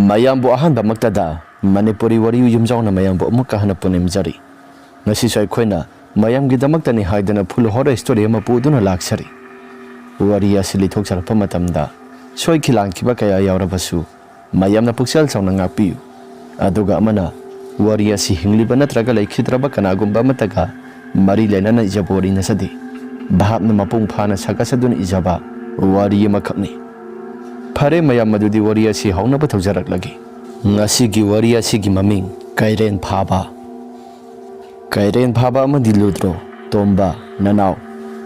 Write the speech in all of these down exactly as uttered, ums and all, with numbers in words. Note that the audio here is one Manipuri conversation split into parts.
ꯃꯌꯥꯝꯕꯨ ꯑꯍꯥꯟꯕꯃꯛꯇꯗ ꯃꯅꯤꯄꯨꯔꯤ ꯋꯥꯔꯤ ꯌꯨꯝꯖꯥꯎꯅ ꯃꯌꯥꯝꯕꯨ ꯑꯃꯨꯛꯀ ꯍꯟꯅ ꯄꯨꯅꯤꯡꯖꯔꯤ꯫ ꯉꯁꯤꯁꯨ ꯑꯩꯈꯣꯏꯅ ꯃꯌꯥꯝꯒꯤꯗꯃꯛꯇꯅꯤ ꯍꯥꯏꯗꯨꯅ full horror story ꯑꯃ ꯄꯨꯗꯨꯅ ꯂꯥꯛꯆꯔꯤ꯫ ꯋꯥꯔꯤ ꯑꯁꯤ ꯂꯤꯊꯣꯛꯆꯔꯛꯄ ꯃꯇꯝꯗ ꯁꯣꯏꯈꯤ ꯂꯥꯟꯈꯤꯕ ꯀꯌꯥ ꯌꯥꯎꯔꯕꯁꯨ ꯃꯌꯥꯝꯅ ꯄꯨꯛꯆꯦꯜ ꯆꯥꯎꯅ ꯉꯥꯛꯄꯤꯌꯨ꯫ ꯑꯗꯨꯒ ꯑꯃꯅ, ꯋꯥꯔꯤ ꯑꯁꯤ ꯍꯤꯡꯂꯤꯕ ꯅꯠꯇ꯭ꯔꯒ ꯂꯩꯈꯤꯗ꯭ꯔꯕ ꯀꯅꯥꯒꯨꯝꯕ ꯑꯃꯠꯇꯒ ꯃꯔꯤ ꯂꯩꯅꯅ ꯏꯖꯕ ꯋꯥꯔꯤ ꯅꯠꯆꯗꯦ꯫ ꯚꯥꯞꯅ ꯃꯄꯨꯡ ꯐꯥꯅ ꯁꯥꯒꯠꯆꯗꯨꯅ ꯏꯖꯕ ꯋꯥꯔꯤ ꯑꯃꯈꯛꯅꯤ꯫ ꯐꯔꯦ ꯃꯌꯥꯝ, ꯑꯗꯨꯗꯤ ꯋꯥꯔꯤ ꯑꯁꯤ ꯍꯧꯅꯕ ꯇꯧꯖꯔꯛꯂꯒꯦ꯫ ꯉꯁꯤꯒꯤ ꯋꯥꯔꯤ ꯑꯁꯤꯒꯤ ꯃꯃꯤꯡ ꯀꯩꯔꯦꯟ ꯐꯥꯕ꯫ ꯀꯩꯔꯦꯟ ꯐꯥꯕ ꯑꯃꯗꯤ ꯂꯨꯗ꯭ꯔꯣ, ꯇꯣꯝꯕ, ꯅꯅꯥꯎ,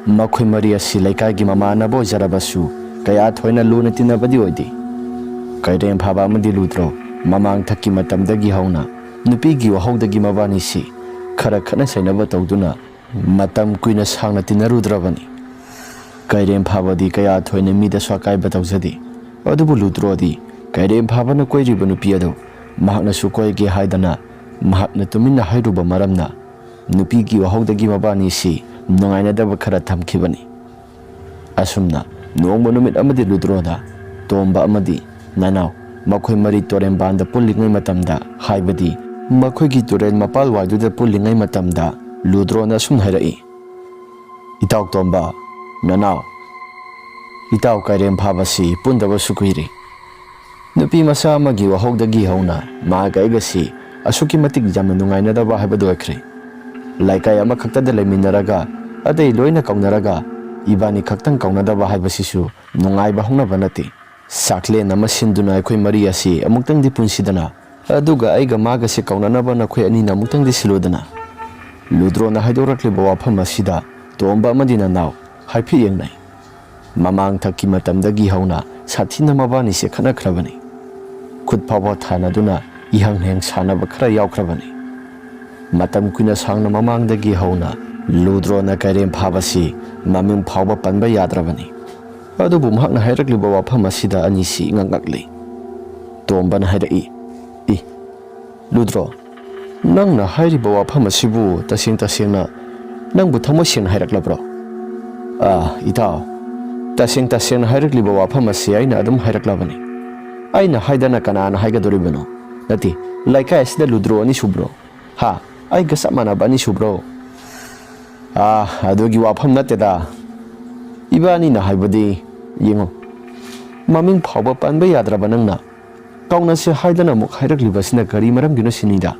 ꯃꯈꯣꯏ ꯃꯔꯤ ꯑꯁꯤ ꯂꯩꯀꯥꯏꯒꯤ ꯃꯃꯥꯟꯅꯕ ꯑꯣꯏꯖꯔꯕꯁꯨ ꯀꯌꯥ ꯊꯣꯏꯅ ꯂꯨꯅ ꯇꯤꯟꯅꯕꯗꯤ ꯑꯣꯏꯗꯦ꯫ ꯀꯩꯔꯦꯟ ꯐꯥꯕ ꯑꯃꯗꯤ ꯂꯨꯗ꯭ꯔꯣ ꯃꯃꯥꯡꯊꯛꯀꯤ ꯃꯇꯝꯗꯒꯤ ꯍꯧꯅ ꯅꯨꯄꯤꯒꯤ ꯋꯥꯍꯧꯗꯒꯤ ꯃꯕꯥꯅꯤꯁꯤ ꯈꯔ ꯈꯠꯅ ꯆꯩꯅꯕ ꯇꯧꯗꯨꯅ ꯃꯇꯝ ꯀꯨꯏꯅ ꯁꯥꯡꯅ ꯇꯤꯟꯅꯔꯨꯗ꯭ꯔꯕꯅꯤ꯫ ꯀꯩꯔꯦꯝ ꯐꯥꯕꯗꯤ ꯀꯌꯥ ꯊꯣꯏꯅ ꯃꯤꯗꯁꯨ ꯑꯀꯥꯏꯕ ꯇꯧꯖꯗꯦ꯫ ꯑꯗꯨꯕꯨ ꯂꯨꯗ꯭ꯔꯣꯗꯤ ꯀꯩꯔꯦꯝ ꯐꯥꯕꯅ ꯀꯣꯏꯔꯤꯕ ꯅꯨꯄꯤ ꯑꯗꯨ ꯃꯍꯥꯛꯅꯁꯨ ꯀꯣꯏꯒꯦ ꯍꯥꯏꯗꯅ ꯃꯍꯥꯛꯅ ꯇꯨꯃꯤꯟꯅ ꯍꯥꯏꯔꯨꯕ ꯃꯔꯝꯅ ꯅꯨꯄꯤꯒꯤ ꯋꯥꯍꯧꯗꯒꯤ ꯃꯕꯥꯅꯤꯁꯤ ꯅꯨꯡꯉꯥꯏꯅꯗꯕ ꯈꯔ ꯊꯝꯈꯤꯕꯅꯤ꯫ ꯑꯁꯨꯝꯅ ꯅꯣꯡꯃ ꯅꯨꯃꯤꯠ ꯑꯃꯗꯤ ꯂꯨꯗ꯭ꯔꯣꯅ ꯇꯣꯝꯕ ꯑꯃꯗꯤ ꯅꯅꯥꯎ ꯃꯈꯣꯏ ꯃꯔꯤ ꯇꯨꯔꯦꯟꯕꯥꯟꯗ ꯄꯨꯜꯂꯤꯉꯩ ꯃꯇꯝꯗ, ꯍꯥꯏꯕꯗꯤ ꯃꯈꯣꯏꯒꯤ ꯇꯨꯔꯦꯜ ꯃꯄꯥꯜꯋꯥꯏꯗꯨꯗ ꯄꯨꯜꯂꯤꯉꯩ ꯃꯇꯝꯗ, ꯂꯨꯗ꯭ꯔꯣꯅ ꯑꯁꯨꯝ ꯍꯥꯏꯔꯛꯏ, "ꯏꯇꯥꯎ ꯇꯣꯝꯕ, ꯅꯅꯥꯎ, ꯏꯇꯥꯎ ꯀꯩꯔꯦꯝ ꯐꯥꯕꯁꯤ ꯄꯨꯟꯗꯕꯁꯨ ꯀꯨꯏꯔꯦ꯫ ꯅꯨꯄꯤ ꯃꯆꯥ ꯑꯃꯒꯤ ꯋꯥꯍꯧꯗꯒꯤ ꯍꯧꯅ ꯃꯍꯥꯛ ꯑꯩꯒꯁꯤ ꯑꯁꯨꯛꯀꯤ ꯃꯇꯤꯛ ꯌꯥꯝꯅ ꯅꯨꯡꯉꯥꯏꯅꯗꯕ ꯍꯥꯏꯕꯗꯨ ꯑꯣꯏꯈ꯭ꯔꯦ꯫ ꯂꯩꯀꯥꯏ ꯑꯃꯈꯛꯇꯗ ꯂꯩꯃꯤꯟꯅꯔꯒ ꯑꯇꯩ ꯂꯣꯏꯅ ꯀꯧꯅꯔꯒ ꯏꯕꯥꯅꯤ ꯈꯛꯇꯪ ꯀꯧꯅꯗꯕ ꯍꯥꯏꯕꯁꯤꯁꯨ ꯅꯨꯡꯉꯥꯏꯕ ꯍꯧꯅꯕ ꯅꯠꯇꯦ꯫ ꯆꯥꯛꯂꯦꯟ ꯑꯃ ꯁꯤꯟꯗꯨꯅ ꯑꯩꯈꯣꯏ ꯃꯔꯤ ꯑꯁꯤ ꯑꯃꯨꯛꯇꯪꯗꯤ ꯄꯨꯟꯁꯤꯗꯅ, ꯑꯗꯨꯒ ꯑꯩꯒ ꯃꯥꯒꯁꯤ ꯀꯧꯅꯅꯕ ꯅꯈꯣꯏ ꯑꯅꯤꯅ ꯑꯃꯨꯛꯇꯪꯗꯤ ꯁꯤꯜꯂꯨꯗꯅ꯫" ꯂꯨꯗ꯭ꯔꯣꯅ ꯍꯥꯏꯗꯣꯔꯛꯂꯤꯕ ꯋꯥꯐꯝ ꯑꯁꯤꯗ ꯇꯣꯝꯕ ꯑꯃꯗꯤ ꯅꯅꯥꯎ ꯍꯥꯏꯐꯦꯠ ꯌꯦꯡꯅꯩ꯫ ꯃꯃꯥꯡ ꯊꯛꯀꯤ ꯃꯇꯝꯗꯒꯤ ꯍꯧꯅ ꯁꯥꯊꯤꯅ ꯃꯕꯥꯅꯤꯁꯦ ꯈꯠꯅꯈ꯭ꯔꯕꯅꯤ꯫ ꯈꯨꯠ ꯐꯥꯎꯕ ꯊꯥꯅꯗꯨꯅ ꯏꯍꯪ ꯍꯦꯡ ꯁꯥꯟꯅꯕ ꯈꯔ ꯌꯥꯎꯈ꯭ꯔꯕꯅꯤ꯫ ꯃꯇꯝ ꯀꯨꯏꯅ ꯁꯥꯡꯅ ꯃꯃꯥꯡꯗꯒꯤ ꯍꯧꯅ ꯂꯨꯗ꯭ꯔꯣꯅ ꯀꯩꯔꯦꯝ ꯐꯥꯕꯁꯤ ꯃꯃꯤꯡ ꯐꯥꯎꯕ ꯄꯟꯕ ꯌꯥꯗ꯭ꯔꯕꯅꯤ꯫ ꯑꯗꯨꯕꯨ ꯃꯍꯥꯛꯅ ꯍꯥꯏꯔꯛꯂꯤꯕ ꯋꯥꯐꯝ ꯑꯁꯤꯗ ꯑꯅꯤꯁꯤ ꯏꯉꯛ ꯉꯛꯂꯤ꯫ ꯇꯣꯝꯕꯅ ꯍꯥꯏꯔꯛꯏ, "ꯏ, ꯂꯨꯗ꯭ꯔꯣ, ꯅꯪꯅ ꯍꯥꯏꯔꯤꯕ ꯋꯥꯐꯝ ꯑꯁꯤꯕꯨ ꯇꯁꯦꯡ ꯇꯁꯦꯡꯅ ꯅꯪꯕꯨ ꯊꯃꯣꯏ ꯁꯦꯡꯅ ꯍꯥꯏꯔꯛꯂꯕ꯭ꯔꯣ?" "ꯑꯥ, ꯏꯇꯥꯎ, ꯇꯁꯦꯡ ꯇꯁꯦꯡꯅ ꯍꯥꯏꯔꯛꯂꯤꯕ ꯋꯥꯐꯝ ꯑꯁꯤ ꯑꯩꯅ ꯑꯗꯨꯝ ꯍꯥꯏꯔꯛꯂꯕꯅꯤ꯫ ꯑꯩꯅ ꯍꯥꯏꯗꯅ ꯀꯅꯥꯅ ꯍꯥꯏꯒꯗꯣꯔꯤꯕꯅꯣ? ꯅꯠꯇꯦ, ꯂꯩꯀꯥꯏ ꯑꯁꯤꯗ ꯂꯨꯗ꯭ꯔꯣ ꯑꯅꯤ ꯁꯨꯕ꯭ꯔꯣ? ꯍꯥ? ꯑꯩꯒ ꯆꯞ ꯃꯥꯟꯅꯕ ꯑꯅꯤ ꯁꯨꯕ꯭ꯔꯣ? ꯑꯥ, ꯑꯗꯨꯒꯤ ꯋꯥꯐꯝ ꯅꯠꯇꯦꯗ꯫ ꯏꯕꯥꯅꯤꯅ ꯍꯥꯏꯕꯗꯤ, ꯌꯦꯡꯉꯣ, ꯃꯃꯤꯡ ꯐꯥꯎꯕ ꯄꯟꯕ ꯌꯥꯗ꯭ꯔꯕ ꯅꯪꯅ ꯀꯥꯎꯅꯁꯦ ꯍꯥꯏꯗꯅ ꯑꯃꯨꯛ ꯍꯥꯏꯔꯛꯂꯤꯕꯁꯤꯅ ꯀꯔꯤ ꯃꯔꯝꯒꯤꯅꯣ ꯁꯤꯅꯤꯗ꯫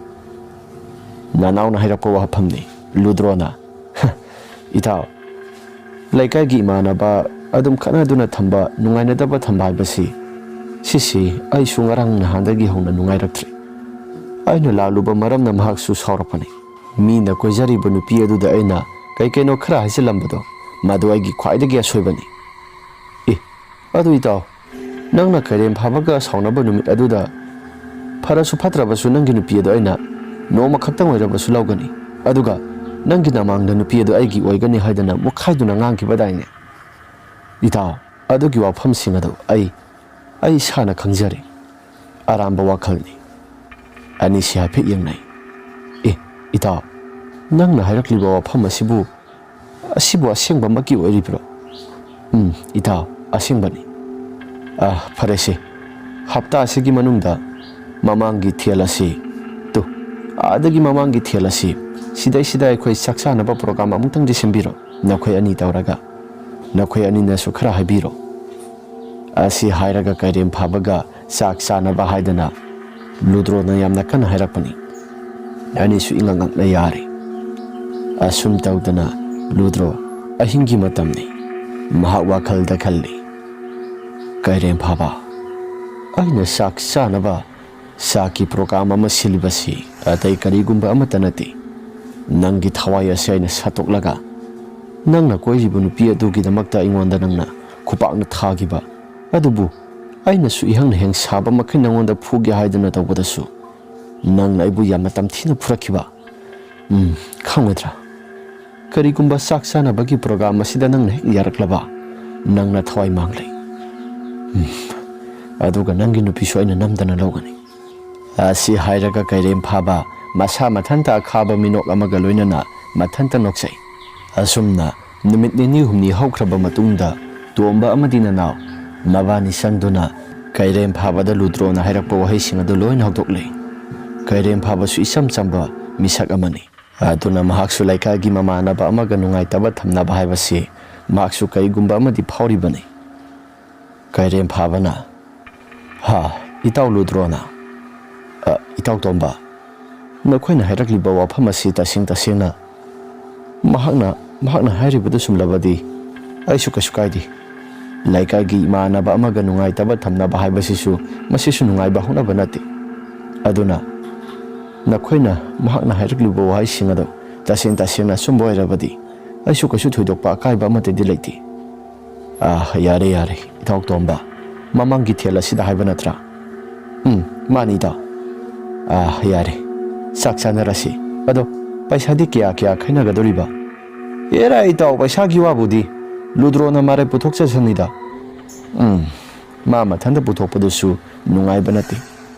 ꯅꯅꯥꯎꯅ ꯍꯥꯏꯔꯛꯄ ꯋꯥꯐꯝꯅꯤ, ꯂꯨꯗ꯭ꯔꯣꯅ꯫ ꯏꯇꯥꯎ, ꯂꯩꯀꯥꯏꯒꯤ ꯏꯃꯥꯟꯅꯕ ꯑꯗꯨꯝ ꯈꯠꯅꯗꯨꯅ ꯊꯝꯕ, ꯅꯨꯡꯉꯥꯏꯅꯗꯕ ꯊꯝꯕ ꯍꯥꯏꯕꯁꯤ, ꯁꯤꯁꯤ ꯑꯩꯁꯨ ꯉꯔꯥꯡ ꯅꯍꯥꯟꯗꯒꯤ ꯍꯧꯅ ꯅꯨꯡꯉꯥꯏꯔꯛꯇ꯭ꯔꯦ꯫ ꯑꯩꯅ ꯂꯥꯜꯂꯨꯕ ꯃꯔꯝꯅ ꯃꯍꯥꯛꯁꯨ ꯁꯥꯎꯔꯛꯄꯅꯤ꯫ ꯃꯤꯅ ꯀꯣꯏꯖꯔꯤꯕ ꯅꯨꯄꯤ ꯑꯗꯨꯗ ꯑꯩꯅ ꯀꯩ ꯀꯩꯅꯣ ꯈꯔ ꯍꯥꯏꯖꯤꯜꯂꯝꯕꯗꯣ, ꯃꯗꯨ ꯑꯩꯒꯤ ꯈ꯭ꯋꯥꯏꯗꯒꯤ ꯑꯁꯣꯏꯕꯅꯤ꯫ ꯑꯦ, ꯑꯗꯨ ꯏꯇꯥꯎ, ꯅꯪꯅ ꯀꯩꯔꯦꯝ ꯐꯥꯕꯒ ꯁꯥꯎꯅꯕ ꯅꯨꯃꯤꯠ ꯑꯗꯨꯗ, ꯐꯔꯁꯨ ꯐꯠꯇ꯭ꯔꯕꯁꯨ ꯅꯪꯒꯤ ꯅꯨꯄꯤ ꯑꯗꯨ ꯑꯩꯅ ꯅꯣꯡꯃ ꯈꯛꯇꯪ ꯑꯣꯏꯔꯕꯁꯨ ꯂꯧꯒꯅꯤ, ꯑꯗꯨꯒ ꯅꯪꯒꯤ ꯅꯃꯥꯡꯗ ꯅꯨꯄꯤ ꯑꯗꯨ ꯑꯩꯒꯤ ꯑꯣꯏꯒꯅꯤ ꯍꯥꯏꯗꯅ ꯃꯨꯛꯈꯥꯏꯗꯨꯅ ꯉꯥꯡꯈꯤꯕꯗꯥꯏꯅꯦ? ꯏꯇꯥꯎ, ꯑꯗꯨꯒꯤ ꯋꯥꯐꯝꯁꯤꯡ ꯑꯗꯨ ꯑꯩ, ꯑꯩ ꯏꯁꯥꯅ ꯈꯪꯖꯔꯦ꯫ ꯑꯔꯥꯟꯕ ꯋꯥꯈꯜꯅꯤ꯫ ꯑꯅꯤꯁꯤ ꯍꯥꯏꯐꯦꯠ ꯌꯦꯡꯅꯩ꯫ ꯑꯦ, ꯏꯇꯥꯎ, ꯅꯪꯅ ꯍꯥꯏꯔꯛꯂꯤꯕ ꯋꯥꯐꯝ ꯑꯁꯤꯕꯨ, ꯑꯁꯤꯕꯨ ꯑꯁꯦꯡꯕꯃꯛꯀꯤ ꯑꯣꯏꯔꯤꯕ꯭ꯔꯣ? ꯎꯝ, ꯏꯇꯥꯎ, ꯑꯁꯦꯡꯕꯅꯤ꯫ ꯑ, ꯐꯔꯦꯁꯦ, ꯍꯞꯇꯥ ꯑꯁꯤꯒꯤ ꯃꯅꯨꯡꯗ ꯃꯃꯥꯡꯒꯤ ꯊꯦꯜ ꯑꯁꯤ, ꯇꯨ, ꯑꯥꯗꯒꯤ ꯃꯃꯥꯡꯒꯤ ꯊꯦꯜ ꯑꯁꯤ, ꯁꯤꯗꯩꯁꯤꯗ ꯑꯩꯈꯣꯏ ꯆꯥꯛ ꯆꯥꯅꯕ ꯄ꯭ꯔꯣꯒ꯭ꯔꯥꯝ ꯑꯃꯨꯛꯇꯪꯗꯤ ꯁꯤꯟꯕꯤꯔꯣ, ꯅꯈꯣꯏ ꯑꯅꯤ ꯇꯧꯔꯒ꯫ ꯅꯈꯣꯏ ꯑꯅꯤꯅꯁꯨ ꯈꯔ ꯍꯥꯏꯕꯤꯔꯣ꯫ ꯑꯁꯤ ꯍꯥꯏꯔꯒ ꯀꯩꯔꯦꯝ ꯐꯥꯕꯒ ꯆꯥꯛ ꯆꯥꯅꯕ ꯍꯥꯏꯗꯅ ꯂꯨꯗ꯭ꯔꯣꯅ ꯌꯥꯝꯅ ꯀꯟꯅ ꯍꯥꯏꯔꯛꯄꯅꯤ꯫ ꯑꯅꯤꯁꯨ ꯏꯉꯛ ꯉꯛꯅ ꯌꯥꯔꯦ꯫ ꯑꯁꯨꯝ ꯇꯧꯗꯅ ꯂꯨꯗ꯭ꯔꯣ ꯑꯍꯤꯡꯒꯤ ꯃꯇꯝꯅꯤ꯫ ꯃꯍꯥꯛ ꯋꯥꯈꯜꯗ ꯈꯜꯂꯤ, "ꯀꯩꯔꯦꯝ ꯐꯥꯕ, ꯑꯩꯅ ꯆꯥꯛ ꯆꯥꯅꯕ ꯆꯥꯛꯀꯤ ꯄ꯭ꯔꯣꯒ꯭ꯔꯥꯝ ꯑꯃ ꯁꯤꯜꯂꯤꯕꯁꯤ ꯑꯇꯩ ꯀꯔꯤꯒꯨꯝꯕ ꯑꯃꯠꯇ ꯅꯠꯇꯦ꯫ ꯅꯪꯒꯤ ꯊꯋꯥꯏ ꯑꯁꯤ ꯑꯩꯅ ꯁꯠꯇꯣꯛꯂꯒ ꯅꯪꯅ ꯀꯣꯏꯔꯤꯕ ꯅꯨꯄꯤ ꯑꯗꯨꯒꯤꯗꯃꯛꯇ ꯑꯩꯉꯣꯟꯗ ꯅꯪꯅ ꯈꯨꯄꯥꯛꯅ ꯊꯥꯈꯤꯕ ꯑꯗꯨꯕꯨ ꯑꯩꯅꯁꯨ ꯏꯍꯪꯅ ꯍꯦꯡ ꯁꯥꯕ ꯃꯈꯩ ꯅꯪꯉꯣꯟꯗ ꯐꯨꯒꯦ ꯍꯥꯏꯗꯨꯅ ꯇꯧꯕꯗꯁꯨ ꯅꯪꯅ ꯑꯩꯕꯨ ꯌꯥꯝꯅ ꯇꯝꯊꯤꯅ ꯐꯨꯔꯛꯈꯤꯕ꯫ ꯎꯝ, ꯈꯪꯒꯗ꯭ꯔꯥ? ꯀꯔꯤꯒꯨꯝꯕ ꯆꯥꯛ ꯆꯥꯅꯕꯒꯤ ꯄ꯭ꯔꯣꯒ꯭ꯔꯥꯝ ꯑꯁꯤꯗ ꯅꯪꯅ ꯍꯦꯛ ꯌꯥꯔꯛꯂꯕ, ꯅꯪꯅ ꯊꯋꯥꯏ ꯃꯥꯡꯂꯦ꯫ ꯎꯝ, ꯑꯗꯨꯒ ꯅꯪꯒꯤ ꯅꯨꯄꯤꯁꯨ ꯑꯩꯅ ꯅꯝꯗꯅ ꯂꯧꯒꯅꯤ꯫" ꯑꯁꯤ ꯍꯥꯏꯔꯒ ꯀꯩꯔꯦꯝ ꯐꯥꯕ ꯃꯁꯥ ꯃꯊꯟꯇ ꯑꯈꯥꯕ ꯃꯤꯅꯣꯛ ꯑꯃꯒ ꯂꯣꯏꯅꯅ ꯃꯊꯟꯇ ꯅꯣꯛꯆꯩ꯫ ꯑꯁꯨꯝꯅ ꯅꯨꯃꯤꯠ ꯅꯤꯅꯤ ꯍꯨꯝꯅꯤ ꯍꯧꯈ꯭ꯔꯕ ꯃꯇꯨꯡꯗ ꯇꯣꯝꯕ ꯑꯃꯗꯤ ꯅꯅꯥꯎ ꯃꯕꯥꯅꯤ ꯆꯪꯗꯨꯅ ꯀꯩꯔꯦꯝ ꯐꯥꯕꯗ ꯂꯨꯗ꯭ꯔꯣꯅ ꯍꯥꯏꯔꯛꯄ ꯋꯥꯍꯩꯁꯤꯡ ꯑꯗꯨ ꯂꯣꯏꯅ ꯍꯧꯗꯣꯛꯂꯦ꯫ ꯀꯩꯔꯦꯝ ꯐꯥꯕꯁꯨ ꯏꯆꯝ ꯆꯝꯕ ꯃꯤꯁꯛ ꯑꯃꯅꯤ꯫ ꯑꯗꯨꯅ ꯃꯍꯥꯛꯁꯨ ꯂꯩꯀꯥꯏꯒꯤ ꯃꯃꯥꯟꯅꯕ ꯑꯃꯒ ꯅꯨꯡꯉꯥꯏꯇꯕ ꯊꯝꯅꯕ ꯍꯥꯏꯕꯁꯤ ꯃꯍꯥꯛꯁꯨ ꯀꯔꯤꯒꯨꯝꯕ ꯑꯃꯗꯤ ꯐꯥꯎꯔꯤꯕꯅꯤ꯫ ꯀꯩꯔꯦꯝ ꯐꯥꯕꯅ, "ꯍꯥ, ꯏꯇꯥꯎ ꯂꯨꯗ꯭ꯔꯣꯅ? ꯑ, ꯏꯇꯥꯎ ꯇꯣꯝꯕ, ꯅꯈꯣꯏꯅ ꯍꯥꯏꯔꯛꯂꯤꯕ ꯋꯥꯐꯝ ꯑꯁꯤ ꯇꯁꯦꯡ ꯇꯁꯦꯡꯅ ꯃꯍꯥꯛꯅ, ꯃꯍꯥꯛꯅ ꯍꯥꯏꯔꯤꯕꯗꯨ ꯆꯨꯝꯂꯕꯗꯤ ꯑꯩꯁꯨ ꯀꯩꯁꯨ ꯀꯥꯏꯗꯦ꯫ ꯂꯩꯀꯥꯏꯒꯤ ꯏꯃꯥꯟꯅꯕ ꯑꯃꯒ ꯅꯨꯡꯉꯥꯏꯇꯕ ꯊꯝꯅꯕ ꯍꯥꯏꯕꯁꯤꯁꯨ, ꯃꯁꯤꯁꯨ ꯅꯨꯡꯉꯥꯏꯕ ꯍꯧꯅꯕ ꯅꯠꯇꯦ꯫ ꯑꯗꯨꯅ ꯅꯈꯣꯏꯅ ꯃꯍꯥꯛꯅ ꯍꯥꯏꯔꯛꯂꯤꯕ ꯋꯥꯍꯩꯁꯤꯡ ꯑꯗꯨ ꯇꯁꯦꯡ ꯇꯁꯦꯡꯅ ꯑꯆꯨꯝꯕ ꯑꯣꯏꯔꯕꯗꯤ ꯑꯩꯁꯨ ꯀꯩꯁꯨ ꯊꯣꯏꯗꯣꯛꯄ ꯑꯀꯥꯏꯕ ꯑꯃꯠꯇꯗꯤ ꯂꯩꯇꯦ꯫" "ꯑꯥ, ꯌꯥꯔꯦ, ꯌꯥꯔꯦ, ꯏꯇꯥꯎ ꯇꯣꯝꯕ, ꯃꯃꯥꯡꯒꯤ ꯊꯦꯜ ꯑꯁꯤꯗ ꯍꯥꯏꯕ ꯅꯠꯇ꯭ꯔꯥ?" "ꯎꯝ, ꯃꯥꯅꯤ, ꯏꯇꯥꯎ꯫" "ꯑꯥ, ꯌꯥꯔꯦ, ꯆꯥꯛ ꯆꯥꯅꯔꯁꯤ꯫ ꯑꯗꯣ ꯄꯩꯁꯥꯗꯤ ꯀꯌꯥ ꯀꯌꯥ ꯈꯥꯏꯅꯒꯗꯧꯔꯤꯕ?" "ꯑꯦꯔꯥ, ꯏꯇꯥꯎ, ꯄꯩꯁꯥꯒꯤ ꯋꯥꯕꯨꯗꯤ ꯂꯨꯗ꯭ꯔꯣꯅ ꯃꯔꯥꯏ ꯄꯨꯊꯣꯛꯆꯁꯅꯤꯗ꯫" "ꯎꯝ, ꯃꯥ ꯃꯊꯟꯇ ꯄꯨꯊꯣꯛꯄꯗꯨꯁꯨ ꯅꯨꯡꯉꯥꯏꯕ ꯅꯠꯇꯦ꯫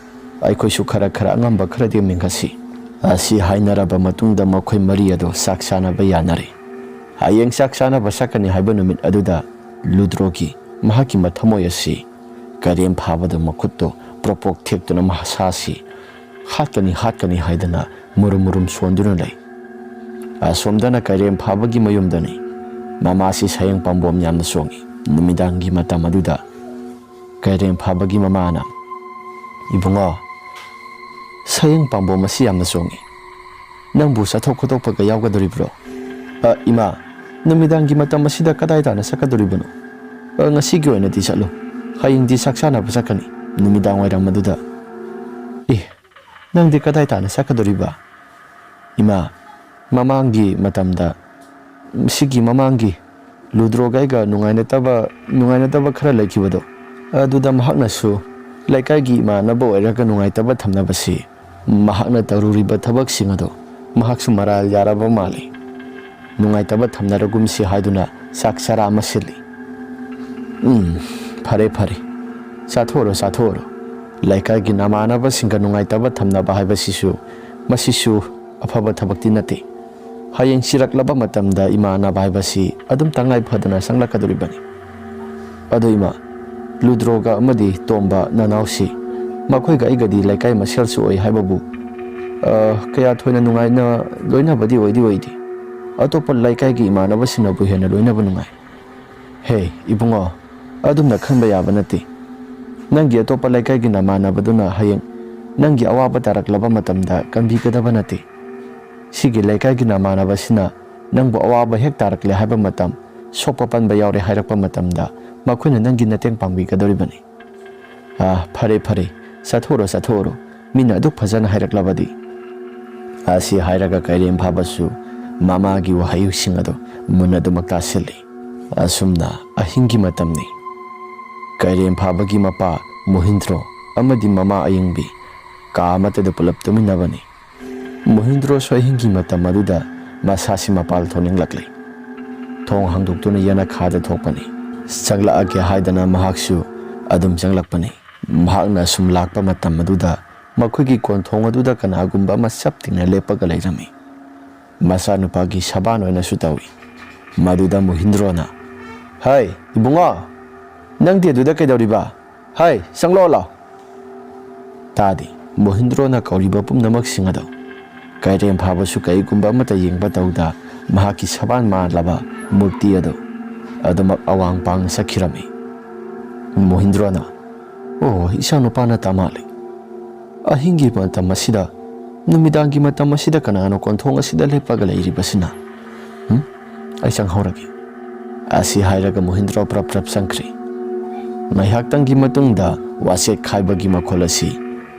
ꯑꯩꯈꯣꯏꯁꯨ ꯈꯔ ꯈꯔ ꯑꯉꯝꯕ ꯈꯔꯗꯤ ꯃꯦꯟꯈꯠꯁꯤ꯫" ꯑꯁꯤ ꯍꯥꯏꯅꯔꯕ ꯃꯇꯨꯡꯗ ꯃꯈꯣꯏ ꯃꯔꯤ ꯑꯗꯨ ꯆꯥꯛ ꯆꯥꯅꯕ ꯌꯥꯅꯔꯦ꯫ ꯍꯌꯦꯡ ꯆꯥꯛ ꯆꯥꯅꯕ ꯆꯠꯀꯅꯤ ꯍꯥꯏꯕ ꯅꯨꯃꯤꯠ ꯑꯗꯨꯗ ꯂꯨꯗ꯭ꯔꯣꯒꯤ, ꯃꯍꯥꯛꯀꯤ ꯃꯊꯃꯣꯏ ꯑꯁꯤ ꯀꯩꯔꯦꯝ ꯐꯥꯕꯗ ꯃꯈꯨꯠꯇꯣ ꯄ꯭ꯔꯣꯛ ꯄ꯭ꯔꯣꯛ ꯊꯦꯛꯇꯨꯅ ꯃꯁꯥꯁꯤ ꯍꯥꯠꯀꯅꯤ, ꯍꯥꯠꯀꯅꯤ ꯍꯥꯏꯗꯅ ꯃꯨꯔꯨꯝ ꯃꯨꯔꯨꯝ ꯁꯣꯟꯗꯨꯅ ꯂꯩ꯫ ꯑꯁꯣꯝꯗꯅ ꯀꯩꯔꯦꯝ ꯐꯥꯕꯒꯤ ꯃꯌꯨꯝꯗꯅꯤ꯫ ꯃꯃꯥꯁꯤ ꯁꯌꯦꯡ ꯄꯥꯝꯕꯣꯝ ꯌꯥꯝꯅ ꯆꯣꯡꯉꯤ꯫ ꯅꯨꯃꯤꯗꯥꯡꯒꯤ ꯃꯇꯝ ꯑꯗꯨꯗ ꯀꯩꯔꯦꯝ ꯐꯥꯕꯒꯤ ꯃꯃꯥꯅ, "ꯏꯕꯨꯡꯉꯣ, ꯁꯌꯦꯡ ꯄꯥꯝꯕꯣꯝ ꯑꯁꯤ ꯌꯥꯝꯅ ꯆꯣꯡꯉꯤ꯫ ꯅꯪꯕꯨ ꯆꯠꯊꯣꯛ ꯈꯣꯠꯇꯣꯛꯄꯒ ꯌꯥꯎꯒꯗꯧꯔꯤꯕ꯭ꯔꯣ?" "ꯑ, ꯏꯃꯥ, ꯅꯨꯃꯤꯗꯥꯡꯒꯤ ꯃꯇꯝ ꯑꯁꯤꯗ ꯀꯗꯥꯏ ꯇꯥꯅ ꯆꯠꯀꯗꯧꯔꯤꯕꯅꯣ? ꯑ, ꯉꯁꯤꯒꯤ ꯑꯣꯏꯅꯗꯤ ꯆꯠꯂꯣ꯫ ꯍꯌꯦꯡꯗꯤ ꯆꯥꯛ ꯆꯥꯅꯕ ꯆꯠꯀꯅꯤ, ꯅꯨꯃꯤꯗꯥꯡ ꯋꯥꯏꯔꯝ ꯑꯗꯨꯗ꯫" "ꯑꯦ, ꯅꯪꯗꯤ ꯀꯗꯥꯏ ꯇꯥꯅ ꯆꯠꯀꯗꯧꯔꯤꯕ?" "ꯏꯃꯥ, ꯃꯃꯥꯡꯒꯤ ꯃꯇꯝꯗ, ꯁꯤꯒꯤ ꯃꯃꯥꯡꯒꯤ ꯂꯨꯗ꯭ꯔꯣꯒ ꯑꯩꯒ ꯅꯨꯡꯉꯥꯏꯅꯗꯕ, ꯅꯨꯡꯉꯥꯏꯅꯗꯕ ꯈꯔ ꯂꯩꯈꯤꯕꯗꯣ, ꯑꯗꯨꯗ ꯃꯍꯥꯛꯅꯁꯨ ꯂꯩꯀꯥꯏꯒꯤ ꯏꯃꯥꯟꯅꯕ ꯑꯣꯏꯔꯒ ꯅꯨꯡꯉꯥꯏꯇꯕ ꯊꯝꯅꯕꯁꯤ, ꯃꯍꯥꯛꯅ ꯇꯧꯔꯨꯔꯤꯕ ꯊꯕꯛꯁꯤꯡ ꯑꯗꯣ ꯃꯍꯥꯛꯁꯨ ꯃꯔꯥꯜ ꯌꯥꯔꯕ ꯃꯥꯜꯂꯤ꯫ ꯅꯨꯡꯉꯥꯏꯇꯕ ꯊꯝꯅꯔꯒꯨꯝꯁꯤ ꯍꯥꯏꯗꯨꯅ ꯆꯥꯛ ꯆꯔꯥ ꯑꯃ ꯁꯤꯜꯂꯤ꯫" "ꯎꯝ, ꯐꯔꯦ, ꯐꯔꯦ꯫ ꯆꯥꯊꯣꯛꯎꯔꯣ, ꯆꯥꯊꯣꯛꯎꯔꯣ꯫ ꯂꯩꯀꯥꯏꯒꯤ ꯅꯃꯥꯟꯅꯕꯁꯤꯡꯒ ꯅꯨꯡꯉꯥꯏꯇꯕ ꯊꯝꯅꯕ ꯍꯥꯏꯕꯁꯤꯁꯨ, ꯃꯁꯤꯁꯨ ꯑꯐꯕ ꯊꯕꯛꯇꯤ ꯅꯠꯇꯦ꯫ ꯍꯌꯦꯡ ꯆꯤꯔꯛꯂꯕ ꯃꯇꯝꯗ ꯏꯃꯥꯟꯅꯕ ꯍꯥꯏꯕꯁꯤ ꯑꯗꯨꯝ ꯇꯉꯥꯏ ꯐꯗꯅ ꯆꯪꯂꯛꯀꯗꯧꯔꯤꯕꯅꯤ꯫ ꯑꯗꯨ ꯏꯃꯥ, ꯂꯨꯗ꯭ꯔꯣꯒ ꯑꯃꯗꯤ ꯇꯣꯝꯕ ꯅꯅꯥꯎꯁꯤ ꯃꯈꯣꯏꯒ ꯑꯩꯒꯗꯤ ꯂꯩꯀꯥꯏ ꯃꯁꯦꯜꯁꯨ ꯑꯣꯏ ꯍꯥꯏꯕꯕꯨ, ꯑ, ꯀꯌꯥ ꯊꯣꯏꯅ ꯅꯨꯡꯉꯥꯏꯅ ꯂꯣꯏꯅꯕꯗꯤ ꯑꯣꯏꯗꯤ ꯑꯣꯏꯗꯦ꯫ ꯑꯇꯣꯞꯄ ꯂꯩꯀꯥꯏꯒꯤ ꯏꯃꯥꯟꯅꯕꯁꯤꯡꯅꯕꯨ ꯍꯦꯟꯅ ꯂꯣꯏꯅꯕ ꯅꯨꯡꯉꯥꯏ꯫ ꯍꯦ, ꯏꯕꯨꯡꯉꯣ, ꯑꯗꯨꯝꯅ ꯈꯟꯕ ꯌꯥꯕ ꯅꯠꯇꯦ꯫ ꯅꯪꯒꯤ ꯑꯇꯣꯞꯄ ꯂꯩꯀꯥꯏꯒꯤ ꯅꯃꯥꯟꯅꯕꯗꯨꯅ ꯍꯌꯦꯡ ꯅꯪꯒꯤ ꯑꯋꯥꯕ ꯇꯥꯔꯛꯂꯕ ꯃꯇꯝꯗ ꯀꯟꯕꯤꯒꯗꯕ ꯅꯠꯇꯦ꯫ ꯁꯤꯒꯤ ꯂꯩꯀꯥꯏꯒꯤ ꯅꯃꯥꯟꯅꯕꯁꯤꯅ ꯅꯪꯕꯨ ꯑꯋꯥꯕ ꯍꯦꯛ ꯇꯥꯔꯛꯂꯦ ꯍꯥꯏꯕ ꯃꯇꯝ, ꯁꯣꯛꯄ ꯄꯟꯕ ꯌꯥꯎꯔꯦ ꯍꯥꯏꯔꯛꯄ ꯃꯇꯝꯗ ꯃꯈꯣꯏꯅ ꯅꯪꯒꯤ ꯃꯇꯦꯡ ꯄꯥꯡꯕꯤꯒꯗꯧꯔꯤꯕꯅꯤ꯫ "ꯑꯥ, ꯐꯔꯦ, ꯐꯔꯦ, ꯆꯠꯊꯣꯛꯎꯔꯣ, ꯆꯠꯊꯣꯛꯎꯔꯣ, ꯃꯤꯅ ꯑꯗꯨꯛ ꯐꯖꯅ ꯍꯥꯏꯔꯛꯂꯕꯗꯤ꯫" ꯑꯁꯤ ꯍꯥꯏꯔꯒ ꯀꯩꯔꯦꯝ ꯐꯥꯕꯁꯨ ꯃꯃꯥꯒꯤ ꯋꯥꯍꯩꯁꯤꯡ ꯑꯗꯨ ꯃꯨꯟꯅ ꯑꯗꯨꯃꯛ ꯇꯥꯁꯤꯜꯂꯤ꯫ ꯑꯁꯨꯝꯅ ꯑꯍꯤꯡꯒꯤ ꯃꯇꯝꯅꯤ꯫ ꯀꯩꯔꯦꯝ ꯐꯥꯕꯒꯤ ꯃꯄꯥ ꯃꯣꯍꯤꯟꯗ꯭ꯔꯣ ꯑꯃꯗꯤ ꯃꯃꯥ ꯑꯌꯤꯡꯕꯤ ꯀꯥ ꯑꯃꯠꯇꯗ ꯄꯨꯂꯞ ꯇꯨꯃꯤꯟꯅꯕꯅꯤ꯫ ꯃꯣꯍꯤꯟꯗ꯭ꯔꯣꯁꯨ ꯑꯍꯤꯡꯒꯤ ꯃꯇꯝ ꯑꯗꯨꯗ ꯃꯁꯥꯁꯤ ꯃꯄꯥꯜ ꯊꯣꯛꯅꯤꯡꯂꯛꯂꯤ꯫ ꯊꯣꯡ ꯍꯥꯡꯗꯣꯛꯇꯨꯅ ꯌꯦꯅꯈꯥꯗ ꯊꯣꯛꯄꯅꯤ꯫ ꯆꯪꯂꯛꯑꯒꯦ ꯍꯥꯏꯗꯅ ꯃꯍꯥꯛꯁꯨ ꯑꯗꯨꯝ ꯆꯪꯂꯛꯄꯅꯤ꯫ ꯃꯍꯥꯛꯅ ꯁꯨꯝ ꯂꯥꯛꯄ ꯃꯇꯝ ꯑꯗꯨꯗ ꯃꯈꯣꯏꯒꯤ ꯀꯣꯟꯊꯣꯡ ꯑꯗꯨꯗ ꯀꯅꯥꯒꯨꯝꯕ ꯑꯃ ꯆꯞ ꯇꯤꯡꯅ ꯂꯦꯞꯄꯒ ꯂꯩꯔꯝꯃꯤ꯫ ꯃꯆꯥꯅꯨꯄꯥꯒꯤ ꯁꯕꯥꯟ ꯑꯣꯏꯅꯁꯨ ꯇꯧꯏ꯫ ꯃꯗꯨꯗ ꯃꯣꯍꯤꯟꯗ꯭ꯔꯣꯅ, "ꯍꯩ, ꯏꯕꯨꯡꯉꯣ, ꯅꯪꯗꯤ ꯑꯗꯨꯗ ꯀꯩꯗꯧꯔꯤꯕ? ꯍꯩ, ꯆꯪꯂꯛꯑꯣ ꯂꯥꯎ!" ꯇꯥꯗꯦ꯫ ꯃꯣꯍꯤꯟꯗ꯭ꯔꯣꯅ ꯀꯧꯔꯤꯕ ꯄꯨꯝꯅꯃꯛꯁꯤꯡ ꯑꯗꯨ ꯀꯩꯔꯦꯝ ꯐꯥꯕꯁꯨ ꯀꯩꯒꯨꯝꯕ ꯑꯃꯠꯇ ꯌꯦꯡꯕ ꯇꯧꯗ ꯃꯍꯥꯛꯀꯤ ꯁꯕꯥꯟ ꯃꯥꯜꯂꯕ ꯃꯨꯔꯇꯤ ꯑꯗꯨ ꯑꯗꯨꯃꯛ ꯑꯋꯥꯡ ꯄꯥꯡꯅ ꯆꯠꯈꯤꯔꯝꯃꯤ꯫ ꯃꯣꯍꯤꯟꯗ꯭ꯔꯣꯅ, "ꯑꯣ, ꯏꯆꯥꯅꯨꯄꯥꯅ ꯇꯥ ꯃꯥꯜꯂꯤ꯫ ꯑꯍꯤꯡꯒꯤ ꯃꯇꯝ ꯑꯁꯤꯗ, ꯅꯨꯃꯤꯗꯥꯡꯒꯤ ꯃꯇꯝ ꯑꯁꯤꯗ ꯀꯅꯥꯅꯣ ꯀꯣꯟꯊꯣꯡ ꯑꯁꯤꯗ ꯂꯦꯞꯄꯒ ꯂꯩꯔꯤꯕꯁꯤꯅ? ꯎꯝ? ꯑꯩ ꯆꯪꯍꯧꯔꯒꯦ꯫" ꯑꯁꯤ ꯍꯥꯏꯔꯒ ꯃꯣꯍꯤꯟꯗ꯭ꯔꯣ ꯄ꯭ꯔꯞ ꯄ꯭ꯔꯞ ꯆꯪꯈ꯭ꯔꯦ꯫ ꯉꯥꯏꯍꯥꯛꯇꯪꯒꯤ ꯃꯇꯨꯡꯗ ꯋꯥꯆꯦꯠ ꯈꯥꯏꯕꯒꯤ ꯃꯈꯣꯜ ꯑꯁꯤ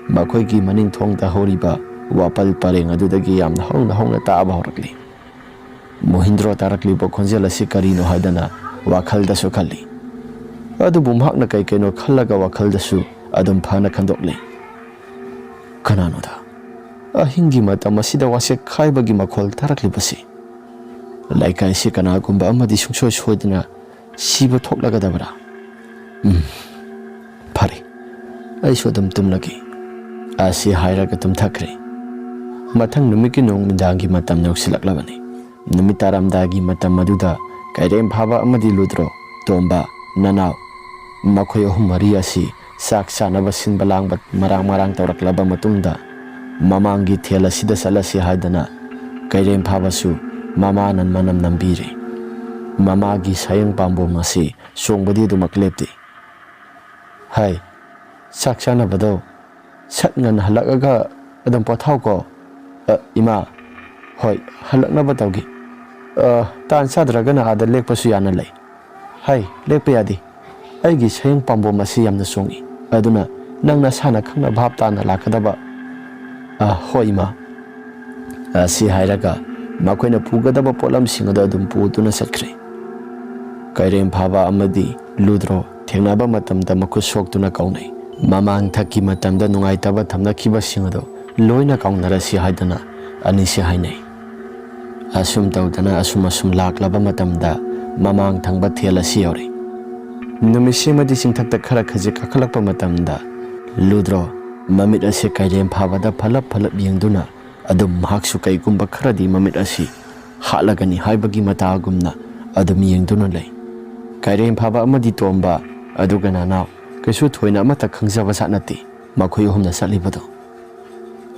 ꯃꯈꯣꯏꯒꯤ ꯃꯅꯤꯡ ꯊꯣꯡꯗ ꯍꯧꯔꯤꯕ ꯋꯥꯄꯜ ꯄꯔꯦꯡ ꯑꯗꯨꯗꯒꯤ ꯌꯥꯝꯅ ꯍꯧꯅ ꯍꯧꯅ ꯇꯥꯕ ꯍꯧꯔꯛꯂꯤ꯫ ꯃꯣꯍꯤꯟꯗ꯭ꯔꯣ ꯇꯥꯔꯛꯂꯤꯕ ꯈꯣꯟꯖꯦꯜ ꯑꯁꯤ ꯀꯔꯤꯅꯣ ꯍꯥꯏꯗꯅ ꯋꯥꯈꯜꯗꯁꯨ ꯈꯜꯂꯤ꯫ ꯑꯗꯨꯕꯨ ꯃꯍꯥꯛꯅ ꯀꯩ ꯀꯩꯅꯣ ꯈꯜꯂꯒ ꯋꯥꯈꯜꯗꯁꯨ ꯑꯗꯨꯝ ꯐꯅ ꯈꯟꯗꯣꯛꯂꯤ꯫ "ꯀꯅꯥꯅꯣꯗ ꯑꯍꯤꯡꯒꯤ ꯃꯇꯝ ꯑꯁꯤꯗ ꯋꯥꯆꯦꯠ ꯈꯥꯏꯕꯒꯤ ꯃꯈꯣꯜ ꯇꯥꯔꯛꯂꯤꯕꯁꯤ? ꯂꯩꯀꯥꯏꯁꯤ ꯀꯅꯥꯒꯨꯝꯕ ꯑꯃꯗꯤ ꯁꯨꯡꯁꯣꯏ ꯁꯣꯏꯗꯅ ꯁꯤꯕ ꯊꯣꯛꯂꯒꯗꯕ꯭ꯔꯥ? ꯎꯝ, ꯐꯔꯦ, ꯑꯩꯁꯨ ꯑꯗꯨꯝ ꯇꯨꯝꯂꯒꯦ꯫" ꯑꯁꯤ ꯍꯥꯏꯔꯒ ꯇꯨꯝꯊꯈ꯭ꯔꯦ꯫ ꯃꯊꯪ ꯅꯨꯃꯤꯠꯀꯤ ꯅꯨꯃꯤꯗꯥꯡꯒꯤ ꯃꯇꯝ ꯌꯧꯁꯤꯜꯂꯛꯂꯕꯅꯤ꯫ ꯅꯨꯃꯤꯠ ꯇꯥꯔꯝꯗꯥꯏꯒꯤ ꯃꯇꯝ ꯑꯗꯨꯗ ꯀꯩꯔꯦꯝ ꯐꯥꯕ ꯑꯃꯗꯤ ꯂꯨꯗ꯭ꯔꯣ, ꯇꯣꯝꯕ, ꯅꯅꯥꯎ, ꯃꯈꯣꯏ ꯑꯍꯨꯝ ꯃꯔꯤ ꯑꯁꯤ ꯆꯥꯛ ꯆꯥꯅꯕ ꯁꯤꯟꯕ ꯂꯥꯡꯕ ꯃꯔꯥꯡ ꯃꯔꯥꯡ ꯇꯧꯔꯛꯂꯕ ꯃꯇꯨꯡꯗ, ꯃꯃꯥꯡꯒꯤ ꯊꯦꯜ ꯑꯁꯤꯗ ꯆꯠꯂꯁꯤ ꯍꯥꯏꯗꯅ ꯀꯩꯔꯦꯝ ꯐꯥꯕꯁꯨ ꯃꯃꯥꯅ ꯃꯅꯝ ꯅꯝꯕꯤꯔꯦ꯫ ꯃꯃꯥꯒꯤ ꯁꯥꯌꯦꯡ ꯄꯥꯝꯕꯣꯝ ꯑꯁꯤ ꯆꯣꯡꯕꯗꯤ ꯑꯗꯨꯃꯛ ꯂꯦꯞꯇꯦ꯫ "ꯍꯥꯏ, ꯆꯥꯛ ꯆꯥꯅꯕꯗꯣ ꯁꯠ ꯉꯟꯅ ꯍꯜꯂꯛꯑꯒ ꯑꯗꯨꯝ ꯄꯣꯊꯥꯎꯀꯣ꯫" "ꯑ, ꯏꯃꯥ, ꯍꯣꯏ, ꯍꯜꯂꯛꯅꯕ ꯇꯧꯒꯦ꯫ ꯑ, ꯇꯥꯟ ꯆꯥꯗ꯭ꯔꯒꯅ ꯑꯥꯗ ꯂꯦꯛꯄꯁꯨ ꯌꯥꯅ ꯂꯩ꯫" "ꯍꯥꯏ, ꯂꯦꯛꯄ ꯌꯥꯗꯦ꯫ ꯑꯩꯒꯤ ꯁꯌꯦꯡ ꯄꯥꯝꯕꯣꯝ ꯑꯁꯤ ꯌꯥꯝꯅ ꯆꯣꯡꯏ꯫ ꯑꯗꯨꯅ ꯅꯪ ꯅꯁꯥꯅ ꯈꯪꯅ ꯚꯥꯞ ꯇꯥꯅ ꯂꯥꯛꯀꯗꯕ꯫" "ꯑ, ꯍꯣꯏ, ꯏꯃꯥ꯫" ꯑꯁꯤ ꯍꯥꯏꯔꯒ ꯃꯈꯣꯏꯅ ꯄꯨꯒꯗꯕ ꯄꯣꯠꯂꯝꯁꯤꯡ ꯑꯗꯨ ꯑꯗꯨꯝ ꯄꯨꯗꯨꯅ ꯆꯠꯈ꯭ꯔꯦ꯫ ꯀꯩꯔꯦꯝ ꯐꯥꯕ ꯑꯃꯗꯤ ꯂꯨꯗ꯭ꯔꯣ ꯊꯦꯡꯅꯕ ꯃꯇꯝꯗ ꯃꯈꯨꯠ ꯁꯣꯛꯇꯨꯅ ꯀꯥꯎꯅꯩ꯫ ꯃꯃꯥꯡꯊꯛꯀꯤ ꯃꯇꯝꯗ ꯅꯨꯡꯉꯥꯏꯇꯕ ꯊꯝꯅꯈꯤꯕꯁꯤꯡ ꯑꯗꯨ ꯂꯣꯏꯅ ꯀꯥꯎꯅꯔꯁꯤ ꯍꯥꯏꯗꯨꯅ ꯑꯅꯤꯁꯤ ꯍꯥꯏꯅꯩ꯫ ꯑꯁꯨꯝ ꯇꯧꯗꯅ ꯑꯁꯨꯝ ꯑꯁꯨꯝ ꯂꯥꯛꯂꯕ ꯃꯇꯝꯗ ꯃꯃꯥꯡ ꯊꯪꯕ ꯊꯦꯜ ꯑꯁꯤ ꯌꯧꯔꯛꯏ꯫ ꯅꯨꯃꯤꯠꯁꯤꯃꯗꯤ ꯆꯤꯡꯊꯛꯇ ꯈꯔ ꯈꯖꯤꯛ ꯀꯥꯈꯠꯂꯛꯄ ꯃꯇꯝꯗ ꯂꯨꯗ꯭ꯔꯣ ꯃꯃꯤꯠ ꯑꯁꯤ ꯀꯩꯔꯦꯝ ꯐꯥꯕꯗ ꯐꯂꯞ ꯐꯂꯞ ꯌꯦꯡꯗꯨꯅ ꯑꯗꯨꯝ ꯃꯍꯥꯛꯁꯨ ꯀꯩꯒꯨꯝꯕ ꯈꯔꯗꯤ ꯃꯃꯤꯠ ꯑꯁꯤ ꯍꯥꯠꯂꯒꯅꯤ ꯍꯥꯏꯕꯒꯤ ꯃꯇꯥꯒꯨꯝꯅ ꯑꯗꯨꯝ ꯌꯦꯡꯗꯨꯅ ꯂꯩ꯫ ꯀꯩꯔꯦꯝ ꯐꯥꯕ ꯑꯃꯗꯤ ꯇꯣꯝꯕ ꯑꯗꯨꯒ ꯅꯅꯥꯎ ꯀꯩꯁꯨ ꯊꯣꯏꯅ ꯑꯃꯠꯇ ꯈꯪꯖꯕ ꯖꯥꯠ ꯅꯠꯇꯦ ꯃꯈꯣꯏ ꯑꯍꯨꯝꯅ ꯆꯠꯂꯤꯕꯗꯨ꯫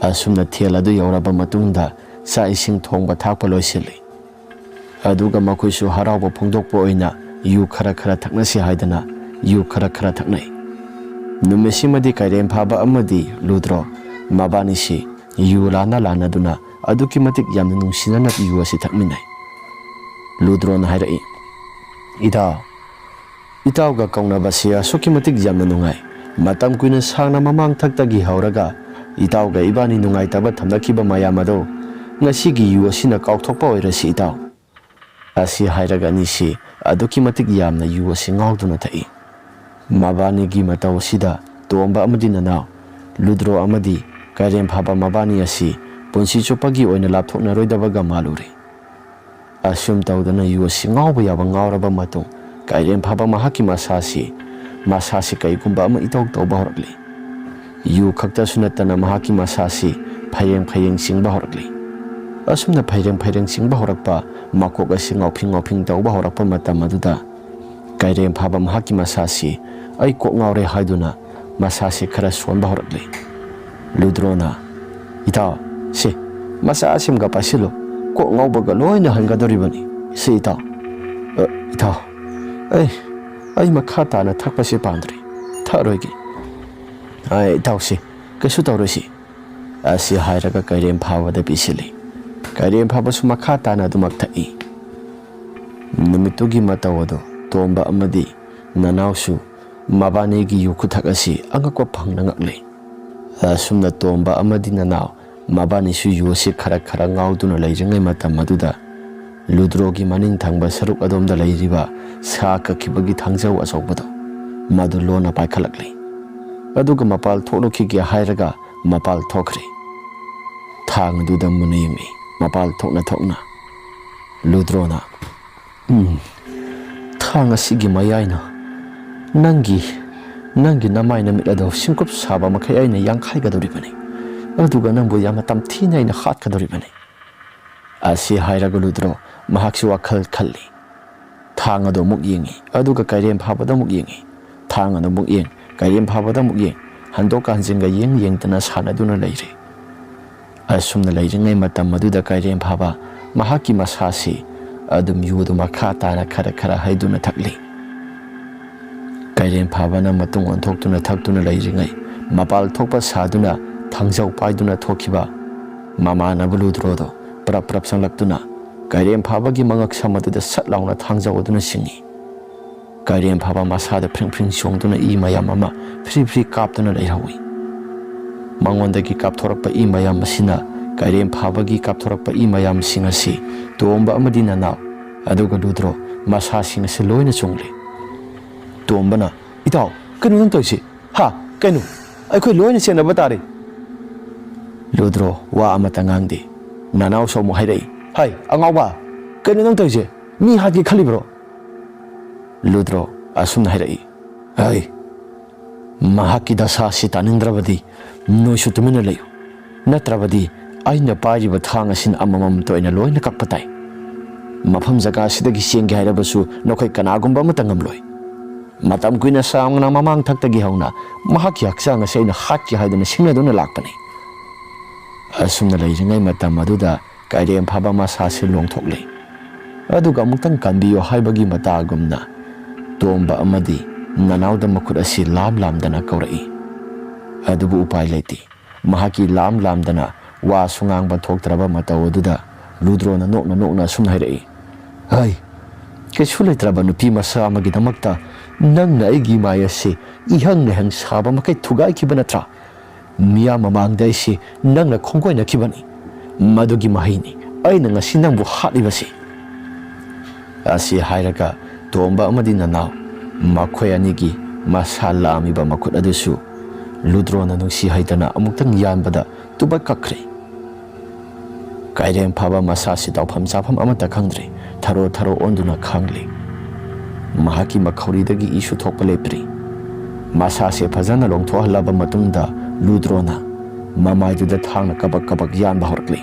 ꯑꯁꯨꯝꯅ ꯊꯦꯜ ꯑꯗꯨ ꯌꯧꯔꯕ ꯃꯇꯨꯡꯗ ꯆꯥꯛ ꯏꯁꯤꯡ ꯊꯣꯡꯕ ꯊꯥꯛꯄ ꯂꯣꯏꯁꯤꯜꯂꯤ꯫ ꯑꯗꯨꯒ ꯃꯈꯣꯏꯁꯨ ꯍꯔꯥꯎꯕ ꯐꯣꯡꯗꯣꯛꯄ ꯑꯣꯏꯅ ꯌꯨ ꯈꯔ ꯈꯔ ꯊꯛꯅꯁꯤ ꯍꯥꯏꯗꯅ ꯌꯨ ꯈꯔ ꯈꯔ ꯊꯛꯅꯩ꯫ ꯅꯨꯃꯤꯠꯁꯤꯃꯗꯤ ꯀꯩꯔꯦꯝ ꯐꯥꯕ ꯑꯃꯗꯤ ꯂꯨꯗ꯭ꯔꯣ ꯃꯕꯥꯅꯤꯁꯤ ꯌꯨ ꯂꯥꯟꯅ ꯂꯥꯟꯅꯗꯨꯅ ꯑꯗꯨꯛꯀꯤ ꯃꯇꯤꯛ ꯌꯥꯝꯅ ꯅꯨꯡꯁꯤꯅꯅ ꯌꯨ ꯑꯁꯤ ꯊꯛꯃꯤꯟꯅꯩ꯫ ꯂꯨꯗ꯭ꯔꯣꯅ ꯍꯥꯏꯔꯛꯏ, "ꯏꯇꯥꯎ, ꯏꯇꯥꯎꯒ ꯀꯧꯅꯕꯁꯤ ꯑꯁꯨꯛꯀꯤ ꯃꯇꯤꯛ ꯌꯥꯝꯅ ꯅꯨꯡꯉꯥꯏ꯫ ꯃꯇꯝ ꯀꯨꯏꯅ ꯁꯥꯡꯅ ꯃꯃꯥꯡ ꯊꯛꯇꯒꯤ ꯍꯧꯔꯒ ꯏꯇꯥꯎꯒ ꯏꯕꯥꯅꯤ ꯅꯨꯡꯉꯥꯏꯇꯕ ꯊꯝꯅꯈꯤꯕ ꯃꯌꯥꯝ ꯑꯗꯣ ꯉꯁꯤꯒꯤ ꯌꯨ ꯑꯁꯤꯅ ꯀꯥꯎꯊꯣꯛꯄ ꯑꯣꯏꯔꯁꯤ ꯏꯇꯥꯎ꯫" ꯑꯁꯤ ꯍꯥꯏꯔꯒ ꯑꯅꯤꯁꯤ ꯑꯗꯨꯛꯀꯤ ꯃꯇꯤꯛ ꯌꯥꯝꯅ ꯌꯨ ꯑꯁꯤ ꯉꯥꯎꯗꯨꯅ ꯊꯛꯏ꯫ ꯃꯕꯥꯅꯤꯒꯤ ꯃꯇꯧ ꯑꯁꯤꯗ ꯇꯣꯝꯕ ꯑꯃꯗꯤ ꯅꯅꯥꯎ ꯂꯨꯗ꯭ꯔꯣ ꯑꯃꯗꯤ ꯀꯩꯔꯦꯝ ꯐꯥꯕ ꯃꯕꯥꯅꯤ ꯑꯁꯤ ꯄꯨꯟꯁꯤ ꯆꯨꯞꯄꯒꯤ ꯑꯣꯏꯅ ꯂꯥꯞꯊꯣꯛꯅꯔꯣꯏꯗꯕꯒ ꯃꯥꯜꯂꯨꯔꯦ꯫ ꯑꯁꯨꯝ ꯇꯧꯗꯅ ꯌꯨ ꯑꯁꯤ ꯉꯥꯎꯕ ꯌꯥꯕ ꯉꯥꯎꯔꯕ ꯃꯇꯨꯡ ꯀꯩꯔꯦꯝ ꯐꯥꯕ ꯃꯍꯥꯛꯀꯤ ꯃꯁꯥꯁꯤ, ꯃꯁꯥꯁꯤ ꯀꯩꯒꯨꯝꯕ ꯑꯃ ꯏꯇꯧ ꯇꯧꯕ ꯍꯧꯔꯛꯂꯤ꯫ ꯌꯨ ꯈꯛꯇꯁꯨ ꯅꯠꯇꯅ ꯃꯍꯥꯛꯀꯤ ꯃꯁꯥꯁꯤ ꯐꯩꯔꯦꯡ ꯐꯩꯔꯦꯡ ꯆꯤꯡꯕ ꯍꯧꯔꯛꯂꯤ꯫ ꯑꯁꯨꯝꯅ ꯐꯩꯔꯦꯡ ꯐꯩꯔꯦꯡ ꯆꯤꯡꯕ ꯍꯧꯔꯛꯄ, ꯃꯀꯣꯛ ꯑꯁꯤ ꯉꯥꯎꯐꯤꯡ ꯉꯥꯎꯐꯤꯡ ꯇꯧꯕ ꯍꯧꯔꯛꯄ ꯃꯇꯝ ꯑꯗꯨꯗ ꯀꯥꯏꯔꯦꯝ ꯐꯥꯕ ꯃꯍꯥꯛꯀꯤ ꯃꯁꯥꯁꯤ "ꯑꯩ ꯀꯣꯛ ꯉꯥꯎꯔꯦ" ꯍꯥꯏꯗꯨꯅ ꯃꯁꯥꯁꯤ ꯈꯔ ꯁꯣꯟꯕ ꯍꯧꯔꯛꯂꯤ꯫ ꯂꯨꯗ꯭ꯔꯣꯅ, "ꯏꯇꯥꯎ, ꯁꯤ, ꯃꯆꯥ ꯑꯁꯤꯃꯒ ꯄꯥꯏꯁꯤꯜꯂꯨ, ꯀꯣꯛ ꯉꯥꯎꯕꯒ ꯂꯣꯏꯅ ꯍꯟꯒꯗꯧꯔꯤꯕꯅꯤ꯫ ꯁꯤ ꯏꯇꯥꯎ, ꯑ, ꯏꯇꯥꯎ, ꯑꯩ, ꯑꯩ ꯃꯈꯥ ꯇꯥꯅ ꯊꯛꯄꯁꯤ ꯄꯥꯝꯗ꯭ꯔꯦ, ꯊꯛꯑꯔꯣꯏꯒꯦ꯫ ꯑ, ꯏꯇꯥꯎ, ꯁꯤ, ꯀꯩꯁꯨ ꯇꯧꯔꯣꯏꯁꯤ"꯫ ꯑꯁꯤ ꯍꯥꯏꯔꯒ ꯀꯥꯏꯔꯦꯝ ꯐꯥꯕꯗ ꯄꯤꯁꯤꯜꯂꯤ꯫ ꯀꯥꯏꯔꯦꯝ ꯐꯥꯕꯁꯨ ꯃꯈꯥ ꯇꯥꯅ ꯑꯗꯨꯃꯛ ꯊꯛꯏ꯫ ꯅꯨꯃꯤꯠꯇꯨꯒꯤ ꯃꯇꯧ ꯑꯗꯨ ꯇꯣꯝꯕ ꯑꯃꯗꯤ ꯅꯅꯥꯎꯁꯨ ꯃꯕꯥꯅꯤꯒꯤ ꯌꯨ ꯈꯨꯊꯛ ꯑꯁꯤ ꯑꯉꯛꯄ ꯐꯪꯅ ꯉꯛꯂꯤ꯫ ꯑꯁꯨꯝꯅ ꯇꯣꯝꯕ ꯑꯃꯗꯤ ꯅꯅꯥꯎ ꯃꯕꯥꯅꯤꯁꯨ ꯌꯨ ꯑꯁꯤ ꯈꯔ ꯈꯔ ꯉꯥꯎꯗꯨꯅ ꯂꯩꯔꯤꯉꯩ ꯃꯇꯝ ꯑꯗꯨꯗ, ꯂꯨꯗ꯭ꯔꯣꯒꯤ ꯃꯅꯤꯡ ꯊꯪꯕ ꯁꯔꯨꯛ ꯑꯗꯣꯝꯗ ꯂꯩꯔꯤꯕ ꯁꯥ ꯀꯛꯈꯤꯕꯒꯤ ꯊꯥꯡꯖꯧ ꯑꯆꯧꯕꯗꯣ, ꯃꯗꯨ ꯂꯣꯟꯅ ꯄꯥꯏꯈꯠꯂꯛꯂꯤ꯫ ꯑꯗꯨꯒ ꯃꯄꯥꯜ ꯊꯣꯛꯂꯛꯈꯤꯒꯦ ꯍꯥꯏꯔꯒ ꯃꯄꯥꯜ ꯊꯣꯛꯈ꯭ꯔꯦ꯫ ꯊꯥꯡ ꯑꯗꯨꯗ ꯃꯨꯟꯅ ꯌꯦꯡꯂꯤ, ꯃꯄꯥꯜ ꯊꯣꯛꯅ ꯊꯣꯛꯅ꯫ ꯂꯨꯗ꯭ꯔꯣꯅ, "ꯎꯝ, ꯊꯥꯡ ꯑꯁꯤꯒꯤ ꯃꯌꯥꯏꯅ ꯅꯪꯒꯤ, ꯅꯪꯒꯤ ꯅꯃꯥꯏ ꯅꯃꯤꯠ ꯑꯗꯣ ꯁꯤꯡꯀꯨꯞ ꯁꯥꯕ ꯃꯈꯩ ꯑꯩꯅ ꯌꯥꯡꯈꯥꯏꯒꯗꯧꯔꯤꯕꯅꯤ, ꯑꯗꯨꯒ ꯅꯪꯕꯨ ꯌꯥꯝꯅ ꯇꯝꯊꯤꯅ ꯑꯩꯅ ꯍꯥꯠꯀꯗꯧꯔꯤꯕꯅꯤ"꯫ ꯑꯁꯤ ꯍꯥꯏꯔꯒ ꯂꯨꯗ꯭ꯔꯣ ꯃꯍꯥꯛꯁꯨ ꯋꯥꯈꯜ ꯈꯜꯂꯤ꯫ ꯊꯥꯡ ꯑꯗꯨ ꯑꯃꯨꯛ ꯌꯦꯡꯉꯤ, ꯑꯗꯨꯒ ꯀꯥꯏꯔꯦꯝ ꯐꯥꯕꯗ ꯑꯃꯨꯛ ꯌꯦꯡꯉꯤ꯫ ꯊꯥꯡ ꯑꯗꯨ ꯑꯃꯨꯛ ꯌꯦꯡ, ꯀꯥꯏꯔꯦꯝ ꯐꯥꯕꯗ ꯑꯃꯨꯛ ꯌꯦꯡ, ꯍꯟꯗꯣꯛꯀ ꯍꯟꯖꯤꯟꯒ ꯌꯦꯡ ꯌꯦꯡꯗꯅ ꯁꯥꯟꯅꯗꯨꯅ ꯂꯩꯔꯤ꯫ ꯑꯁꯨꯝꯅ ꯂꯩꯔꯤꯉꯩ ꯃꯇꯝ ꯑꯗꯨꯗ ꯀꯥꯏꯔꯦꯝ ꯐꯥꯕ ꯃꯍꯥꯛꯀꯤ ꯃꯁꯥꯁꯤ ꯑꯗꯨꯝ ꯌꯨ ꯑꯗꯨ ꯃꯈꯥ ꯇꯥꯅ ꯈꯔ ꯈꯔ ꯍꯩꯗꯨꯅ ꯊꯛꯂꯤ꯫ ꯀꯥꯏꯔꯦꯝ ꯐꯥꯕꯅ ꯃꯇꯨꯡ ꯑꯣꯟꯊꯣꯛꯇꯨꯅ ꯊꯛꯇꯨꯅ ꯂꯩꯔꯤꯉꯩ, ꯃꯄꯥꯜ ꯊꯣꯛꯄ ꯁꯥꯗꯨꯅ ꯊꯥꯡꯖꯧ ꯄꯥꯏꯗꯨꯅ ꯊꯣꯛꯈꯤꯕ ꯃꯃꯥꯟꯅꯕ ꯂꯨꯗ꯭ꯔꯣꯗꯣ ꯄ꯭ꯔꯞ ꯄ꯭ꯔꯞ ꯆꯪꯂꯛꯇꯨꯅ ꯀꯥꯏꯔꯦꯝ ꯐꯥꯕꯒꯤ ꯃꯉꯛ ꯁꯝ ꯑꯗꯨꯗ ꯁꯠ ꯂꯥꯎꯅ ꯊꯥꯡꯖꯧ ꯑꯗꯨꯅ ꯁꯤꯡꯉꯤ꯫ ꯀꯥꯏꯔꯦꯝ ꯐꯥꯕ ꯃꯁꯥꯗ ꯐ꯭ꯔꯤꯡ ꯐ꯭ꯔꯤꯡ ꯆꯣꯡꯗꯨꯅ ꯏ ꯃꯌꯥꯝ ꯑꯃ ꯐ꯭ꯔꯤ ꯐ꯭ꯔꯤ ꯀꯥꯞꯇꯨꯅ ꯂꯩꯍꯧꯏ꯫ ꯃꯉꯣꯟꯗꯒꯤ ꯀꯥꯞꯊꯣꯔꯛꯄ ꯏ ꯃꯌꯥꯝ ꯑꯁꯤꯅ ꯀꯥꯏꯔꯦꯝ ꯐꯥꯕꯒꯤ ꯀꯥꯞꯊꯣꯔꯛꯄ ꯏ ꯃꯌꯥꯝꯁꯤꯡ ꯑꯁꯤ ꯇꯣꯝꯕ ꯑꯃꯗꯤ ꯅꯅꯥꯎ, ꯑꯗꯨꯒ ꯂꯨꯗ꯭ꯔꯣ ꯃꯁꯥꯁꯤꯡ ꯑꯁꯤ ꯂꯣꯏꯅ ꯆꯨꯡꯂꯦ꯫ ꯇꯣꯝꯕꯅ, "ꯏꯇꯥꯎ, ꯀꯩꯅꯣ ꯅꯪ ꯇꯧꯔꯤꯁꯤ? ꯍꯥ? ꯀꯩꯅꯣ? ꯑꯩꯈꯣꯏ ꯂꯣꯏꯅ ꯆꯦꯟꯅꯕ ꯇꯥꯔꯦ!" ꯂꯨꯗ꯭ꯔꯣ ꯋꯥ ꯑꯃꯠꯇ ꯉꯥꯡꯗꯦ꯫ ꯅꯅꯥꯎꯁꯨ ꯑꯃꯨꯛ ꯍꯥꯏꯔꯛꯏ, "ꯍꯥꯏ, ꯑꯉꯥꯎꯕ, ꯀꯩꯅꯣ ꯅꯪ ꯇꯧꯔꯤꯁꯦ? ꯃꯤ ꯍꯥꯠꯀꯦ ꯈꯜꯂꯤꯕ꯭ꯔꯣ?" ꯂꯨꯗ꯭ꯔꯣ ꯑꯁꯨꯝꯅ ꯍꯥꯏꯔꯛꯏ, "ꯍꯩ, ꯃꯍꯥꯛꯀꯤ ꯗꯁꯥ ꯑꯁꯤ ꯇꯥꯅꯤꯡꯗ꯭ꯔꯕꯗꯤ ꯅꯣꯏꯁꯨ ꯇꯨꯃꯤꯟꯅ ꯂꯩꯌꯨ, ꯅꯠꯇ꯭ꯔꯕꯗꯤ ꯑꯩꯅ ꯄꯥꯏꯔꯤꯕ ꯊꯥꯡ ꯑꯁꯤꯅ ꯑꯃꯃꯝꯇ ꯑꯣꯏꯅ ꯂꯣꯏꯅ ꯀꯛꯄ ꯇꯥꯏ"꯫ ꯃꯐꯝ ꯖꯒꯥ ꯑꯁꯤꯗꯒꯤ ꯆꯦꯟꯒꯦ ꯍꯥꯏꯔꯕꯁꯨ ꯅꯈꯣꯏ ꯀꯅꯥꯒꯨꯝꯕ ꯑꯃꯠꯇ ꯉꯝꯂꯣꯏ꯫ ꯃꯇꯝ ꯀꯨꯏꯅ ꯁꯥꯡꯅ ꯃꯃꯥꯡꯊꯛꯇꯒꯤ ꯍꯧꯅ ꯃꯍꯥꯛꯀꯤ ꯍꯛꯆꯥꯡ ꯑꯁꯤ ꯑꯩꯅ ꯍꯥꯠꯀꯦ ꯍꯥꯏꯗꯨꯅ ꯁꯤꯡꯅꯗꯨꯅ ꯂꯥꯛꯄꯅꯤ꯫ ꯑꯁꯨꯝꯅ ꯂꯩꯔꯤꯉꯩ ꯃꯇꯝ ꯑꯗꯨꯗ ꯀꯥꯏꯔꯦꯝ ꯐꯥꯕ ꯃꯁꯥꯁꯤ ꯂꯣꯡꯊꯣꯛꯂꯦ꯫ ꯑꯗꯨꯒ ꯑꯃꯨꯛꯇꯪ ꯀꯟꯕꯤꯌꯨ ꯍꯥꯏꯕꯒꯤ ꯃꯇꯥꯒꯨꯝꯅ ꯇꯣꯝꯕ ꯑꯃꯗꯤ ꯅꯅꯥꯎꯗ ꯃꯈꯨꯠ ꯑꯁꯤ ꯂꯥꯝ ꯂꯥꯝꯗꯅ ꯀꯧꯔꯛꯏ꯫ ꯑꯗꯨꯕꯨ ꯎꯄꯥꯏ ꯂꯩꯇꯦ꯫ ꯃꯍꯥꯛꯀꯤ ꯂꯥꯝ ꯂꯥꯝꯗꯅ ꯋꯥꯁꯨ ꯉꯥꯡꯕ ꯊꯣꯛꯇ꯭ꯔꯕ ꯃꯇꯧ ꯑꯗꯨꯗ ꯂꯨꯗ꯭ꯔꯣꯅ ꯅꯣꯛꯅ ꯅꯣꯛꯅ ꯑꯁꯨꯝ ꯍꯥꯏꯔꯛꯏ, "ꯍꯩ, ꯀꯩꯁꯨ ꯂꯩꯇ꯭ꯔꯕ ꯅꯨꯄꯤ ꯃꯆꯥ ꯑꯃꯒꯤꯗꯃꯛꯇ ꯅꯪꯅ ꯑꯩꯒꯤ ꯃꯥꯏ ꯑꯁꯤ ꯏꯍꯪ ꯅꯍꯪ ꯁꯥꯕ ꯃꯈꯩ ꯊꯨꯒꯥꯏꯈꯤꯕ ꯅꯠꯇ꯭ꯔꯥ? ꯃꯤꯌꯥꯝ ꯃꯃꯥꯡꯗ ꯑꯩꯁꯤ ꯅꯪꯅ ꯈꯣꯡꯒꯣꯏꯅꯈꯤꯕꯅꯤ꯫ ꯃꯗꯨꯒꯤ ꯃꯍꯩꯅꯤ ꯑꯩꯅ ꯉꯁꯤ ꯅꯪꯕꯨ ꯍꯥꯠꯂꯤꯕꯁꯤ꯫" ꯑꯁꯤ ꯍꯥꯏꯔꯒ ꯇꯣꯝꯕ ꯑꯃꯗꯤ ꯅꯅꯥꯎ ꯃꯈꯣꯏ ꯑꯅꯤꯒꯤ ꯃꯁꯥ ꯂꯥꯝꯃꯤꯕ ꯃꯈꯨꯠ ꯑꯗꯨꯁꯨ ꯂꯨꯗ꯭ꯔꯣꯅ ꯅꯨꯡꯁꯤ ꯍꯩꯇꯅ ꯑꯃꯨꯛꯇꯪ ꯌꯥꯟꯕꯗ ꯇꯨꯕꯠ ꯀꯛꯈ꯭ꯔꯦ꯫ ꯀꯥꯏꯔꯦꯝ ꯐꯥꯕ ꯃꯁꯥꯁꯤ ꯇꯧꯐꯝ ꯆꯥꯐꯝ ꯑꯃꯠꯇ ꯈꯪꯗ꯭ꯔꯦ, ꯊꯔꯣ ꯊꯔꯣ ꯑꯣꯟꯗꯨꯅ ꯈꯥꯡꯂꯤ꯫ ꯃꯍꯥꯛꯀꯤ ꯃꯈꯧꯔꯤꯗꯒꯤ ꯏꯁꯨ ꯊꯣꯛꯄ ꯂꯦꯞꯇ꯭ꯔꯤ꯫ ꯃꯁꯥꯁꯦ ꯐꯖꯅ ꯂꯣꯡꯊꯣꯛꯍꯜꯂꯕ ꯃꯇꯨꯡꯗ ꯂꯨꯗ꯭ꯔꯣꯅ ꯃꯃꯥꯏꯗꯨꯗ ꯊꯥꯡꯅ ꯀꯕꯛ ꯀꯕꯛ ꯌꯥꯟꯕ ꯍꯧꯔꯛꯂꯤ꯫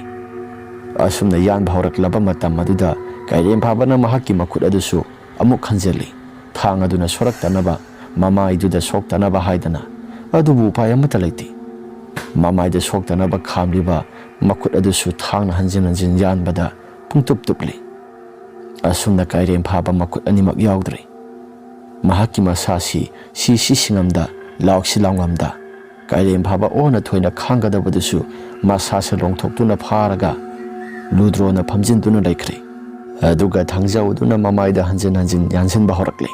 ꯑꯁꯨꯝꯅ ꯌꯥꯟꯕ ꯍꯧꯔꯛꯂꯕ ꯃꯇꯝ ꯑꯗꯨꯗ ꯀꯥꯏꯔꯦꯝ ꯐꯥꯕꯅ ꯃꯍꯥꯛꯀꯤ ꯃꯈꯨꯠ ꯑꯗꯨꯁꯨ ꯑꯃꯨꯛ ꯈꯟꯖꯤꯜꯂꯤ꯫ ꯊꯥꯡ ꯑꯗꯨꯅ ꯁꯣꯔꯛꯇꯅꯕ ꯃꯃꯥꯏꯗꯨꯗ ꯁꯣꯛꯇꯅꯕ ꯍꯥꯏꯗꯅ, ꯑꯗꯨꯕꯨ ꯎꯄꯥꯏ ꯑꯃꯠꯇ ꯂꯩꯇꯦ꯫ ꯃꯃꯥꯏꯗ ꯁꯣꯛꯇꯅꯕ ꯈꯥꯝꯂꯤꯕ ꯃꯈꯨꯠ ꯑꯗꯨꯁꯨ ꯊꯥꯡꯅ ꯍꯟꯖꯤꯟ ꯍꯟꯖꯤꯟ ꯌꯥꯟꯕꯗ ꯄꯨꯡꯇꯨꯞ ꯇꯨꯞꯂꯤ꯫ ꯑꯁꯨꯝꯅ ꯀꯥꯏꯔꯦꯝ ꯐꯥꯕ ꯃꯈꯨꯠ ꯑꯅꯤꯃꯛ ꯌꯥꯎꯗ꯭ꯔꯦ꯫ ꯃꯍꯥꯛꯀꯤ ꯃꯁꯥꯁꯤ ꯁꯤ ꯁꯤ ꯁꯤꯡꯉꯝꯗ, ꯂꯥꯎꯁꯤ ꯂꯥꯎꯉꯝꯗ, ꯀꯥꯏꯔꯦꯝ ꯐꯥꯕ ꯑꯣꯟꯅ ꯊꯣꯏꯅ ꯈꯥꯡꯒꯗꯕꯗꯨꯁꯨ ꯃꯁꯥꯁꯦ ꯂꯣꯡꯊꯣꯛꯇꯨꯅ ꯐꯥꯔꯒ ꯂꯨꯗ꯭ꯔꯣꯅ ꯐꯝꯖꯤꯟꯗꯨꯅ ꯂꯩꯈ꯭ꯔꯦ꯫ ꯑꯗꯨꯒ ꯊꯥꯡꯖꯧꯗꯨꯅ ꯃꯃꯥꯏꯗ ꯍꯟꯖꯤꯟ ꯍꯟꯖꯤꯟ ꯌꯥꯟꯁꯤꯟꯕ ꯍꯧꯔꯛꯂꯦ꯫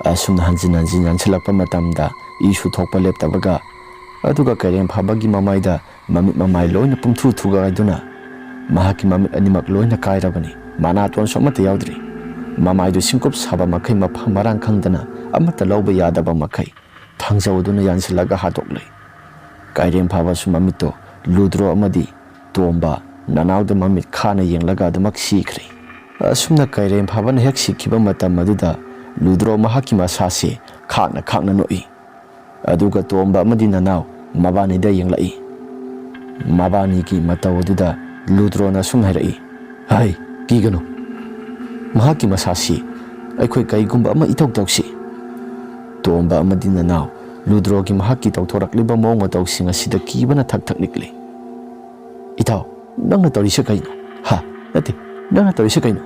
ꯑꯁꯨꯝꯅ ꯍꯟꯖꯤꯟ ꯍꯟꯖꯤꯟ ꯌꯥꯟꯁꯤꯜꯂꯛꯄ ꯃꯇꯝꯗ ꯏꯁꯨ ꯊꯣꯛꯄ ꯂꯦꯞꯇꯕꯒ, ꯑꯗꯨꯒ ꯀꯥꯏꯔꯦꯝ ꯐꯥꯕꯒꯤ ꯃꯃꯥꯏꯗ ꯃꯃꯤꯠ ꯃꯃꯥꯏ ꯂꯣꯏꯅ ꯄꯨꯝꯊꯨ ꯊꯨꯒꯥꯏꯗꯨꯅ ꯃꯍꯥꯛꯀꯤ ꯃꯃꯤꯠ ꯑꯅꯤꯃꯛ ꯂꯣꯏꯅ ꯀꯥꯏꯔꯕꯅꯤ꯫ ꯃꯅꯥꯇꯣꯟꯁꯨ ꯑꯃꯠꯇ ꯌꯥꯎꯗ꯭ꯔꯤ꯫ ꯃꯃꯥꯏꯗꯨ ꯁꯤꯡꯀꯨꯞ ꯁꯥꯕ ꯃꯈꯩ ꯃꯐꯝ ꯃꯔꯥꯡ ꯈꯪꯗꯅ ꯑꯃꯠꯇ ꯂꯧꯕ ꯌꯥꯗꯕ ꯃꯈꯩ ꯊꯥꯡꯖꯧ ꯑꯗꯨꯅ ꯌꯥꯟꯁꯤꯜꯂꯒ ꯍꯥꯠꯇꯣꯛꯂꯦ꯫ ꯀꯥꯏꯔꯦꯝ ꯐꯥꯕꯁꯨ ꯃꯃꯤꯠꯇꯣ ꯂꯨꯗ꯭ꯔꯣ ꯑꯃꯗꯤ ꯇꯣꯝꯕ ꯅꯅꯥꯎꯗ ꯃꯃꯤꯠ ꯈꯥꯅ ꯌꯦꯡꯂꯒ ꯑꯗꯨꯃꯛ ꯁꯤꯈ꯭ꯔꯦ꯫ ꯑꯁꯨꯝꯅ ꯀꯥꯏꯔꯦꯝ ꯐꯥꯕꯅ ꯍꯦꯛ ꯁꯤꯈꯤꯕ ꯃꯇꯝ ꯑꯗꯨꯗ ꯂꯨꯗ꯭ꯔꯣ ꯃꯍꯥꯛꯀꯤ ꯃꯁꯥꯁꯦ ꯈꯥꯛꯅ ꯈꯥꯛꯅ ꯅꯣꯛꯏ꯫ ꯑꯗꯨꯒ ꯇꯣꯝꯕ ꯑꯃꯗꯤ ꯅꯅꯥꯎ ꯃꯕꯥꯅꯤꯗ ꯌꯦꯡꯂꯛꯏ꯫ ꯃꯕꯥꯅꯤꯒꯤ ꯃꯇꯧ ꯑꯗꯨꯗ ꯂꯨꯗ꯭ꯔꯣꯅ ꯑꯁꯨꯝ ꯍꯥꯏꯔꯛꯏ, "ꯍꯩ, ꯀꯤꯒꯅꯨ, ꯃꯍꯥꯛꯀꯤ ꯃꯁꯥꯁꯤ ꯑꯩꯈꯣꯏ ꯀꯔꯤꯒꯨꯝꯕ ꯑꯃ ꯏꯇꯧ ꯇꯧꯁꯤ꯫ ꯇꯣꯝꯕ ꯑꯃꯗꯤ ꯅꯅꯥꯎ ꯂꯨꯗ꯭ꯔꯣꯒꯤ ꯃꯍꯥꯛꯀꯤ ꯇꯧꯊꯣꯔꯛꯂꯤꯕ ꯃꯑꯣꯡ ꯃꯇꯧꯁꯤꯡ ꯑꯁꯤꯗ ꯀꯤꯕꯅ ꯊꯛ ꯊꯛ ꯅꯤꯛꯂꯤ꯫ "ꯏꯇꯥꯎ, ꯅꯪꯅ ꯇꯧꯔꯤꯁꯦ ꯀꯩꯅꯣ? ꯍꯥ? ꯅꯠꯇꯦ, ꯅꯪꯅ ꯇꯧꯔꯤꯁꯦ ꯀꯩꯅꯣ?"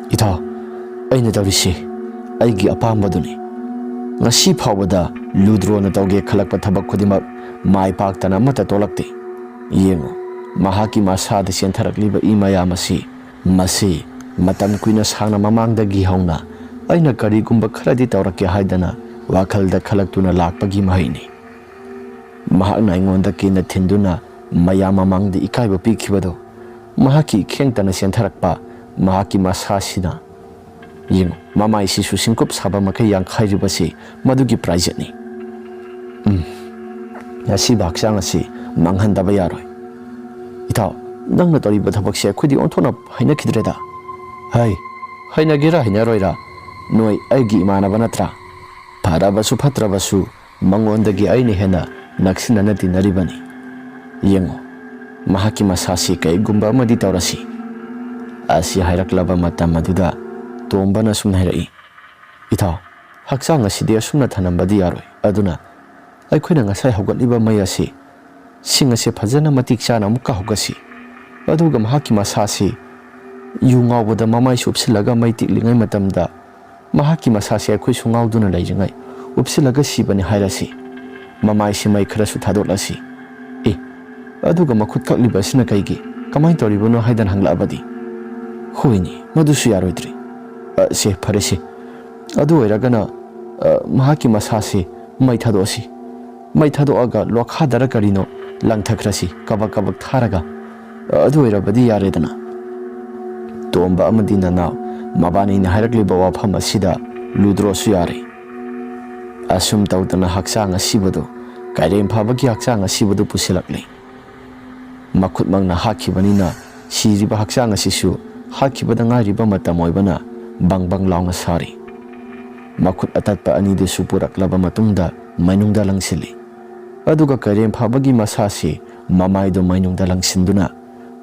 "ꯏꯇꯥꯎ, ꯑꯩꯅ ꯇꯧꯔꯤꯁꯤ ꯑꯩꯒꯤ ꯑꯄꯥꯝꯕꯗꯨꯅꯤ꯫ ꯉꯁꯤ ꯐꯥꯎꯕꯗ ꯂꯨꯗ꯭ꯔꯣꯅ ꯇꯧꯒꯦ ꯈꯜꯂꯛꯄ ꯊꯕꯛ ꯈꯨꯗꯤꯡꯃꯛ ꯃꯥꯏ ꯄꯥꯛꯇꯅ ꯑꯃꯠꯇ ꯇꯣꯛꯂꯛꯇꯦ꯫ ꯌꯦꯡꯉꯨ, ꯃꯍꯥꯛꯀꯤ ꯃꯁꯥꯗ ꯆꯦꯟꯊꯔꯛꯂꯤꯕ ꯏ ꯃꯌꯥꯝ ꯑꯁꯤ꯫ ꯃꯁꯤ ꯃꯇꯝ ꯀꯨꯏꯅ ꯁꯥꯡꯅ ꯃꯃꯥꯡꯗꯒꯤ ꯍꯧꯅ ꯑꯩꯅ ꯀꯔꯤꯒꯨꯝꯕ ꯈꯔꯗꯤ ꯇꯧꯔꯛꯀꯦ ꯍꯥꯏꯗꯅ ꯋꯥꯈꯜꯗ ꯈꯜꯂꯛꯇꯨꯅ ꯂꯥꯛꯄꯒꯤ ꯃꯍꯩꯅꯤ꯫ ꯃꯍꯥꯛꯅ ꯑꯩꯉꯣꯟꯗ ꯀꯤꯟꯅ ꯊꯤꯟꯗꯨꯅ ꯃꯌꯥꯝ ꯃꯃꯥꯡꯗ ꯏꯀꯥꯏꯕ ꯄꯤꯈꯤꯕꯗꯨ, ꯃꯍꯥꯛꯀꯤ ꯏꯈꯦꯡꯇꯅ ꯆꯦꯟꯊꯔꯛꯄ ꯃꯍꯥꯛꯀꯤ ꯃꯁꯥꯁꯤꯅ꯫ ꯌꯦꯡꯉꯨ, ꯃꯃꯥꯏꯁꯤꯁꯨ ꯁꯤꯡꯀꯨꯞ ꯁꯥꯕ ꯃꯈꯩ ꯌꯥꯡꯈꯥꯏꯔꯤꯕꯁꯤ ꯃꯗꯨꯒꯤ ꯄ꯭ꯔꯥꯏꯖꯦꯠꯅꯤ꯫ ꯎꯝ, ꯑꯁꯤꯕ ꯍꯛꯆꯥꯡ ꯑꯁꯤ ꯃꯥꯡꯍꯟꯗꯕ ꯌꯥꯔꯣꯏ꯫ ꯏꯇꯥꯎ, ꯅꯪꯅ ꯇꯧꯔꯤꯕ ꯊꯕꯛꯁꯦ ꯑꯩꯈꯣꯏꯗꯤ ꯑꯣꯟꯊꯣꯛꯅ ꯍꯩꯅꯈꯤꯗ꯭ꯔꯦꯗ꯫ ꯍꯩ, ꯍꯩꯅꯒꯦꯔꯥ ꯍꯩꯅꯔꯣꯏꯔꯥ, ꯅꯣꯏ ꯑꯩꯒꯤ ꯏꯃꯥꯟꯅꯕ ꯅꯠꯇ꯭ꯔꯥ? ꯐꯔꯕꯁꯨ ꯐꯠꯇ꯭ꯔꯕꯁꯨ ꯃꯉꯣꯟꯗꯒꯤ ꯑꯩꯅ ꯍꯦꯟꯅ ꯅꯛꯁꯤꯟꯅꯅ ꯇꯤꯟꯅꯔꯤꯕꯅꯤ꯫ ꯌꯦꯡꯉꯨ, ꯃꯍꯥꯛꯀꯤ ꯃꯁꯥꯁꯤ ꯀꯩꯒꯨꯝꯕ ꯑꯃꯗꯤ ꯇꯧꯔꯁꯤ꯫" ꯑꯁꯤ ꯍꯥꯏꯔꯛꯂꯕ ꯃꯇꯝ ꯑꯗꯨꯗ ꯇꯣꯝꯕꯅ ꯁꯨꯝ ꯍꯥꯏꯔꯛꯏ, "ꯏꯇꯥꯎ, ꯍꯛꯆꯥꯡ ꯑꯁꯤꯗꯤ ꯑꯁꯨꯝꯅ ꯊꯅꯝꯕꯗꯤ ꯌꯥꯔꯣꯏ꯫ ꯑꯗꯨꯅ ꯑꯩꯈꯣꯏꯅ ꯉꯁꯥꯏ ꯍꯧꯒꯠꯂꯤꯕ ꯃꯩ ꯑꯁꯤ, ꯁꯤꯡ ꯑꯁꯤ ꯐꯖꯅ ꯃꯇꯤꯛ ꯆꯥꯅ ꯑꯃꯨꯛꯀ ꯍꯧꯒꯠꯁꯤ꯫ ꯑꯗꯨꯒ ꯃꯍꯥꯛꯀꯤ ꯃꯁꯥꯁꯤ ꯌꯨ ꯉꯥꯎꯕꯗ ꯃꯃꯥꯏ ꯁꯨꯞꯁꯤꯜꯂꯒ ꯃꯩ ꯇꯤꯛꯂꯤꯉꯩ ꯃꯇꯝꯗ ꯃꯍꯥꯛꯀꯤ ꯃꯁꯥꯁꯤ ꯑꯩꯈꯣꯏꯁꯨ ꯉꯥꯎꯗꯨꯅ ꯂꯩꯔꯤꯉꯩ ꯎꯞꯁꯤꯜꯂꯒ ꯁꯤꯕꯅꯤ ꯍꯥꯏꯔꯁꯤ꯫ ꯃꯃꯥꯏꯁꯤ ꯃꯩ ꯈꯔꯁꯨ ꯊꯥꯗꯣꯛꯂꯁꯤ꯫ ꯑꯦ, ꯑꯗꯨꯒ ꯃꯈꯨꯠ ꯀꯛꯂꯤꯕ ꯑꯁꯤꯅ ꯀꯩꯒꯤ? ꯀꯃꯥꯏꯅ ꯇꯧꯔꯤꯕꯅꯣ?" ꯍꯥꯏꯗꯅ ꯍꯪꯂꯛꯑꯕꯗꯤ, "ꯍꯣꯏꯅꯦ, ꯃꯗꯨꯁꯨ ꯌꯥꯔꯣꯏꯗ꯭ꯔꯦ꯫ ꯑ, ꯁꯦ, ꯐꯔꯦꯁꯦ꯫ ꯑꯗꯨ ꯑꯣꯏꯔꯒꯅ, ꯑ, ꯃꯍꯥꯛꯀꯤ ꯃꯁꯥꯁꯤ ꯃꯩ ꯊꯥꯗꯣꯛꯑꯁꯤ꯫ ꯃꯩ ꯊꯥꯗꯣꯛꯑꯒ ꯂꯣꯈꯥꯗꯔ ꯀꯔꯤꯅꯣ ꯂꯪꯊꯈ꯭ꯔꯁꯤ, ꯀꯕꯛ ꯀꯕꯛ ꯊꯥꯔꯒ꯫ ꯑ, ꯑꯗꯨ ꯑꯣꯏꯔꯕꯗꯤ ꯌꯥꯔꯦꯗꯅ꯫" ꯇꯣꯝꯕ ꯑꯃꯗꯤ ꯅꯅꯥꯎ ꯃꯕꯥꯅꯤꯅ ꯍꯥꯏꯔꯛꯂꯤꯕ ꯋꯥꯐꯝ ꯑꯁꯤꯗ ꯂꯨꯗ꯭ꯔꯣꯁꯨ ꯌꯥꯔꯦ꯫ ꯑꯁꯨꯝ ꯇꯧꯗꯅ ꯍꯛꯆꯥꯡ ꯑꯁꯤꯕꯗꯨ, ꯀꯥꯏꯔꯦꯝ ꯐꯥꯕꯒꯤ ꯍꯛꯆꯥꯡ ꯑꯁꯤꯕꯗꯨ ꯄꯨꯁꯤꯜꯂꯛꯂꯦ꯫ ꯃꯈꯨꯠꯃꯛꯅ ꯍꯥꯠꯈꯤꯕꯅꯤꯅ ꯁꯤꯔꯤꯕ ꯍꯛꯆꯥꯡ ꯑꯁꯤꯁꯨ ꯍꯥꯠꯈꯤꯕꯗ ꯉꯥꯏꯔꯤꯕ ꯃꯇꯝ ꯑꯣꯏꯕꯅ ꯕꯪ ꯕꯪ ꯂꯥꯎꯅ ꯁꯥꯔꯤ꯫ ꯃꯈꯨꯠ ꯑꯇꯠꯄ ꯑꯅꯤꯗꯨꯁꯨ ꯄꯨꯔꯛꯂꯕ ꯃꯇꯨꯡꯗ ꯃꯩꯅꯨꯡꯗ ꯂꯪꯁꯤꯜꯂꯤ꯫ ꯑꯗꯨꯒ ꯀꯩꯔꯦꯝ ꯐꯥꯕꯒꯤ ꯃꯁꯥꯁꯤ ꯃꯃꯥꯏꯗꯨ ꯃꯩꯅꯨꯡꯗ ꯂꯪꯁꯤꯟꯗꯨꯅ,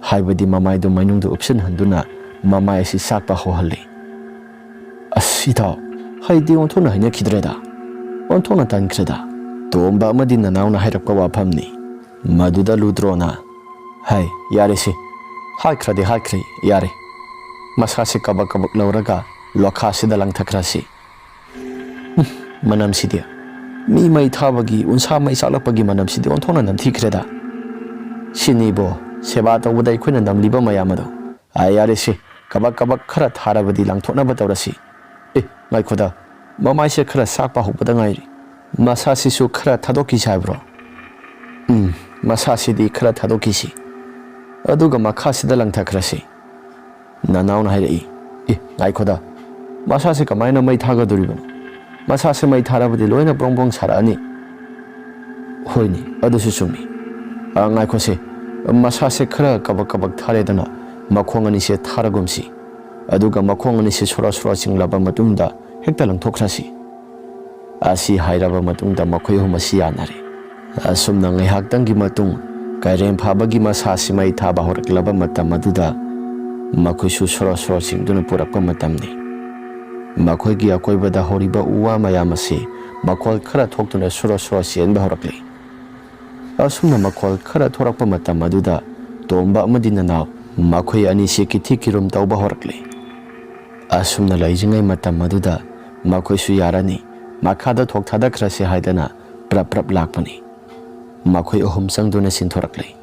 ꯍꯥꯏꯕꯗꯤ ꯃꯃꯥꯏꯗꯨ ꯃꯩꯅꯨꯡꯗ ꯎꯞꯁꯤꯟꯍꯟꯗꯨꯅ ꯃꯃꯥꯏ ꯑꯁꯤ ꯆꯥꯛꯄ ꯍꯧꯍꯜꯂꯤ꯫ "ꯑꯁ ꯏꯇꯥꯎ, ꯑꯩꯗꯤ ꯑꯣꯟꯊꯣꯛꯅ ꯍꯩꯅꯈꯤꯗ꯭ꯔꯦꯗ, ꯑꯣꯟꯊꯣꯛꯅ ꯇꯟꯈ꯭ꯔꯦꯗ"꯫ ꯇꯣꯝꯕ ꯑꯃꯗꯤ ꯅꯅꯥꯎꯅ ꯍꯥꯏꯔꯛꯄ ꯋꯥꯐꯝꯅꯤ꯫ ꯃꯗꯨꯗ ꯂꯨꯗ꯭ꯔꯣꯅ, "ꯍꯥꯏ, ꯌꯥꯔꯦꯁꯤ, ꯍꯥꯏꯈ꯭ꯔꯗꯤ ꯍꯥꯏꯈ꯭ꯔꯦ, ꯌꯥꯔꯦ꯫ ꯃꯁꯥꯁꯤ ꯀꯕꯛ ꯀꯕꯛ ꯂꯧꯔꯒ ꯂꯣꯈꯥꯁꯤꯗ ꯂꯪꯊꯈ꯭ꯔꯁꯤ"꯫ "ꯎꯝ, ꯃꯅꯝꯁꯤꯗꯤ, ꯃꯤ ꯃꯩ ꯊꯥꯕꯒꯤ ꯎꯟꯁꯥ ꯃꯩ ꯆꯥꯛꯂꯛꯄꯒꯤ ꯃꯅꯝꯁꯤꯗꯤ ꯑꯣꯟꯊꯣꯛꯅ ꯅꯝꯊꯤꯈ꯭ꯔꯦꯗ꯫ ꯁꯤꯅꯤꯕꯣ, ꯁꯦꯕꯥ ꯇꯧꯕꯗ ꯑꯩꯈꯣꯏꯅ ꯅꯝꯂꯤꯕ ꯃꯌꯥꯝ ꯑꯗꯣ꯫ ꯑꯥ, ꯌꯥꯔꯦꯁꯦ, ꯀꯕꯛ ꯀꯕꯛ ꯈꯔ ꯊꯥꯔꯕꯗꯤ ꯂꯪꯊꯣꯛꯅꯕ ꯇꯧꯔꯁꯤ꯫ ꯑꯦ, ꯉꯥꯏꯈꯣꯗ, ꯃꯃꯥꯏꯁꯦ ꯈꯔ ꯆꯥꯛꯄ ꯍꯧꯕꯗ ꯉꯥꯏꯔꯤ꯫ ꯃꯁꯥꯁꯤꯁꯨ ꯈꯔ ꯊꯥꯗꯣꯛꯈꯤꯁꯤ ꯍꯥꯏꯕ꯭ꯔꯣ?" "ꯎꯝ, ꯃꯁꯥꯁꯤꯗꯤ ꯈꯔ ꯊꯥꯗꯣꯛꯈꯤꯁꯤ꯫ ꯑꯗꯨꯒ ꯃꯈꯥꯁꯤꯗ ꯂꯪꯊꯈ꯭ꯔꯁꯤ"꯫ ꯅꯅꯥꯎꯅ ꯍꯥꯏꯔꯛꯏ꯫ "ꯑꯦ, ꯉꯥꯏꯈꯣꯗ, ꯃꯁꯥꯁꯦ ꯀꯃꯥꯏꯅ ꯃꯩ ꯊꯥꯒꯗꯣꯔꯤꯕꯅꯣ? ꯃꯁꯥꯁꯦ ꯃꯩ ꯊꯥꯔꯕꯗꯤ ꯂꯣꯏꯅ ꯕ꯭ꯔꯣꯡ ꯕ꯭ꯔꯣꯡ ꯁꯥꯔꯛꯑꯅꯤ"꯫ "ꯍꯣꯏꯅꯦ, ꯑꯗꯨꯁꯨ ꯆꯨꯝꯃꯤ꯫ ꯑ, ꯉꯥꯏꯈꯣꯁꯦ, ꯃꯁꯥꯁꯦ ꯈꯔ ꯀꯕꯛ ꯀꯕꯛ ꯊꯥꯔꯦꯗꯅ, ꯃꯈꯣꯡ ꯑꯅꯤꯁꯦ ꯊꯥꯔꯒꯨꯝꯁꯤ꯫ ꯑꯗꯨꯒ ꯃꯈꯣꯡ ꯑꯅꯤꯁꯦ ꯁꯣꯔꯣ ꯁꯣꯔꯣ ꯆꯤꯡꯂꯕ ꯃꯇꯨꯡꯗ ꯍꯦꯛꯇ ꯂꯪꯊꯣꯛꯈ꯭ꯔꯁꯤ"꯫ ꯑꯁꯤ ꯍꯥꯏꯔꯕ ꯃꯇꯨꯡꯗ ꯃꯈꯣꯏ ꯑꯍꯨꯝ ꯑꯁꯤ ꯌꯥꯅꯔꯦ꯫ ꯑꯁꯨꯝꯅ ꯉꯥꯏꯍꯥꯛꯇꯪꯒꯤ ꯃꯇꯨꯡ, ꯀꯩꯔꯦꯝ ꯐꯥꯕꯒꯤ ꯃꯁꯥꯁꯤ ꯃꯩ ꯊꯥꯕ ꯍꯧꯔꯛꯂꯕ ꯃꯇꯝ ꯑꯗꯨꯗ ꯃꯈꯣꯏꯁꯨ ꯁꯣꯔꯣ ꯁꯣꯔꯣ ꯆꯤꯡꯗꯨꯅ ꯄꯨꯔꯛꯄ ꯃꯇꯝꯅꯤ꯫ ꯃꯈꯣꯏꯒꯤ ꯑꯀꯣꯏꯕꯗ ꯍꯧꯔꯤꯕ ꯎ ꯋꯥ ꯃꯌꯥꯝ ꯑꯁꯤ ꯃꯈꯣꯜ ꯈꯔ ꯊꯣꯛꯇꯨꯅ ꯁꯣꯔꯣ ꯁꯣꯔꯣ ꯆꯦꯟꯕ ꯍꯧꯔꯛꯂꯤ꯫ ꯑꯁꯨꯝꯅ ꯃꯈꯣꯜ ꯈꯔ ꯊꯣꯔꯛꯄ ꯃꯇꯝ ꯑꯗꯨꯗ ꯇꯣꯝꯕ ꯑꯃꯗꯤ ꯅꯅꯥꯎ ꯃꯈꯣꯏ ꯑꯅꯤꯁꯤ ꯀꯤꯊꯤ ꯀꯤꯔꯨꯝ ꯇꯧꯕ ꯍꯧꯔꯛꯂꯤ꯫ ꯑꯁꯨꯝꯅ ꯂꯩꯔꯤꯉꯩ ꯃꯇꯝ ꯑꯗꯨꯗ ꯃꯈꯣꯏꯁꯨ ꯌꯥꯔꯅꯤ, ꯃꯈꯥꯗ ꯊꯣꯛ ꯊꯥꯗꯈ꯭ꯔꯁꯤ ꯍꯥꯏꯗꯅ ꯄ꯭ꯔꯞ ꯄ꯭ꯔꯞ ꯂꯥꯛꯄꯅꯤ꯫ ꯃꯈꯣꯏ ꯑꯍꯨꯝ ꯆꯪꯗꯨꯅ ꯆꯤꯡꯊꯣꯔꯛꯂꯤ꯫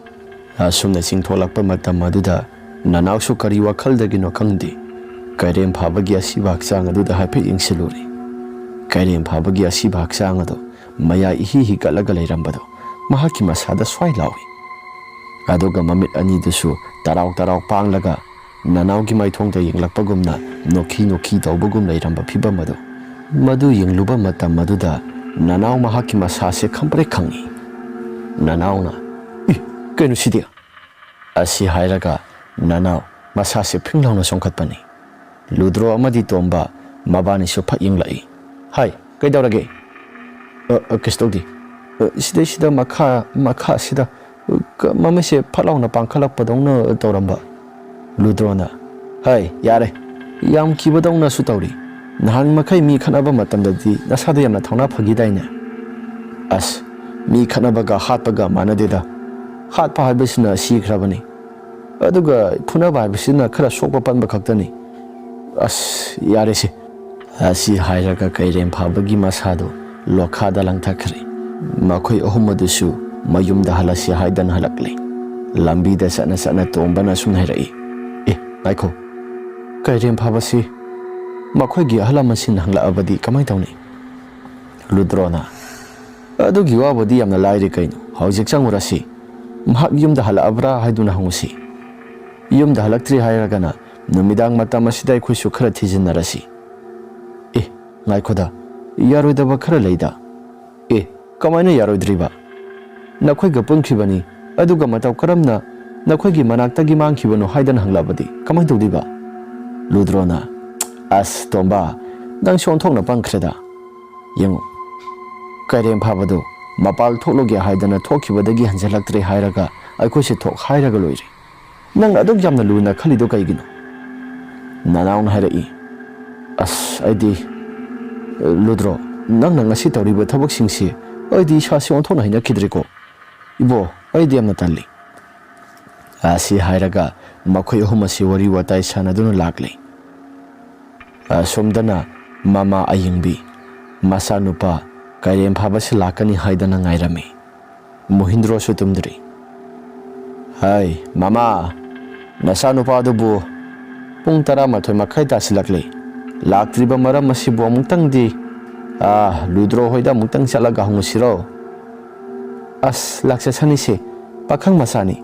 ꯑꯁꯨꯝꯅ ꯆꯤꯡꯊꯣꯛꯂꯛꯄ ꯃꯇꯝ ꯑꯗꯨꯗ ꯅꯅꯥꯎꯁꯨ ꯀꯔꯤ ꯋꯥꯈꯜꯗꯒꯤꯅꯣ ꯈꯪꯗꯦ, ꯀꯩꯔꯦꯝ ꯐꯥꯕꯒꯤ ꯑꯁꯤꯕ ꯍꯛꯆꯥꯡ ꯑꯗꯨꯗ ꯍꯥꯏꯐꯦꯠ ꯌꯦꯡꯁꯤꯜꯂꯨꯔꯦ꯫ ꯀꯩꯔꯦꯝ ꯐꯥꯕꯒꯤ ꯑꯁꯤꯕ ꯍꯛꯆꯥꯡ ꯑꯗꯨ ꯃꯌꯥ ꯏꯍꯤ ꯍꯤꯒꯠꯂꯒ ꯂꯩꯔꯝꯕꯗꯨ ꯃꯍꯥꯛꯀꯤ ꯃꯁꯥꯗ ꯁ꯭ꯋꯥꯏ ꯂꯥꯎꯏ꯫ ꯑꯗꯨꯒ ꯃꯃꯤꯠ ꯑꯅꯤꯗꯨꯁꯨ ꯇꯔꯥꯎ ꯇꯔꯥꯎ ꯄꯥꯡꯂꯒ ꯅꯅꯥꯎꯒꯤ ꯃꯥꯏꯊꯣꯡꯗ ꯌꯦꯡꯂꯛꯄꯒꯨꯝꯅ ꯅꯣꯛꯈꯤ ꯅꯣꯛꯈꯤ ꯇꯧꯕꯒꯨꯝ ꯂꯩꯔꯝꯕ ꯐꯤꯕꯝ ꯑꯗꯨ, ꯃꯗꯨ ꯌꯦꯡꯂꯨꯕ ꯃꯇꯝ ꯑꯗꯨꯗ ꯅꯅꯥꯎ ꯃꯍꯥꯛꯀꯤ ꯃꯁꯥꯁꯦ ꯈꯪꯄ꯭ꯔꯦꯛ ꯈꯪꯉꯤ꯫ ꯅꯅꯥꯎꯅ, "ꯏ, ꯀꯩꯅꯣ ꯁꯤꯗꯤ?" ꯑꯁꯤ ꯍꯥꯏꯔꯒ ꯅꯅꯥꯎ ꯃꯁꯥꯁꯦ ꯐꯤꯡ ꯂꯥꯎꯅ ꯆꯣꯡꯈꯠꯄꯅꯤ꯫ ꯂꯨꯗ꯭ꯔꯣ ꯑꯃꯗꯤ ꯇꯣꯝꯕ ꯃꯕꯥꯅꯤꯁꯨ ꯐꯠ ꯌꯦꯡꯂꯛꯏ꯫ "ꯍꯥꯏ, ꯀꯩꯗꯧꯔꯒꯦ?" "ꯑ, ꯑ, ꯀꯩꯁꯨ ꯇꯧꯗꯦ꯫ ꯑ, ꯁꯤꯗꯩꯁꯤꯗ ꯃꯈꯥ, ꯃꯈꯥꯁꯤꯗ, ꯑ, ꯀ-, ꯃꯃꯩꯁꯦ ꯐꯠ ꯂꯥꯎꯅ ꯄꯥꯡꯈꯠꯂꯛꯄꯗꯧꯅ ꯇꯧꯔꯝꯕ"꯫ ꯂꯨꯗ꯭ꯔꯣꯅ, "ꯍꯩ, ꯌꯥꯔꯦ꯫ ꯌꯥꯝ ꯀꯤꯕꯗꯧꯅꯁꯨ ꯇꯧꯔꯤ꯫ ꯅꯍꯥꯟ ꯃꯈꯩ ꯃꯤ ꯈꯠꯅꯕ ꯃꯇꯝꯗꯗꯤ ꯅꯁꯥꯗꯣ ꯌꯥꯝꯅ ꯊꯧꯅꯥ ꯐꯈꯤꯗꯥꯏꯅꯦ?" "ꯑꯁ, ꯃꯤ ꯈꯠꯅꯕꯒ ꯍꯥꯠꯄꯒ ꯃꯥꯟꯅꯗꯦꯗ꯫ ꯍꯥꯠꯄ ꯍꯥꯏꯕꯁꯤꯅ ꯁꯤꯈ꯭ꯔꯕꯅꯤ꯫ ꯑꯗꯨꯒ ꯐꯨꯅꯕ ꯍꯥꯏꯕꯁꯤꯅ ꯈꯔ ꯁꯣꯛꯄ ꯄꯟꯕ ꯈꯛꯇꯅꯤ꯫ ꯑꯁ, ꯌꯥꯔꯦꯁꯦ꯫" ꯑꯁꯤ ꯍꯥꯏꯔꯒ ꯀꯩꯔꯦꯝ ꯐꯥꯕꯒꯤ ꯃꯁꯥꯗꯨ ꯂꯣꯈꯥꯗ ꯂꯪꯊꯈ꯭ꯔꯦ꯫ ꯃꯈꯣꯏ ꯑꯍꯨꯝ ꯑꯗꯨꯁꯨ ꯃꯌꯨꯝꯗ ꯍꯜꯂꯁꯤ ꯍꯥꯏꯗꯅ ꯍꯜꯂꯛꯂꯦ꯫ ꯂꯝꯕꯤꯗ ꯆꯠꯅ ꯆꯠꯅ ꯇꯣꯝꯕꯅ ꯁꯨꯝ ꯍꯥꯏꯔꯛꯏ, "ꯑꯦ, ꯉꯥꯏꯈꯣ, ꯀꯩꯔꯦꯝ ꯐꯥꯕꯁꯤ ꯃꯈꯣꯏꯒꯤ ꯑꯍꯜ ꯂꯃꯟꯁꯤꯡꯅ ꯍꯪꯂꯛꯑꯕꯗꯤ ꯀꯃꯥꯏ ꯇꯧꯅꯤ?" ꯂꯨꯗ꯭ꯔꯣꯅ, "ꯑꯗꯨꯒꯤ ꯋꯥꯕꯨꯗꯤ ꯌꯥꯝꯅ ꯂꯥꯏꯔꯦ ꯀꯩꯅꯣ, ꯍꯧꯖꯤꯛ ꯆꯪꯉꯨꯔꯁꯤ꯫ ꯃꯍꯥꯛ ꯌꯨꯝꯗ ꯍꯜꯂꯛꯑꯕ꯭ꯔꯥ ꯍꯥꯏꯗꯨꯅ ꯍꯪꯉꯨꯁꯤ꯫ ꯌꯨꯝꯗ ꯍꯜꯂꯛꯇ꯭ꯔꯤ ꯍꯥꯏꯔꯒꯅ ꯅꯨꯃꯤꯗꯥꯡ ꯃꯇꯝ ꯑꯁꯤꯗ ꯑꯩꯈꯣꯏꯁꯨ ꯈꯔ ꯊꯤꯖꯤꯟꯅꯔꯁꯤ꯫" "ꯑꯦ, ꯉꯥꯏꯈꯣꯗ, ꯌꯥꯔꯣꯏꯗꯕ ꯈꯔ ꯂꯩꯗ꯫" "ꯑꯦ, ꯀꯃꯥꯏꯅ ꯌꯥꯔꯣꯏꯗ꯭ꯔꯤꯕ? ꯅꯈꯣꯏꯒ ꯄꯨꯟꯈꯤꯕꯅꯤ, ꯑꯗꯨꯒ ꯃꯇꯧ ꯀꯔꯝꯅ ꯅꯈꯣꯏꯒꯤ ꯃꯅꯥꯛꯇꯒꯤ ꯃꯥꯡꯈꯤꯕꯅꯣ ꯍꯥꯏꯗꯅ ꯍꯪꯂꯛꯑꯕꯗꯤ ꯀꯃꯥꯏꯅ ꯇꯧꯗꯣꯏꯕ?" ꯂꯨꯗ꯭ꯔꯣꯅ, "ꯑꯁ, ꯇꯣꯝꯕ, ꯅꯪꯁꯨ ꯑꯣꯟꯊꯣꯛꯅ ꯄꯪꯈ꯭ꯔꯦꯗ꯫ ꯌꯦꯡꯉꯨ, ꯀꯩꯔꯦꯝ ꯐꯥꯕꯗꯨ ꯃꯄꯥꯜ ꯊꯣꯛꯂꯨꯒꯦ ꯍꯥꯏꯗꯅ ꯊꯣꯛꯈꯤꯕꯗꯒꯤ ꯍꯟꯖꯤꯜꯂꯛꯇ꯭ꯔꯦ ꯍꯥꯏꯔꯒ ꯑꯩꯈꯣꯏꯁꯦ ꯊꯣꯛ ꯍꯥꯏꯔꯒ ꯂꯣꯏꯔꯦ꯫ ꯅꯪ ꯑꯗꯨꯛ ꯌꯥꯝꯅ ꯂꯨꯅ ꯈꯜꯂꯤꯗꯣ ꯀꯩꯒꯤꯅꯣ?" ꯅꯅꯥꯎꯅ ꯍꯥꯏꯔꯛꯏ, "ꯑꯁ, ꯑꯩꯗꯤ, ꯂꯨꯗ꯭ꯔꯣ, ꯅꯪꯅ ꯉꯁꯤ ꯇꯧꯔꯤꯕ ꯊꯕꯛꯁꯤꯡꯁꯤ ꯑꯩꯗꯤ ꯏꯁꯥꯁꯤ ꯑꯣꯟꯊꯣꯛꯅ ꯍꯩꯅꯈꯤꯗ꯭ꯔꯦꯀꯣ꯫ ꯏꯕꯣ, ꯑꯩꯗꯤ ꯌꯥꯝꯅ ꯇꯜꯂꯤ꯫" ꯑꯁꯤ ꯍꯥꯏꯔꯒ ꯃꯈꯣꯏ ꯑꯍꯨꯝ ꯑꯁꯤ ꯋꯥꯔꯤ ꯋꯥꯇꯥꯏ ꯁꯥꯟꯅꯗꯨꯅ ꯂꯥꯛꯂꯤ꯫ ꯑꯁꯣꯝꯗꯅ ꯃꯃꯥ ꯑꯌꯤꯡꯕꯤ ꯃꯆꯥꯅꯨꯄꯥ ꯀꯩꯔꯦꯝ ꯐꯥꯕꯁꯤ ꯂꯥꯛꯀꯅꯤ ꯍꯥꯏꯗꯅ ꯉꯥꯏꯔꯝꯃꯤ꯫ ꯃꯣꯍꯤꯟꯗ꯭ꯔꯣꯁꯨ ꯇꯨꯝꯗ꯭ꯔꯤ꯫ "ꯍꯥꯏ, ꯃꯃꯥ, ꯅꯆꯥꯅꯨꯄꯥꯗꯨꯕꯨ ꯄꯨꯡ ꯇꯔꯥꯃꯥꯊꯣꯏ ꯃꯈꯥꯏ ꯇꯥꯁꯤꯜꯂꯛꯂꯦ꯫ ꯂꯥꯛꯇ꯭ꯔꯤꯕ ꯃꯔꯝ ꯑꯁꯤꯕꯨ ꯑꯃꯨꯛꯇꯪꯗꯤ, ꯑꯥ, ꯂꯨꯗ꯭ꯔꯣ ꯍꯣꯏꯗ ꯑꯃꯨꯛꯇꯪ ꯆꯠꯂꯒ ꯍꯪꯉꯨꯁꯤꯔꯣ?" "ꯑꯁ, ꯂꯥꯛꯆꯁꯅꯤꯁꯦ, ꯄꯥꯈꯪ ꯃꯆꯥꯅꯤ꯫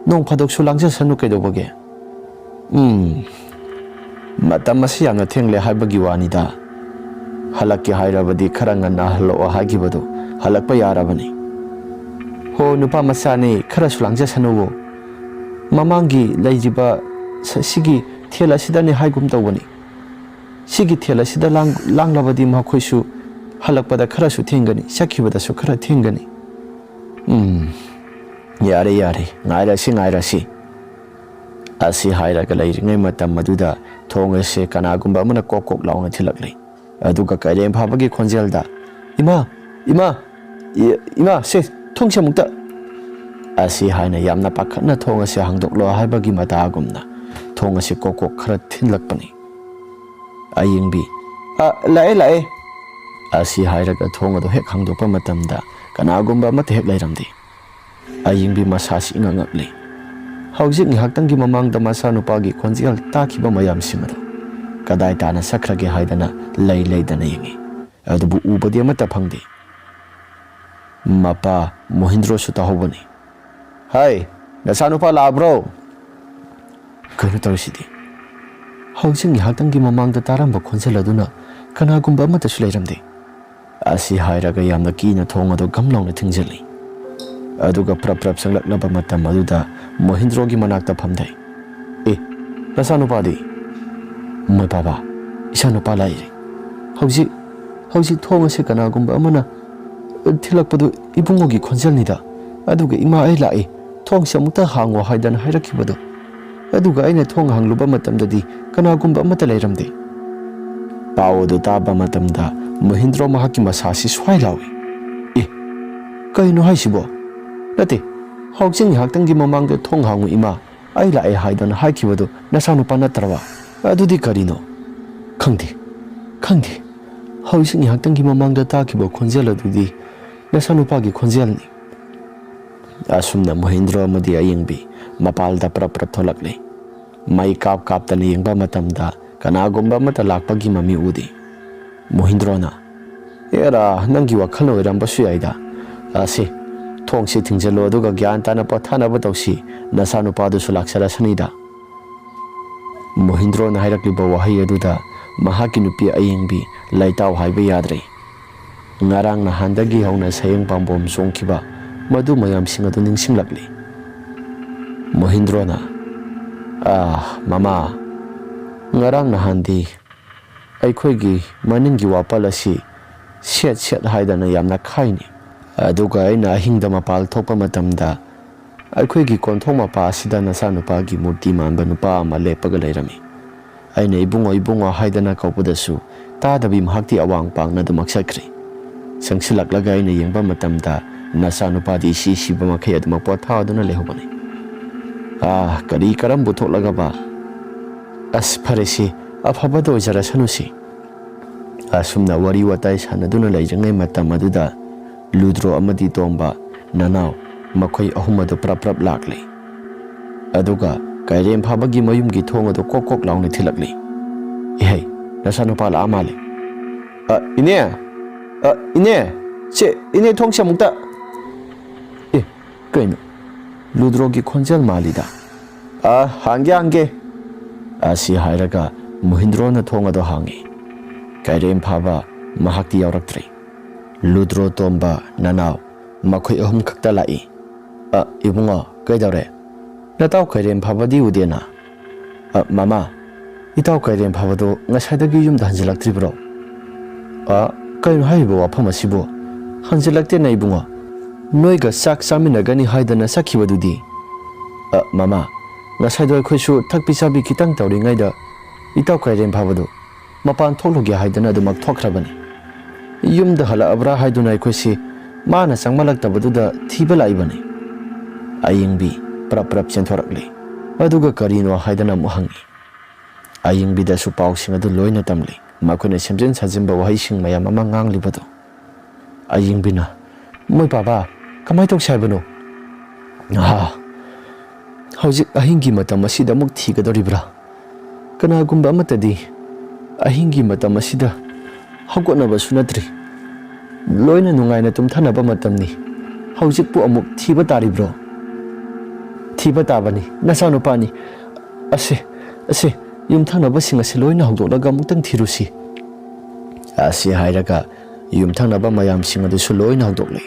ꯅꯣꯡ ꯐꯥꯗꯣꯛꯁꯨ ꯂꯥꯡꯖꯁꯅꯨ ꯀꯩꯗꯧꯕꯒꯦ?" "ꯎꯝ, ꯃꯇꯝ ꯑꯁꯤ ꯌꯥꯝꯅ ꯊꯦꯡꯂꯦ ꯍꯥꯏꯕꯒꯤ ꯋꯥꯅꯤꯗ꯫ ꯍꯜꯂꯛꯀꯦ ꯍꯥꯏꯔꯕꯗꯤ ꯈꯔ ꯉꯟꯅ ꯍꯜꯂꯛꯑꯣ ꯍꯥꯏꯈꯤꯕꯗꯨ ꯍꯜꯂꯛꯄ ꯌꯥꯔꯕꯅꯤ꯫" "ꯍꯣ, ꯅꯨꯄꯥ ꯃꯆꯥꯅꯤ, ꯈꯔꯁꯨ ꯂꯥꯡꯖꯁꯅꯨꯋꯣ꯫ ꯃꯃꯥꯡꯒꯤ ꯂꯩꯔꯤꯕ ꯁ-, ꯁꯤꯒꯤ ꯊꯦꯜ ꯑꯁꯤꯗꯅꯤ ꯍꯥꯏꯒꯨꯝ ꯇꯧꯕꯅꯤ꯫ ꯁꯤꯒꯤ ꯊꯦꯜ ꯑꯁꯤꯗ ꯂꯥꯡ-, ꯂꯥꯡꯂꯕꯗꯤ ꯃꯈꯣꯏꯁꯨ ꯍꯜꯂꯛꯄꯗ ꯈꯔꯁꯨ ꯊꯦꯡꯒꯅꯤ, ꯆꯠꯈꯤꯕꯗꯁꯨ ꯈꯔ ꯊꯦꯡꯒꯅꯤ꯫" "ꯎꯝ, ꯌꯥꯔꯦ, ꯌꯥꯔꯦ, ꯉꯥꯏꯔꯁꯤ, ꯉꯥꯏꯔꯁꯤ꯫ ꯑꯁꯤ ꯍꯥꯏꯔꯒ ꯂꯩꯔꯤꯉꯩ ꯃꯇꯝ ꯑꯗꯨꯗ ꯊꯣꯡ ꯑꯁꯤ ꯀꯅꯥꯒꯨꯝꯕ ꯑꯃꯅ ꯀꯣꯛ ꯀꯣꯛ ꯂꯥꯎꯅ ꯊꯤꯜꯂꯛꯂꯤ꯫ ꯑꯗꯨꯒ ꯀꯩꯔꯦꯝ ꯐꯥꯕꯒꯤ ꯈꯣꯟꯖꯦꯜꯗ, "ꯏꯃꯥ! ꯏꯃꯥ! ꯏ-, ꯏꯃꯥ, ꯁꯦ, ꯊꯣꯡꯁꯦ ꯑꯃꯨꯛꯇ!" ꯑꯁꯤ ꯍꯥꯏꯅ ꯌꯥꯝꯅ ꯄꯥꯈꯠꯅ ꯊꯣꯡ ꯑꯁꯤ ꯍꯥꯡꯗꯣꯛꯂꯣ ꯍꯥꯏꯕꯒꯤ ꯃꯇꯥꯒꯨꯝꯅ ꯊꯣꯡ ꯑꯁꯤ ꯀꯣꯛ ꯀꯣꯛ ꯈꯔ ꯊꯤꯟꯂꯛꯄꯅꯤ꯫ ꯑꯌꯤꯡꯕꯤ, "ꯑ, ꯂꯥꯛꯑꯦ, ꯂꯥꯛꯑꯦ!" ꯑꯁꯤ ꯍꯥꯏꯔꯒ ꯊꯣꯡ ꯑꯗꯨ ꯍꯦꯛ ꯍꯥꯡꯗꯣꯛꯄ ꯃꯇꯝꯗ ꯀꯅꯥꯒꯨꯝꯕ ꯑꯃꯠꯇ ꯍꯦꯛ ꯂꯩꯔꯝꯗꯦ꯫ ꯑꯌꯤꯡꯕꯤ ꯃꯁꯥꯁꯤ ꯏꯉꯛ ꯉꯛꯂꯤ꯫ ꯍꯧꯖꯤꯛ ꯉꯥꯏꯍꯥꯛꯇꯪꯒꯤ ꯃꯃꯥꯡꯗ ꯃꯆꯥꯅꯨꯄꯥꯒꯤ ꯈꯣꯟꯖꯦꯜ ꯇꯥꯈꯤꯕ ꯃꯌꯥꯝꯁꯤꯡ ꯑꯗꯨ ꯀꯗꯥꯏ ꯇꯥꯅ ꯆꯠꯈ꯭ꯔꯒꯦ ꯍꯥꯏꯗꯅ ꯂꯩ ꯂꯩꯗꯅ ꯌꯦꯡꯉꯤ꯫ ꯑꯗꯨꯕꯨ ꯎꯕꯗꯤ ꯑꯃꯠꯇ ꯐꯪꯗꯦ꯫ ꯃꯄꯥ ꯃꯣꯍꯤꯟꯗ꯭ꯔꯣꯁꯨ ꯇꯥꯍꯧꯕꯅꯤ꯫ "ꯍꯥꯏ, ꯅꯆꯥꯅꯨꯄꯥ ꯂꯥꯛꯑꯕ꯭ꯔꯣ?" ꯀꯩꯅꯣ ꯇꯧꯔꯤꯁꯤꯗꯤ? ꯍꯧꯖꯤꯛ ꯉꯥꯏꯍꯥꯛꯇꯪꯒꯤ ꯃꯃꯥꯡꯗ ꯇꯥꯔꯝꯕ ꯈꯣꯟꯖꯦꯜ ꯑꯗꯨꯅ ꯀꯅꯥꯒꯨꯝꯕ ꯑꯃꯠꯇꯁꯨ ꯂꯩꯔꯝꯗꯦ꯫ ꯑꯁꯤ ꯍꯥꯏꯔꯒ ꯌꯥꯝꯅ ꯀꯤꯅ ꯊꯣꯡ ꯑꯗꯨ ꯒꯝ ꯂꯥꯎꯅ ꯊꯤꯡꯖꯤꯜꯂꯤ꯫ ꯑꯗꯨꯒ ꯄ꯭ꯔꯞ ꯄ꯭ꯔꯞ ꯆꯪꯂꯛꯂꯕ ꯃꯇꯝ ꯑꯗꯨꯗ ꯃꯣꯍꯤꯟꯗ꯭ꯔꯣꯒꯤ ꯃꯅꯥꯛꯇ ꯐꯝꯊꯩ꯫ "ꯑꯦ, ꯅꯆꯥꯅꯨꯄꯥꯗꯤ?" "ꯃꯣꯏ ꯕꯥꯕꯥ, ꯏꯆꯥꯅꯨꯄꯥ ꯂꯥꯛꯏꯔꯦ꯫ ꯍꯧꯖꯤꯛ, ꯍꯧꯖꯤꯛ ꯊꯣꯡ ꯑꯁꯤ ꯀꯅꯥꯒꯨꯝꯕ ꯑꯃꯅ ꯊꯤꯜꯂꯛꯄꯗꯨ ꯏꯕꯨꯡꯉꯣꯒꯤ ꯈꯣꯟꯖꯦꯜꯅꯤꯗ꯫ ꯑꯗꯨꯒ ꯏꯃꯥ ꯑꯩ ꯂꯥꯛꯏ, ꯊꯣꯡꯁꯤ ꯑꯃꯨꯛꯇ ꯍꯥꯡꯉꯣ ꯍꯥꯏꯗꯅ ꯍꯥꯏꯔꯛꯈꯤꯕꯗꯨ꯫ ꯑꯗꯨꯒ ꯑꯩꯅ ꯊꯣꯡ ꯍꯥꯡꯂꯨꯕ ꯃꯇꯝꯗꯗꯤ ꯀꯅꯥꯒꯨꯝꯕ ꯑꯃꯠꯇ ꯂꯩꯔꯝꯗꯦ꯫" ꯄꯥꯎ ꯑꯗꯨ ꯇꯥꯕ ꯃꯇꯝꯗ ꯃꯣꯍꯤꯟꯗ꯭ꯔꯣ ꯃꯍꯥꯛꯀꯤ ꯃꯁꯥꯁꯤ ꯁ꯭ꯋꯥꯏ ꯂꯥꯎꯏ꯫ "ꯑꯦ, ꯀꯩꯅꯣ ꯍꯥꯏꯁꯤꯕꯣ? ꯅꯠꯇꯦ, ꯍꯧꯖꯤꯛ ꯉꯥꯏꯍꯥꯛꯇꯪꯒꯤ ꯃꯃꯥꯡꯗ ꯊꯣꯡ ꯍꯥꯡꯉꯨ ꯏꯃꯥ, ꯑꯩ ꯂꯥꯛꯑꯦ ꯍꯥꯏꯗꯅ ꯍꯥꯏꯈꯤꯕꯗꯨ ꯅꯆꯥꯅꯨꯄꯥ ꯅꯠꯇ꯭ꯔꯕ? ꯑꯗꯨꯗꯤ ꯀꯔꯤꯅꯣ?" "ꯈꯪꯗꯦ, ꯈꯪꯗꯦ꯫ ꯍꯧꯖꯤꯛ ꯉꯥꯏꯍꯥꯛꯇꯪꯒꯤ ꯃꯃꯥꯡꯗ ꯇꯥꯈꯤꯕ ꯈꯣꯟꯖꯦꯜ ꯑꯗꯨꯗꯤ ꯅꯆꯥꯅꯨꯄꯥꯒꯤ ꯈꯣꯟꯖꯦꯜꯅꯤ꯫" ꯑꯁꯨꯝꯅ ꯃꯣꯍꯤꯟꯗ꯭ꯔꯣ ꯑꯃꯗꯤ ꯑꯌꯤꯡꯕꯤ ꯃꯄꯥꯜꯗ ꯄ꯭ꯔꯞ ꯄ꯭ꯔꯞ ꯊꯣꯛꯂꯛꯂꯤ꯫ ꯃꯩ ꯀꯥꯞ ꯀꯥꯞꯇꯅ ꯌꯦꯡꯕ ꯃꯇꯝꯗ ꯀꯅꯥꯒꯨꯝꯕ ꯑꯃꯠꯇ ꯂꯥꯛꯄꯒꯤ ꯃꯃꯤ ꯎꯗꯦ꯫ ꯃꯣꯍꯤꯟꯗ꯭ꯔꯣꯅ, "ꯑꯦꯔꯥ, ꯅꯪꯒꯤ ꯋꯥꯈꯜꯅ ꯑꯣꯏꯔꯝꯕꯁꯨ ꯌꯥꯏꯗ꯫ ꯑꯁꯤ, ꯊꯣꯡꯁꯤ ꯊꯤꯡꯖꯤꯜꯂꯨ, ꯑꯗꯨꯒ ꯒ꯭ꯌꯥꯟ ꯇꯥꯅ ꯄꯣꯊꯥꯅꯕ ꯇꯧꯁꯤ, ꯅꯆꯥꯅꯨꯄꯥꯗꯨꯁꯨ ꯂꯥꯛꯆꯔꯁꯅꯤꯗ꯫" ꯃꯣꯍꯤꯟꯗ꯭ꯔꯣꯅ ꯍꯥꯏꯔꯛꯂꯤꯕ ꯋꯥꯍꯩ ꯑꯗꯨꯗ ꯃꯍꯥꯛꯀꯤ ꯅꯨꯄꯤ ꯑꯌꯤꯡꯕꯤ ꯂꯩꯇꯥꯎ ꯍꯥꯏꯕ ꯌꯥꯗ꯭ꯔꯦ꯫ ꯉꯔꯥꯡ ꯅꯍꯥꯟꯗꯒꯤ ꯍꯧꯅ ꯁꯌꯦꯡ ꯄꯥꯝꯕꯣꯝ ꯆꯣꯡꯈꯤꯕ ꯃꯗꯨ ꯃꯌꯥꯝꯁꯤꯡ ꯑꯗꯨ ꯅꯤꯡꯁꯤꯡꯂꯛꯂꯤ꯫ ꯃꯣꯍꯤꯟꯗ꯭ꯔꯣꯅ, "ꯑꯥ, ꯃꯃꯥ, ꯉꯔꯥꯡ ꯅꯍꯥꯟꯗꯤ ꯑꯩꯈꯣꯏꯒꯤ ꯃꯅꯤꯡꯒꯤ ꯋꯥꯄꯜ ꯑꯁꯤ ꯁꯦꯠ ꯁꯦꯠ ꯍꯥꯏꯗꯅ ꯌꯥꯝꯅ ꯈꯥꯏꯅꯤ꯫ ꯑꯗꯨꯒ ꯑꯩꯅ ꯑꯍꯤꯡꯗ ꯃꯄꯥꯜ ꯊꯣꯛꯄ ꯃꯇꯝꯗ ꯑꯩꯈꯣꯏꯒꯤ ꯀꯣꯟꯊꯣꯡ ꯃꯄꯥ ꯑꯁꯤꯗ ꯅꯆꯥꯅꯨꯄꯥꯒꯤ ꯃꯨꯔꯇꯤ ꯃꯥꯟꯕ ꯅꯨꯄꯥ ꯑꯃ ꯂꯦꯞꯄꯒ ꯂꯩꯔꯝꯃꯤ꯫ ꯑꯩꯅ "ꯏꯕꯨꯡꯉꯣ, ꯏꯕꯨꯡꯉꯣ" ꯍꯥꯏꯗꯅ ꯀꯧꯕꯗꯁꯨ ꯇꯥꯗꯕꯤ ꯃꯍꯥꯛꯇꯤ ꯑꯋꯥꯡ ꯄꯥꯡꯅ ꯑꯗꯨꯃꯛ ꯆꯠꯈ꯭ꯔꯦ꯫ ꯆꯪꯁꯤꯜꯂꯛꯂꯒ ꯑꯩꯅ ꯌꯦꯡꯕ ꯃꯇꯝꯗ ꯅꯆꯥꯅꯨꯄꯥꯗꯤ ꯏꯁꯤ ꯁꯤꯕ ꯃꯈꯩ ꯑꯗꯨꯃꯛ ꯄꯣꯊꯥꯗꯨꯅ ꯂꯩꯍꯧꯕꯅꯤ꯫ "ꯑꯥ, ꯀꯔꯤ ꯀꯔꯝꯕꯨ ꯊꯣꯛꯂꯒꯕ? ꯑꯁ, ꯐꯔꯦꯁꯤ, ꯑꯐꯕꯗ ꯑꯣꯏꯖꯔꯁꯅꯨꯁꯤ"꯫ ꯑꯁꯨꯝꯅ ꯋꯥꯔꯤ ꯋꯥꯇꯥꯏ ꯁꯥꯟꯅꯗꯨꯅ ꯂꯩꯔꯤꯉꯩ ꯃꯇꯝ ꯑꯗꯨꯗ ꯂꯨꯗ꯭ꯔꯣ ꯑꯃꯗꯤ ꯇꯣꯝꯕ ꯅꯅꯥꯎ ꯃꯈꯣꯏ ꯑꯍꯨꯝ ꯑꯗꯨ ꯄ꯭ꯔꯞ ꯄ꯭ꯔꯞ ꯂꯥꯛꯂꯦ꯫ ꯑꯗꯨꯒ ꯀꯩꯔꯦꯝ ꯐꯥꯕꯒꯤ ꯃꯌꯨꯝꯒꯤ ꯊꯣꯡ ꯑꯗꯨ ꯀꯣꯛ ꯀꯣꯛ ꯂꯥꯎꯅ ꯊꯤꯜꯂꯛꯂꯦ꯫ "ꯏꯍꯩ, ꯅꯆꯥꯅꯨꯄꯥ ꯂꯥꯛꯑ ꯃꯥꯜꯂꯦ꯫ ꯑ, ꯏꯅꯦ! ꯑ, ꯏꯅꯦ! ꯁꯦ, ꯏꯅꯦ, ꯊꯣꯡꯁꯦ ꯑꯃꯨꯛꯇ!" "ꯑꯦ, ꯀꯩꯅꯣ? ꯂꯨꯗ꯭ꯔꯣꯒꯤ ꯈꯣꯟꯖꯦꯜ ꯃꯥꯜꯂꯤꯗ꯫ ꯑ, ꯍꯥꯡꯒꯦ, ꯍꯥꯡꯒꯦ!" ꯑꯁꯤ ꯍꯥꯏꯔꯒ ꯃꯨꯍꯤꯟꯗ꯭ꯔꯣꯅ ꯊꯣꯡ ꯑꯗꯨ ꯍꯥꯡꯉꯤ꯫ ꯀꯩꯔꯦꯝ ꯐꯥꯕ ꯃꯍꯥꯛꯇꯤ ꯌꯥꯎꯔꯛꯇ꯭ꯔꯦ꯫ ꯂꯨꯗ꯭ꯔꯣ ꯇꯣꯝꯕ ꯅꯅꯥꯎ ꯃꯈꯣꯏ ꯑꯍꯨꯝ ꯈꯛꯇ ꯂꯥꯛꯏ꯫ "ꯑ, ꯏꯕꯨꯡꯉꯣ, ꯀꯩꯗꯧꯔꯦ? ꯅꯇꯥꯎ ꯀꯩꯔꯦꯝ ꯐꯥꯕꯗꯤ ꯎꯗꯦꯅ?" "ꯑ, ꯃꯃꯥ, ꯏꯇꯥꯎ ꯀꯩꯔꯦꯝ ꯐꯥꯕꯗꯣ ꯉꯁꯥꯏꯗꯒꯤ ꯌꯨꯝꯗ ꯍꯟꯖꯤꯜꯂꯛꯇ꯭ꯔꯤꯕ꯭ꯔꯣ?" "ꯑ, ꯀꯩꯅꯣ ꯍꯥꯏꯔꯤꯕ ꯋꯥꯐꯝ ꯑꯁꯤꯕꯨ? ꯍꯟꯖꯤꯜꯂꯛꯇꯦꯅ ꯏꯕꯨꯡꯉꯣ꯫ ꯅꯣꯏꯒ ꯆꯥꯛ ꯆꯥꯃꯤꯟꯅꯒꯅꯤ ꯍꯥꯏꯗꯅ ꯆꯠꯈꯤꯕꯗꯨꯗꯤ?" "ꯑ, ꯃꯃꯥ, ꯉꯁꯥꯏꯗꯣ ꯑꯩꯈꯣꯏꯁꯨ ꯊꯛꯄꯤ ꯆꯥꯕꯤ ꯈꯤꯇꯪ ꯇꯧꯔꯤꯉꯩꯗ ꯏꯇꯥꯎ ꯀꯩꯔꯦꯝ ꯐꯥꯕꯗꯨ ꯃꯄꯥꯟ ꯊꯣꯛꯂꯨꯒꯦ ꯍꯥꯏꯗꯨꯅ ꯑꯗꯨꯃꯛ ꯊꯣꯛꯈ꯭ꯔꯕꯅꯤ꯫ ꯌꯨꯝꯗ ꯍꯜꯂꯛꯑꯕ꯭ꯔꯥ ꯍꯥꯏꯗꯨꯅ ꯑꯩꯈꯣꯏꯁꯤ ꯃꯥꯅ ꯆꯪꯃꯜꯂꯛꯇꯕꯗꯨꯗ ꯊꯤꯕ ꯂꯥꯛꯏꯕꯅꯤ"꯫ ꯑꯌꯤꯡꯕꯤ ꯄ꯭ꯔꯞ ꯄ꯭ꯔꯞ ꯆꯦꯟꯊꯣꯔꯛꯂꯤ꯫ ꯑꯗꯨꯒ ꯀꯔꯤꯅꯣ ꯍꯥꯏꯗꯅ ꯑꯃꯨꯛ ꯍꯪꯉꯤ꯫ ꯑꯌꯤꯡꯕꯤꯗꯁꯨ ꯄꯥꯎꯁꯤꯡ ꯑꯗꯨ ꯂꯣꯏꯅ ꯇꯝꯂꯤ꯫ ꯃꯈꯣꯏꯅ ꯁꯦꯝꯖꯤꯟ ꯁꯥꯖꯤꯟꯕ ꯋꯥꯍꯩꯁꯤꯡ ꯃꯌꯥꯝ ꯑꯃ ꯉꯥꯡꯂꯤꯕꯗꯨ꯫ ꯑꯌꯤꯡꯕꯤꯅ, "ꯃꯣꯏ ꯄꯥꯕ, ꯀꯃꯥꯏ ꯇꯧꯁꯦ ꯍꯥꯏꯕꯅꯣ? ꯑꯍꯥ, ꯍꯧꯖꯤꯛ ꯑꯍꯤꯡꯒꯤ ꯃꯇꯝ ꯑꯁꯤꯗ ꯑꯃꯨꯛ ꯊꯤꯒꯗꯧꯔꯤꯕ꯭ꯔꯥ? ꯀꯅꯥꯒꯨꯝꯕ ꯑꯃꯠꯇꯗꯤ ꯑꯍꯤꯡꯒꯤ ꯃꯇꯝ ꯑꯁꯤꯗ ꯍꯧꯒꯠꯅꯕꯁꯨ ꯅꯠꯇ꯭ꯔꯤ꯫ ꯂꯣꯏꯅ ꯅꯨꯡꯉꯥꯏꯅ ꯇꯨꯝꯊꯅꯕ ꯃꯇꯝꯅꯤ꯫ ꯍꯧꯖꯤꯛꯄꯨ ꯑꯃꯨꯛ ꯊꯤꯕ ꯇꯥꯔꯤꯕ꯭ꯔꯣ? ꯊꯤꯕ ꯇꯥꯕꯅꯤ, ꯅꯆꯥꯅꯨꯄꯥꯅꯤ꯫ ꯑꯁꯦ, ꯑꯁꯦ, ꯌꯨꯝꯊꯪꯅꯕꯁꯤꯡ ꯑꯁꯤ ꯂꯣꯏꯅ ꯍꯧꯗꯣꯛꯂꯒ ꯑꯃꯨꯛꯇꯪ ꯊꯤꯔꯨꯁꯤ"꯫ ꯑꯁꯤ ꯍꯥꯏꯔꯒ ꯌꯨꯝꯊꯪꯅꯕ ꯃꯌꯥꯝꯁꯤꯡ ꯑꯗꯨꯁꯨ ꯂꯣꯏꯅ ꯍꯧꯗꯣꯛꯂꯦ꯫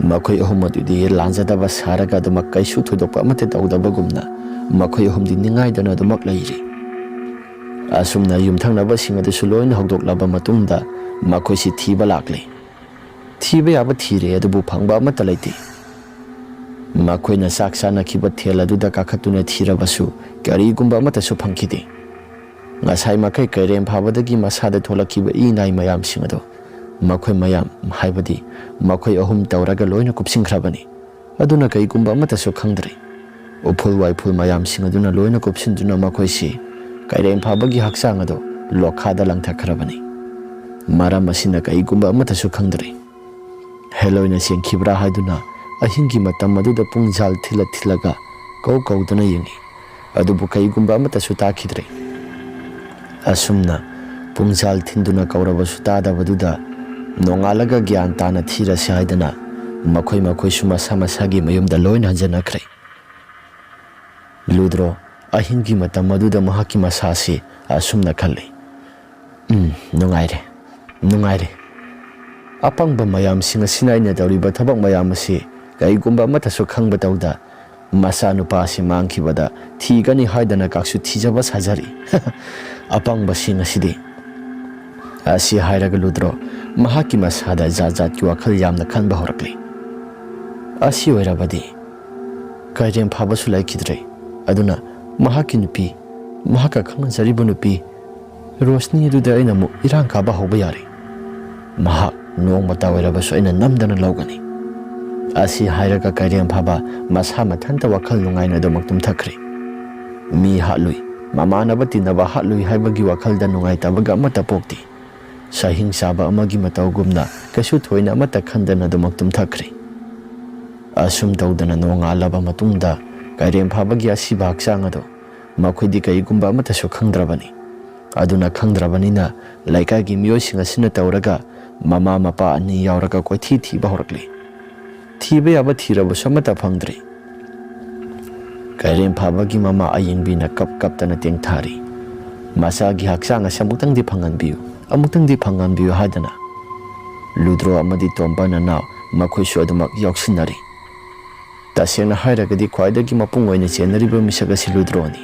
ꯃꯈꯣꯏ ꯑꯍꯨꯝ ꯑꯗꯨꯗꯤ ꯂꯥꯟꯖꯗꯕ ꯁꯥꯔꯒ ꯑꯗꯨꯃꯛ ꯀꯩꯁꯨ ꯊꯣꯏꯗꯣꯛꯄ ꯑꯃꯠꯇ ꯇꯧꯗꯕꯒꯨꯝꯅ ꯃꯈꯣꯏ ꯑꯍꯨꯝꯗꯤ ꯅꯤꯡꯉꯥꯏꯗꯅ ꯑꯗꯨꯃꯛ ꯂꯩꯔꯤ꯫ ꯑꯁꯨꯝꯅ ꯌꯨꯝꯊꯪꯅꯕꯁꯤꯡ ꯑꯗꯨꯁꯨ ꯂꯣꯏꯅ ꯍꯧꯗꯣꯛꯂꯕ ꯃꯇꯨꯡꯗ ꯃꯈꯣꯏꯁꯤ ꯊꯤꯕ ꯂꯥꯛꯂꯦ꯫ ꯊꯤꯕ ꯌꯥꯕ ꯊꯤꯔꯦ, ꯑꯗꯨꯕꯨ ꯐꯪꯕ ꯑꯃꯠꯇ ꯂꯩꯇꯦ꯫ ꯃꯈꯣꯏꯅ ꯆꯥꯛ ꯆꯥꯅꯈꯤꯕ ꯊꯦꯜ ꯑꯗꯨꯗ ꯀꯥꯈꯠꯇꯨꯅ ꯊꯤꯔꯕꯁꯨ ꯀꯔꯤꯒꯨꯝꯕ ꯑꯃꯠꯇꯁꯨ ꯐꯪꯈꯤꯗꯦ꯫ ꯉꯁꯥꯏ ꯃꯈꯩ ꯀꯩꯔꯦꯝ ꯐꯥꯕꯗꯒꯤ ꯃꯁꯥꯗ ꯊꯣꯛꯂꯛꯈꯤꯕ ꯏ ꯅꯥꯏ ꯃꯌꯥꯝꯁꯤꯡ ꯑꯗꯨ ꯃꯈꯣꯏ ꯃꯌꯥꯝ, ꯍꯥꯏꯕꯗꯤ ꯃꯈꯣꯏ ꯑꯍꯨꯝ ꯇꯧꯔꯒ ꯂꯣꯏꯅ ꯀꯨꯞꯁꯤꯟꯈ꯭ꯔꯕꯅꯤ꯫ ꯑꯗꯨꯅ ꯀꯩꯒꯨꯝꯕ ꯑꯃꯠꯇꯁꯨ ꯈꯪꯗ꯭ꯔꯦ꯫ ꯎꯐꯨꯜ ꯋꯥꯏꯐꯨꯜ ꯃꯌꯥꯝꯁꯤꯡ ꯑꯗꯨꯅ ꯂꯣꯏꯅ ꯀꯨꯞꯁꯤꯟꯗꯨꯅ ꯃꯈꯣꯏꯁꯤ ꯀꯩꯔꯦꯝ ꯐꯥꯕꯒꯤ ꯍꯛꯆꯥꯡ ꯑꯗꯨ ꯂꯣꯛꯈꯥꯗ ꯂꯪꯊꯈ꯭ꯔꯕꯅꯤ꯫ ꯃꯔꯝ ꯑꯁꯤꯅ ꯀꯩꯒꯨꯝꯕ ꯑꯃꯠꯇꯁꯨ ꯈꯪꯗ꯭ꯔꯦ꯫ ꯍꯦꯂꯣꯏꯅ ꯆꯦꯟꯈꯤꯕ꯭ꯔꯥ ꯍꯥꯏꯗꯨꯅ ꯑꯍꯤꯡꯒꯤ ꯃꯇꯝ ꯑꯗꯨꯗ ꯄꯨꯡꯖꯥꯜ ꯊꯤꯜꯂ ꯊꯤꯜꯂꯒ ꯀꯧ ꯀꯧꯗꯨꯅ ꯌꯦꯡꯉꯤ꯫ ꯑꯗꯨꯕꯨ ꯀꯩꯒꯨꯝꯕ ꯑꯃꯠꯇꯁꯨ ꯇꯥꯈꯤꯗ꯭ꯔꯦ꯫ ꯑꯁꯨꯝꯅ ꯄꯨꯡꯖꯥꯜ ꯊꯤꯟꯗꯨꯅ ꯀꯧꯔꯕꯁꯨ ꯇꯥꯗꯕꯗꯨꯗ ꯅꯣꯡꯉꯥꯜꯂꯒ ꯒ꯭ꯌꯥꯟ ꯇꯥꯅ ꯊꯤꯔꯁꯤ ꯍꯥꯏꯗꯅ ꯃꯈꯣꯏ ꯃꯈꯣꯏꯁꯨ ꯃꯁꯥ ꯃꯁꯥꯒꯤ ꯃꯌꯨꯝꯗ ꯂꯣꯏꯅ ꯍꯟꯖꯟꯅꯈ꯭ꯔꯦ꯫ ꯂꯨꯗ꯭ꯔꯣ ꯑꯍꯤꯡꯒꯤ ꯃꯇꯝ ꯑꯗꯨꯗ ꯃꯍꯥꯛꯀꯤ ꯃꯁꯥꯁꯤ ꯑꯁꯨꯝꯅ ꯈꯜꯂꯤ, "ꯎꯝ, ꯅꯨꯡꯉꯥꯏꯔꯦ, ꯅꯨꯡꯉꯥꯏꯔꯦ꯫ ꯑꯄꯪꯕ ꯃꯌꯥꯝꯁꯤꯡ ꯑꯁꯤꯅ ꯑꯩꯅ ꯇꯧꯔꯤꯕ ꯊꯕꯛ ꯃꯌꯥꯝ ꯑꯁꯤ ꯀꯔꯤꯒꯨꯝꯕ ꯑꯃꯠꯇꯁꯨ ꯈꯪꯕ ꯇꯧꯗ ꯃꯆꯥꯅꯨꯄꯥ ꯑꯁꯤ ꯃꯥꯡꯈꯤꯕꯗ ꯊꯤꯒꯅꯤ ꯍꯥꯏꯗꯅ ꯀꯥꯛꯁꯨ ꯊꯤꯖꯕ ꯁꯥꯖꯔꯤ꯫ ꯑꯄꯪꯕꯁꯤꯡ ꯑꯁꯤꯗꯤ"꯫ ꯑꯁꯤ ꯍꯥꯏꯔꯒ ꯂꯨꯗ꯭ꯔꯣ ꯃꯍꯥꯛꯀꯤ ꯃꯁꯥꯗ ꯖꯥꯠ ꯖꯥꯠꯀꯤ ꯋꯥꯈꯜ ꯌꯥꯝꯅ ꯈꯟꯕ ꯍꯧꯔꯛꯂꯤ꯫ ꯑꯁꯤ ꯑꯣꯏꯔꯕꯗꯤ ꯀꯩꯔꯦꯝ ꯐꯥꯕꯁꯨ ꯂꯩꯈꯤꯗ꯭ꯔꯦ꯫ ꯑꯗꯨꯅ ꯃꯍꯥꯛꯀꯤ ꯅꯨꯄꯤ, ꯃꯍꯥꯛꯀ ꯈꯪꯅꯖꯔꯤꯕ ꯅꯨꯄꯤ ꯔꯣꯁꯅꯤ ꯑꯗꯨꯗ ꯑꯩꯅ ꯑꯃꯨꯛ ꯏꯔꯥꯡ ꯀꯥꯕ ꯍꯧꯕ ꯌꯥꯔꯦ꯫ ꯃꯍꯥꯛ ꯅꯣꯡꯃꯇ ꯑꯣꯏꯔꯕꯁꯨ ꯑꯩꯅ ꯅꯝꯗꯅ ꯂꯧꯒꯅꯤ꯫ ꯑꯁꯤ ꯍꯥꯏꯔꯒ ꯀꯩꯔꯦꯝ ꯐꯥꯕ ꯃꯁꯥ ꯃꯊꯟꯇ ꯋꯥꯈꯜ ꯅꯨꯡꯉꯥꯏꯅ ꯑꯗꯨꯃꯛ ꯇꯨꯝꯊꯈ꯭ꯔꯦ꯫ ꯃꯤ ꯍꯥꯠꯂꯨꯏ, ꯃꯃꯥꯟꯅꯕ ꯇꯤꯟꯅꯕ ꯍꯥꯠꯂꯨꯏ ꯍꯥꯏꯕꯒꯤ ꯋꯥꯈꯜꯗ ꯅꯨꯡꯉꯥꯏꯇꯕꯒ ꯑꯃꯠꯇ ꯄꯣꯛꯇꯦ꯫ ꯁꯍꯤꯡ ꯆꯥꯕ ꯑꯃꯒꯤ ꯃꯇꯧꯒꯨꯝꯅ ꯀꯩꯁꯨ ꯊꯣꯏꯅ ꯑꯃꯠꯇ ꯈꯟꯗꯅ ꯑꯗꯨꯃꯛ ꯇꯨꯝꯊꯈ꯭ꯔꯦ꯫ ꯑꯁꯨꯝ ꯇꯧꯗꯅ ꯅꯣꯡꯉꯥꯜꯂꯕ ꯃꯇꯨꯡꯗ ꯀꯩꯔꯦꯝ ꯐꯥꯕꯒꯤ ꯑꯁꯤꯕ ꯍꯛꯆꯥꯡ ꯑꯗꯨ ꯃꯈꯣꯏꯗꯤ ꯀꯔꯤꯒꯨꯝꯕ ꯑꯃꯠꯇꯁꯨ ꯈꯪꯗ꯭ꯔꯕꯅꯤ꯫ ꯑꯗꯨꯅ ꯈꯪꯗ꯭ꯔꯕꯅꯤꯅ ꯂꯩꯀꯥꯏꯒꯤ ꯃꯤꯑꯣꯏꯁꯤꯡ ꯑꯁꯤꯅ ꯇꯧꯔꯒ ꯃꯃꯥ ꯃꯄꯥ ꯑꯅꯤ ꯌꯥꯎꯔꯒ ꯀꯣꯏꯊꯤ ꯊꯤꯕ ꯍꯧꯔꯛꯂꯤ꯫ ꯊꯤꯕ ꯌꯥꯕ ꯊꯤꯔꯕꯁꯨ ꯑꯃꯠꯇ ꯐꯪꯗ꯭ꯔꯦ꯫ ꯀꯩꯔꯦꯝ ꯐꯥꯕꯒꯤ ꯃꯃꯥ ꯑꯌꯤꯡꯕꯤꯅ ꯀꯞ ꯀꯞꯇꯅ ꯇꯦꯡꯊꯥꯔꯤ꯫ ꯃꯆꯥꯒꯤ ꯍꯛꯆꯥꯡ ꯑꯁꯤ ꯑꯃꯨꯛꯇꯪꯗꯤ ꯐꯪꯍꯟꯕꯤꯌꯨ, ꯑꯃꯨꯛꯇꯪꯗꯤ ꯐꯪꯍꯟꯕꯤꯌꯨ ꯍꯥꯏꯗꯅ ꯂꯨꯗ꯭ꯔꯣ ꯑꯃꯗꯤ ꯇꯣꯝꯕ ꯅꯅꯥꯎ ꯃꯈꯣꯏꯁꯨ ꯑꯗꯨꯃꯛ ꯌꯥꯎꯁꯤꯟꯅꯔꯤ꯫ ꯇꯁꯦꯡꯅ ꯍꯥꯏꯔꯒꯗꯤ ꯈ꯭ꯋꯥꯏꯗꯒꯤ ꯃꯄꯨꯡ ꯑꯣꯏꯅ ꯆꯦꯟꯅꯔꯤꯕ ꯃꯤꯁꯛ ꯑꯁꯤ ꯂꯨꯗ꯭ꯔꯣꯅꯤ꯫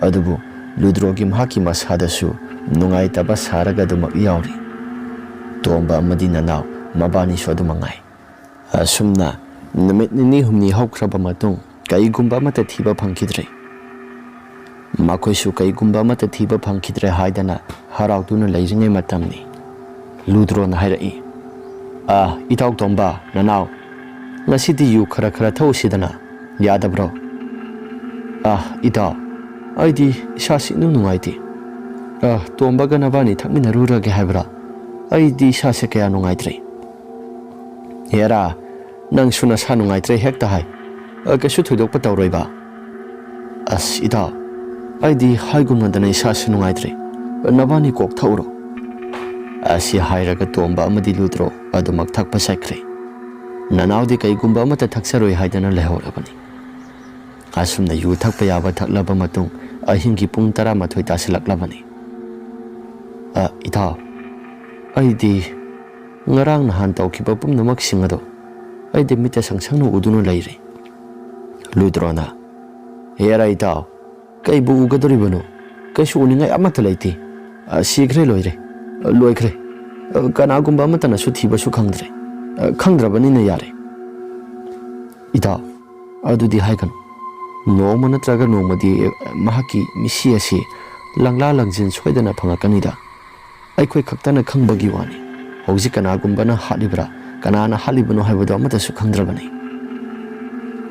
ꯑꯗꯨꯕꯨ ꯂꯨꯗ꯭ꯔꯣꯒꯤ ꯃꯍꯥꯛꯀꯤ ꯃꯁꯥꯗꯁꯨ ꯅꯨꯡꯉꯥꯏꯇꯕ ꯁꯥꯔꯒ ꯑꯗꯨꯃꯛ ꯌꯥꯎꯔꯤ꯫ ꯇꯣꯝꯕ ꯑꯃꯗꯤ ꯅꯅꯥꯎ ꯃꯕꯥꯅꯤꯁꯨ ꯑꯗꯨꯃꯛ ꯉꯥꯏ꯫ ꯑꯁꯨꯝꯅ ꯅꯨꯃꯤꯠ ꯅꯤꯅꯤ ꯍꯨꯝꯅꯤ ꯍꯧꯈ꯭ꯔꯕ ꯃꯇꯨꯡ, ꯀꯩꯒꯨꯝꯕ ꯑꯃꯠꯇ ꯊꯤꯕ ꯐꯪꯈꯤꯗ꯭ꯔꯦ꯫ ꯃꯈꯣꯏꯁꯨ ꯀꯩꯒꯨꯝꯕ ꯑꯃꯠꯇ ꯊꯤꯕ ꯐꯪꯈꯤꯗ꯭ꯔꯦ ꯍꯥꯏꯗꯅ ꯍꯔꯥꯎꯗꯨꯅ ꯂꯩꯔꯤꯉꯩ ꯃꯇꯝꯅꯤ꯫ ꯂꯨꯗ꯭ꯔꯣꯅ ꯍꯥꯏꯔꯛꯏ, "ꯑꯥ, ꯏꯇꯥꯎ ꯇꯣꯝꯕ, ꯅꯅꯥꯎ, ꯉꯁꯤꯗꯤ ꯌꯨ ꯈꯔ ꯈꯔ ꯊꯛꯎꯁꯤꯗꯅ, ꯌꯥꯗꯕ꯭ꯔꯣ?" "ꯑꯥ, ꯏꯇꯥꯎ, ꯑꯩꯗꯤ ꯏꯁꯥꯁꯤ ꯏꯅꯨꯡ ꯅꯨꯡꯉꯥꯏꯇꯦ꯫ ꯑꯥ, ꯇꯣꯝꯕꯒ ꯅꯕꯥꯅꯤ ꯊꯛꯃꯤꯟꯅꯔꯨꯔꯒꯦ ꯍꯥꯏꯕ꯭ꯔꯥ? ꯑꯩꯗꯤ ꯏꯁꯥꯁꯦ ꯀꯌꯥ ꯅꯨꯡꯉꯥꯏꯇ꯭ꯔꯦ꯫" "ꯍꯦꯔꯥ, ꯅꯪꯁꯨ ꯅꯁꯥ ꯅꯨꯡꯉꯥꯏꯇ꯭ꯔꯦ ꯍꯦꯛꯇ ꯍꯥꯏ꯫ ꯑ, ꯀꯩꯁꯨ ꯊꯣꯏꯗꯣꯛꯄ ꯇꯧꯔꯣꯏꯕ?" "ꯑꯁ, ꯏꯇꯥꯎ, ꯑꯩꯗꯤ ꯍꯥꯏꯒꯨꯝꯅꯗꯅ ꯏꯁꯥꯁꯤ ꯅꯨꯡꯉꯥꯏꯇ꯭ꯔꯦ꯫ ꯅꯕꯥꯅꯤ ꯀꯣꯛ ꯊꯛꯎꯔꯣ꯫" ꯑꯁꯤ ꯍꯥꯏꯔꯒ ꯇꯣꯝꯕ ꯑꯃꯗꯤ ꯂꯨꯗ꯭ꯔꯣ ꯑꯗꯨꯃꯛ ꯊꯛꯄ ꯆꯠꯈ꯭ꯔꯦ꯫ ꯅꯅꯥꯎꯗꯤ ꯀꯩꯒꯨꯝꯕ ꯑꯃꯠꯇ ꯊꯛꯆꯔꯣꯏ ꯍꯥꯏꯗꯅ ꯂꯩꯍꯧꯔꯕꯅꯤ꯫ ꯑꯁꯨꯝꯅ ꯌꯨ ꯊꯛꯄ ꯌꯥꯕ ꯊꯛꯂꯕ ꯃꯇꯨꯡ, ꯑꯍꯤꯡꯒꯤ ꯄꯨꯡ ꯇꯔꯥꯃꯥꯊꯣꯏ ꯇꯥꯁꯤꯜꯂꯛꯂꯕꯅꯤ꯫ "ꯑ, ꯏꯇꯥꯎ, ꯑꯩꯗꯤ ꯉꯔꯥꯡ ꯅꯍꯥꯟ ꯇꯧꯈꯤꯕ ꯄꯨꯝꯅꯃꯛꯁꯤꯡ ꯑꯗꯣ ꯑꯩꯗꯤ ꯃꯤꯠꯇ ꯁꯪꯁꯪꯅ ꯎꯗꯨꯅ ꯂꯩꯔꯦ꯫" ꯂꯨꯗ꯭ꯔꯣꯅ, "ꯍꯦꯔꯥ ꯏꯇꯥꯎ, ꯀꯩꯕꯨ ꯎꯒꯗꯧꯔꯤꯕꯅꯣ? ꯀꯩꯁꯨ ꯎꯅꯤꯡꯉꯥꯏ ꯑꯃꯠꯇ ꯂꯩꯇꯦ꯫ ꯑ, ꯁꯤꯈ꯭ꯔꯦ ꯂꯣꯏꯔꯦ꯫ ꯑ, ꯂꯣꯏꯈ꯭ꯔꯦ꯫ ꯑ, ꯀꯅꯥꯒꯨꯝꯕ ꯑꯃꯠꯇꯅꯁꯨ ꯊꯤꯕꯁꯨ ꯈꯪꯗ꯭ꯔꯦ꯫ ꯑ, ꯈꯪꯗ꯭ꯔꯕꯅꯤꯅ ꯌꯥꯔꯦ꯫" "ꯏꯇꯥꯎ, ꯑꯗꯨꯗꯤ ꯍꯥꯏꯒꯅꯨ꯫ ꯅꯣꯡꯃ ꯅꯠꯇ꯭ꯔꯒ ꯅꯣꯡꯃꯗꯤ, ꯑ, ꯃꯍꯥꯛꯀꯤ ꯃꯤꯠꯁꯤ ꯑꯁꯤ ꯂꯪꯂꯥ ꯂꯪꯖꯤꯟ ꯁꯣꯏꯗꯅ ꯐꯪꯉꯛꯀꯅꯤꯗ꯫ ꯑꯩꯈꯣꯏ ꯈꯛꯇꯅ ꯈꯪꯕꯒꯤ ꯋꯥꯅꯤ꯫ ꯍꯧꯖꯤꯛ ꯀꯅꯥꯒꯨꯝꯕꯅ ꯍꯥꯠꯂꯤꯕ꯭ꯔꯥ, ꯀꯅꯥꯅ ꯍꯥꯠꯂꯤꯕꯅꯣ ꯍꯥꯏꯕꯗꯨ ꯑꯃꯠꯇꯁꯨ ꯈꯪꯗ꯭ꯔꯕꯅꯤ꯫"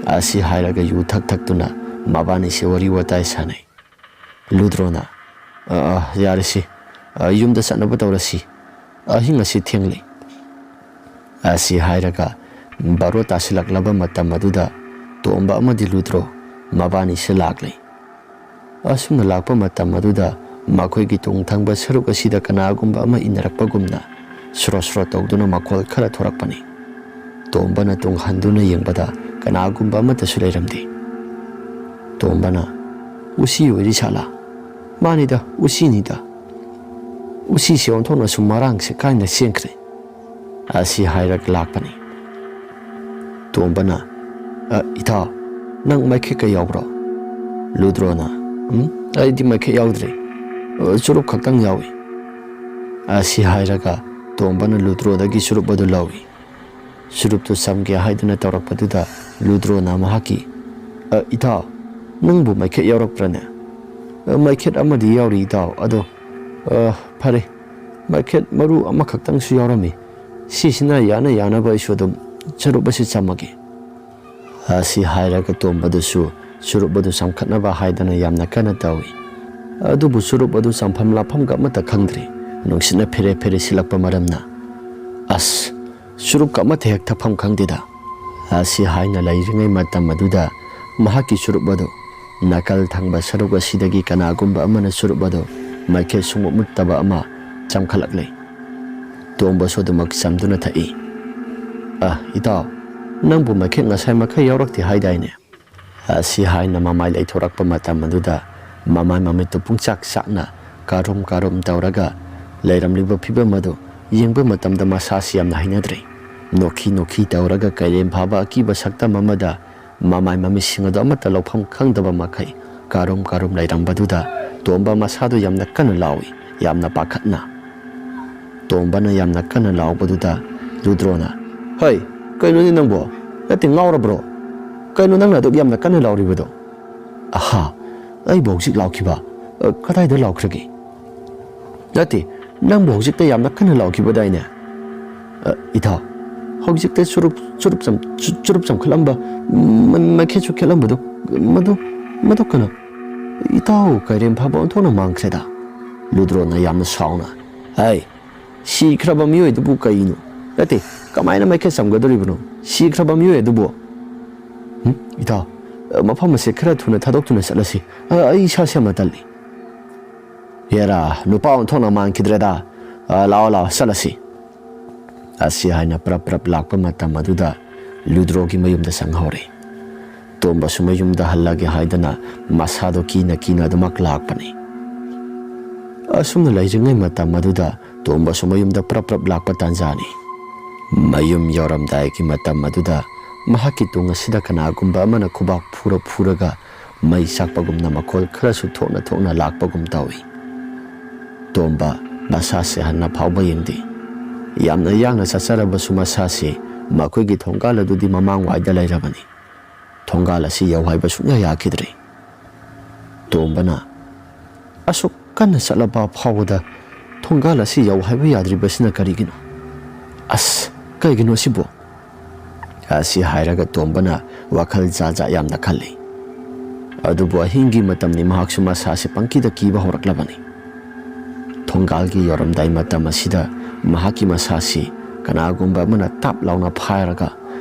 ꯑꯁꯤ ꯍꯥꯏꯔꯒ ꯌꯨ ꯊꯛ ꯊꯛꯇꯨꯅ ꯃꯕꯥꯅꯤꯁꯦ ꯋꯥꯔꯤ ꯋꯥꯇꯥꯏ ꯁꯥꯟꯅꯩ꯫ ꯂꯨꯗ꯭ꯔꯣꯅ, "ꯑ, ꯑ, ꯌꯥꯔꯦꯁꯤ, ꯑ, ꯌꯨꯝꯗ ꯆꯠꯅꯕ ꯇꯧꯔꯁꯤ꯫ ꯑꯍꯤꯡ ꯑꯁꯤ ꯊꯦꯡꯂꯦ꯫" ꯑꯁꯤ ꯍꯥꯏꯔꯒ ꯕꯥꯔꯣ ꯇꯥꯁꯤꯜꯂꯛꯂꯕ ꯃꯇꯝ ꯑꯗꯨꯗ ꯇꯣꯝꯕ ꯑꯃꯗꯤ ꯂꯨꯗ꯭ꯔꯣ ꯃꯕꯥꯅꯤꯁꯦ ꯂꯥꯛꯂꯦ꯫ ꯑꯁꯨꯝꯅ ꯂꯥꯛꯄ ꯃꯇꯝ ꯑꯗꯨꯗ ꯃꯈꯣꯏꯒꯤ ꯇꯨꯡ ꯊꯪꯕ ꯁꯔꯨꯛ ꯑꯁꯤꯗ ꯀꯅꯥꯒꯨꯝꯕ ꯑꯃ ꯏꯟꯅꯔꯛꯄꯒꯨꯝꯅ ꯁ꯭ꯔꯣ ꯁ꯭ꯔꯣ ꯇꯧꯗꯨꯅ ꯃꯈꯣꯜ ꯈꯔ ꯊꯣꯔꯛꯄꯅꯤ꯫ ꯇꯣꯝꯕꯅ ꯇꯨꯡ ꯍꯟꯗꯨꯅ ꯌꯦꯡꯕꯗ ꯀꯅꯥꯒꯨꯝꯕ ꯑꯃꯠꯇꯁꯨ ꯂꯩꯔꯝꯗꯦ꯫ ꯇꯣꯝꯕꯅ, "ꯎꯆꯤ ꯑꯣꯏꯔꯤ ꯁꯥꯂꯥ?" "ꯃꯥꯅꯤꯗ, ꯎꯆꯤꯅꯤꯗ꯫ ꯎꯆꯤꯁꯦ ꯑꯣꯟꯊꯣꯛꯅ ꯁꯨꯝ ꯃꯔꯥꯡꯁꯦ ꯀꯥꯏꯅ ꯆꯦꯟꯈ꯭ꯔꯦ꯫" ꯑꯁꯤ ꯍꯥꯏꯔꯒ ꯂꯥꯛꯄꯅꯤ꯫ ꯇꯣꯝꯕꯅ, "ꯑ, ꯏꯇꯥꯎ, ꯅꯪ ꯃꯩꯈꯦꯠꯀ ꯌꯥꯎꯕ꯭ꯔꯣ?" ꯂꯨꯗ꯭ꯔꯣꯅ, "ꯎꯝ, ꯑꯩꯗꯤ ꯃꯩꯈꯦꯠ ꯌꯥꯎꯗ꯭ꯔꯦ꯫ ꯑ, ꯆꯨꯔꯨꯞ ꯈꯛꯇꯪ ꯌꯥꯎꯏ꯫" ꯑꯁꯤ ꯍꯥꯏꯔꯒ ꯇꯣꯝꯕꯅ ꯂꯨꯗ꯭ꯔꯣꯗꯒꯤ ꯆꯨꯔꯨꯞ ꯑꯗꯨ ꯂꯧꯏ꯫ ꯆꯨꯔꯨꯞꯇꯨ ꯆꯝꯒꯦ ꯍꯥꯏꯗꯨꯅ ꯇꯧꯔꯛꯄꯗꯨꯗ ꯂꯨꯗ꯭ꯔꯣꯅ ꯃꯍꯥꯛꯀꯤ, "ꯑ, ꯏꯇꯥꯎ, ꯅꯪꯕꯨ ꯃꯩꯈꯦꯠ ꯌꯥꯎꯔꯛꯄ꯭ꯔꯅꯦ?" "ꯑ, ꯃꯩꯈꯦꯠ ꯑꯃꯗꯤ ꯌꯥꯎꯔꯤ, ꯏꯇꯥꯎ, ꯑꯗꯣ, ꯑ, ꯐꯔꯦ, ꯃꯩꯈꯦꯠ ꯃꯔꯨ ꯑꯃꯈꯛꯇꯪꯁꯨ ꯌꯥꯎꯔꯝꯃꯤ꯫ ꯁꯤꯁꯤꯅ ꯌꯥꯅ ꯌꯥꯅꯕ ꯑꯩꯁꯨ ꯑꯗꯨꯝ ꯆꯨꯔꯨꯞ ꯑꯁꯤ ꯆꯝꯃꯒꯦ"꯫ ꯑꯁꯤ ꯍꯥꯏꯔꯒ ꯇꯣꯝꯕꯗꯨꯁꯨ ꯆꯨꯔꯨꯞ ꯑꯗꯨ ꯆꯝꯈꯠꯅꯕ ꯍꯥꯏꯗꯅ ꯌꯥꯝꯅ ꯀꯟꯅ ꯇꯧꯏ꯫ ꯑꯗꯨꯕꯨ ꯆꯨꯔꯨꯞ ꯑꯗꯨ ꯆꯝꯐꯝ ꯂꯥꯞꯐꯝꯒ ꯑꯃꯠꯇ ꯈꯪꯗ꯭ꯔꯦ꯫ ꯅꯨꯡꯁꯤꯠꯅ ꯐꯦꯔꯦ ꯐꯦꯔꯦ ꯁꯤꯜꯂꯛꯄ ꯃꯔꯝꯅ꯫ "ꯑꯁ, ꯆꯨꯔꯨꯞꯀ ꯑꯃꯠꯇ ꯍꯦꯛ ꯊꯛꯐꯝ ꯈꯪꯗꯦꯗ"꯫ ꯑꯁꯤ ꯍꯥꯏꯅ ꯂꯩꯔꯤꯉꯩ ꯃꯇꯝ ꯑꯗꯨꯗ ꯃꯍꯥꯛꯀꯤ ꯆꯨꯔꯨꯞ ꯑꯗꯨ ꯅꯥꯀꯜ ꯊꯪꯕ ꯁꯔꯨꯛ ꯑꯁꯤꯗꯒꯤ ꯀꯅꯥꯒꯨꯝꯕ ꯑꯃꯅ ꯆꯨꯔꯨꯞ ꯑꯗꯨ ꯃꯩꯈꯦꯠ ꯁꯨꯡꯃꯨꯠ ꯃꯨꯠꯇꯕ ꯑꯃ ꯆꯝꯈꯠꯂꯛꯂꯦ꯫ ꯇꯣꯝꯕꯁꯨ ꯑꯗꯨꯃꯛ ꯆꯝꯗꯨꯅ ꯊꯛꯏ꯫ "ꯑ, ꯏꯇꯥꯎ, ꯅꯪꯕꯨ ꯃꯩꯈꯦꯠ ꯉꯁꯥꯏ ꯃꯈꯩ ꯌꯥꯎꯔꯛꯇꯦ ꯍꯥꯏꯗꯥꯏꯅꯦ?" ꯑꯁꯤ ꯍꯥꯏꯅ ꯃꯃꯥꯏ ꯂꯩꯊꯣꯔꯛꯄ ꯃꯇꯝ ꯑꯗꯨꯗ ꯃꯃꯥꯏ ꯃꯃꯤꯠꯇꯨ ꯄꯨꯡꯆꯥꯛ ꯆꯥꯛꯅ ꯀꯥꯔꯨꯝ ꯀꯥꯔꯨꯝ ꯇꯧꯔꯒ ꯂꯩꯔꯝꯂꯤꯕ ꯐꯤꯕꯝ ꯑꯗꯨ ꯌꯦꯡꯕ ꯃꯇꯝꯗ ꯃꯁꯥꯁꯤ ꯌꯥꯝꯅ ꯍꯩꯅꯗ꯭ꯔꯦ꯫ ꯅꯣꯛꯈꯤ ꯅꯣꯛꯈꯤ ꯇꯧꯔꯒ ꯀꯩꯔꯦꯝ ꯐꯥꯕ ꯑꯀꯤꯕ ꯁꯛꯇꯝ ꯑꯃꯗ ꯃꯃꯥꯏ ꯃꯃꯤꯠꯁꯤꯡ ꯑꯗꯨ ꯑꯃꯠꯇ ꯂꯧꯐꯝ ꯈꯪꯗꯕ ꯃꯈꯩ ꯀꯥꯔꯨꯝ ꯀꯥꯔꯨꯝ ꯂꯩꯔꯝꯕꯗꯨꯗ ꯇꯣꯝꯕ ꯃꯁꯥꯗꯨ ꯌꯥꯝꯅ ꯀꯟꯅ ꯂꯥꯎꯏ, ꯌꯥꯝꯅ ꯄꯥꯈꯠꯅ꯫ ꯇꯣꯝꯕꯅ ꯌꯥꯝꯅ ꯀꯟꯅ ꯂꯥꯎꯕꯗꯨꯗ ꯔꯨꯗ꯭ꯔꯣꯅ, "ꯍꯩ, ꯀꯩꯅꯣꯅꯦ ꯅꯪꯕꯣ? ꯅꯠꯇꯦ, ꯉꯥꯎꯔꯕ꯭ꯔꯣ? ꯀꯩꯅꯣ ꯅꯪꯅ ꯑꯗꯨꯛ ꯌꯥꯝꯅ ꯀꯟꯅ ꯂꯥꯎꯔꯤꯕꯗꯣ?" "ꯑꯍꯥ, ꯑꯩꯕꯨ ꯍꯧꯖꯤꯛ ꯂꯥꯎꯈꯤꯕ? ꯑ, ꯀꯗꯥꯏꯗ ꯂꯥꯎꯈ꯭ꯔꯒꯦ?" "ꯅꯠꯇꯦ, ꯅꯪꯕꯨ ꯍꯧꯖꯤꯛꯇ ꯌꯥꯝꯅ ꯀꯟꯅ ꯂꯥꯎꯈꯤꯕꯗꯥꯏꯅꯦ?" "ꯑ, ꯏꯇꯥꯎ, ꯍꯧꯖꯤꯛꯇ ꯆꯨꯔꯨꯞ, ꯆꯨꯔꯨꯞ ꯆꯝ-, ꯆꯨ-, ꯆꯨꯔꯨꯞ ꯆꯝꯈꯠꯂꯝꯕ, ꯃ-, ꯃꯩꯈꯦꯠꯁꯨ ꯈꯦꯠꯂꯝꯕꯗꯣ, ꯃꯗꯨ, ꯃꯗꯨ ꯀꯩꯅꯣ? ꯏꯇꯥꯎ ꯀꯩꯔꯦꯝ ꯐꯥꯕ ꯑꯣꯟꯊꯣꯛꯅ ꯃꯥꯡꯈ꯭ꯔꯦꯗ"꯫ ꯂꯨꯗ꯭ꯔꯣꯅ ꯌꯥꯝꯅ ꯁꯥꯎꯅ, "ꯍꯩ, ꯁꯤꯈ꯭ꯔꯕ ꯃꯤꯑꯣꯏ ꯑꯗꯨꯕꯨ ꯀꯩꯅꯣ? ꯅꯠꯇꯦ, ꯀꯃꯥꯏꯅ ꯃꯩꯈꯦꯠ ꯆꯝꯒꯗꯧꯔꯤꯕꯅꯣ? ꯁꯤꯈ꯭ꯔꯕ ꯃꯤꯑꯣꯏ ꯑꯗꯨꯕꯨ?" "ꯍꯨꯝ, ꯏꯇꯥꯎ, ꯃꯐꯝ ꯑꯁꯦ ꯈꯔ ꯊꯨꯅ ꯊꯥꯗꯣꯛꯇꯨꯅ ꯆꯠꯂꯁꯤ꯫ ꯑ, ꯑꯩ ꯏꯁꯥꯁꯦ ꯌꯥꯝꯅ ꯇꯜꯂꯤ"꯫ "ꯍꯦꯔꯥ, ꯅꯨꯄꯥ ꯑꯣꯟꯊꯣꯛꯅ ꯃꯥꯟꯈꯤꯗ꯭ꯔꯦꯗ꯫ ꯑ, ꯂꯥꯛꯑꯣ, ꯂꯥꯛꯑꯣ, ꯆꯠꯂꯁꯤ"꯫ ꯑꯁꯤ ꯍꯥꯏꯅ ꯄ꯭ꯔꯞ ꯄ꯭ꯔꯞ ꯂꯥꯛꯄ ꯃꯇꯝ ꯑꯗꯨꯗ ꯂꯨꯗ꯭ꯔꯣꯒꯤ ꯃꯌꯨꯝꯗ ꯆꯪꯍꯧꯔꯦ꯫ ꯇꯣꯝꯕꯁꯨ ꯃꯌꯨꯝꯗ ꯍꯜꯂꯒꯦ ꯍꯥꯏꯗꯅ ꯃꯁꯥꯗꯣ ꯀꯤꯅ ꯀꯤꯅ ꯑꯗꯨꯃꯛ ꯂꯥꯛꯄꯅꯤ꯫ ꯑꯁꯨꯝꯅ ꯂꯩꯔꯤꯉꯩ ꯃꯇꯝ ꯑꯗꯨꯗ ꯇꯣꯝꯕꯁꯨ ꯃꯌꯨꯝꯗ ꯄ꯭ꯔꯞ ꯄ꯭ꯔꯞ ꯂꯥꯛꯄ ꯇꯥꯟꯖꯥꯅꯤ꯫ ꯃꯌꯨꯝ ꯌꯧꯔꯝꯗꯥꯏꯒꯤ ꯃꯇꯝ ꯑꯗꯨꯗ ꯃꯍꯥꯛꯀꯤ ꯇꯨꯡ ꯑꯁꯤꯗ ꯀꯅꯥꯒꯨꯝꯕ ꯑꯃꯅ ꯈꯨꯕꯥꯛ ꯐꯨꯔ ꯐꯨꯔꯒ ꯃꯩ ꯆꯥꯛꯄꯒꯨꯝꯅ ꯃꯈꯣꯜ ꯈꯔꯁꯨ ꯊꯣꯛꯅ ꯊꯣꯛꯅ ꯂꯥꯛꯄꯒꯨꯝ ꯇꯧꯏ꯫ ꯇꯣꯝꯕ ꯃꯁꯥꯁꯦ ꯍꯟꯅ ꯐꯥꯎꯕ ꯌꯦꯡꯗꯦ꯫ ꯌꯥꯝꯅ ꯌꯥꯡꯅ ꯆꯠꯆꯔꯕꯁꯨ ꯃꯁꯥꯁꯦ ꯃꯈꯣꯏꯒꯤ ꯊꯣꯡꯒꯥꯜ ꯑꯗꯨꯗꯤ ꯃꯃꯥꯡꯋꯥꯏꯗ ꯂꯩꯔꯕꯅꯤ꯫ ꯊꯣꯡꯒꯥꯜ ꯑꯁꯤ ꯌꯧꯍꯥꯏꯕ ꯁꯨꯡꯌꯥ ꯌꯥꯈꯤꯗ꯭ꯔꯦ꯫ ꯇꯣꯝꯕꯅ, "ꯑꯁꯨꯛ ꯀꯟꯅ ꯆꯠꯂꯕ ꯐꯥꯎꯕꯗ ꯊꯣꯡꯒꯥꯜ ꯑꯁꯤ ꯌꯧꯍꯥꯏꯕ ꯌꯥꯗ꯭ꯔꯤꯕꯁꯤꯅ ꯀꯔꯤꯒꯤꯅꯣ? ꯑꯁ, ꯀꯩꯒꯤꯅꯣ ꯁꯤꯕꯣ?" ꯑꯁꯤ ꯍꯥꯏꯔꯒ ꯇꯣꯝꯕꯅ ꯋꯥꯈꯜ ꯖꯥꯠ ꯖꯥꯠ ꯌꯥꯝꯅ ꯈꯜꯂꯤ꯫ ꯑꯗꯨꯕꯨ ꯑꯍꯤꯡꯒꯤ ꯃꯇꯝꯅꯤ, ꯃꯍꯥꯛꯁꯨ ꯃꯁꯥꯁꯤ ꯄꯪꯀꯤꯗ ꯀꯤꯕ ꯍꯧꯔꯛꯂꯕꯅꯤ꯫ ꯊꯣꯡꯒꯥꯜꯒꯤ ꯌꯧꯔꯝꯗꯥꯏ ꯃꯇꯝ ꯑꯁꯤꯗ ꯃꯍꯥꯛꯀꯤ ꯃꯁꯥꯁꯤ ꯀꯅꯥꯒꯨꯝꯕ ꯑꯃꯅ ꯇꯥꯞ ꯂꯥꯎꯅ ꯐꯥꯔꯒ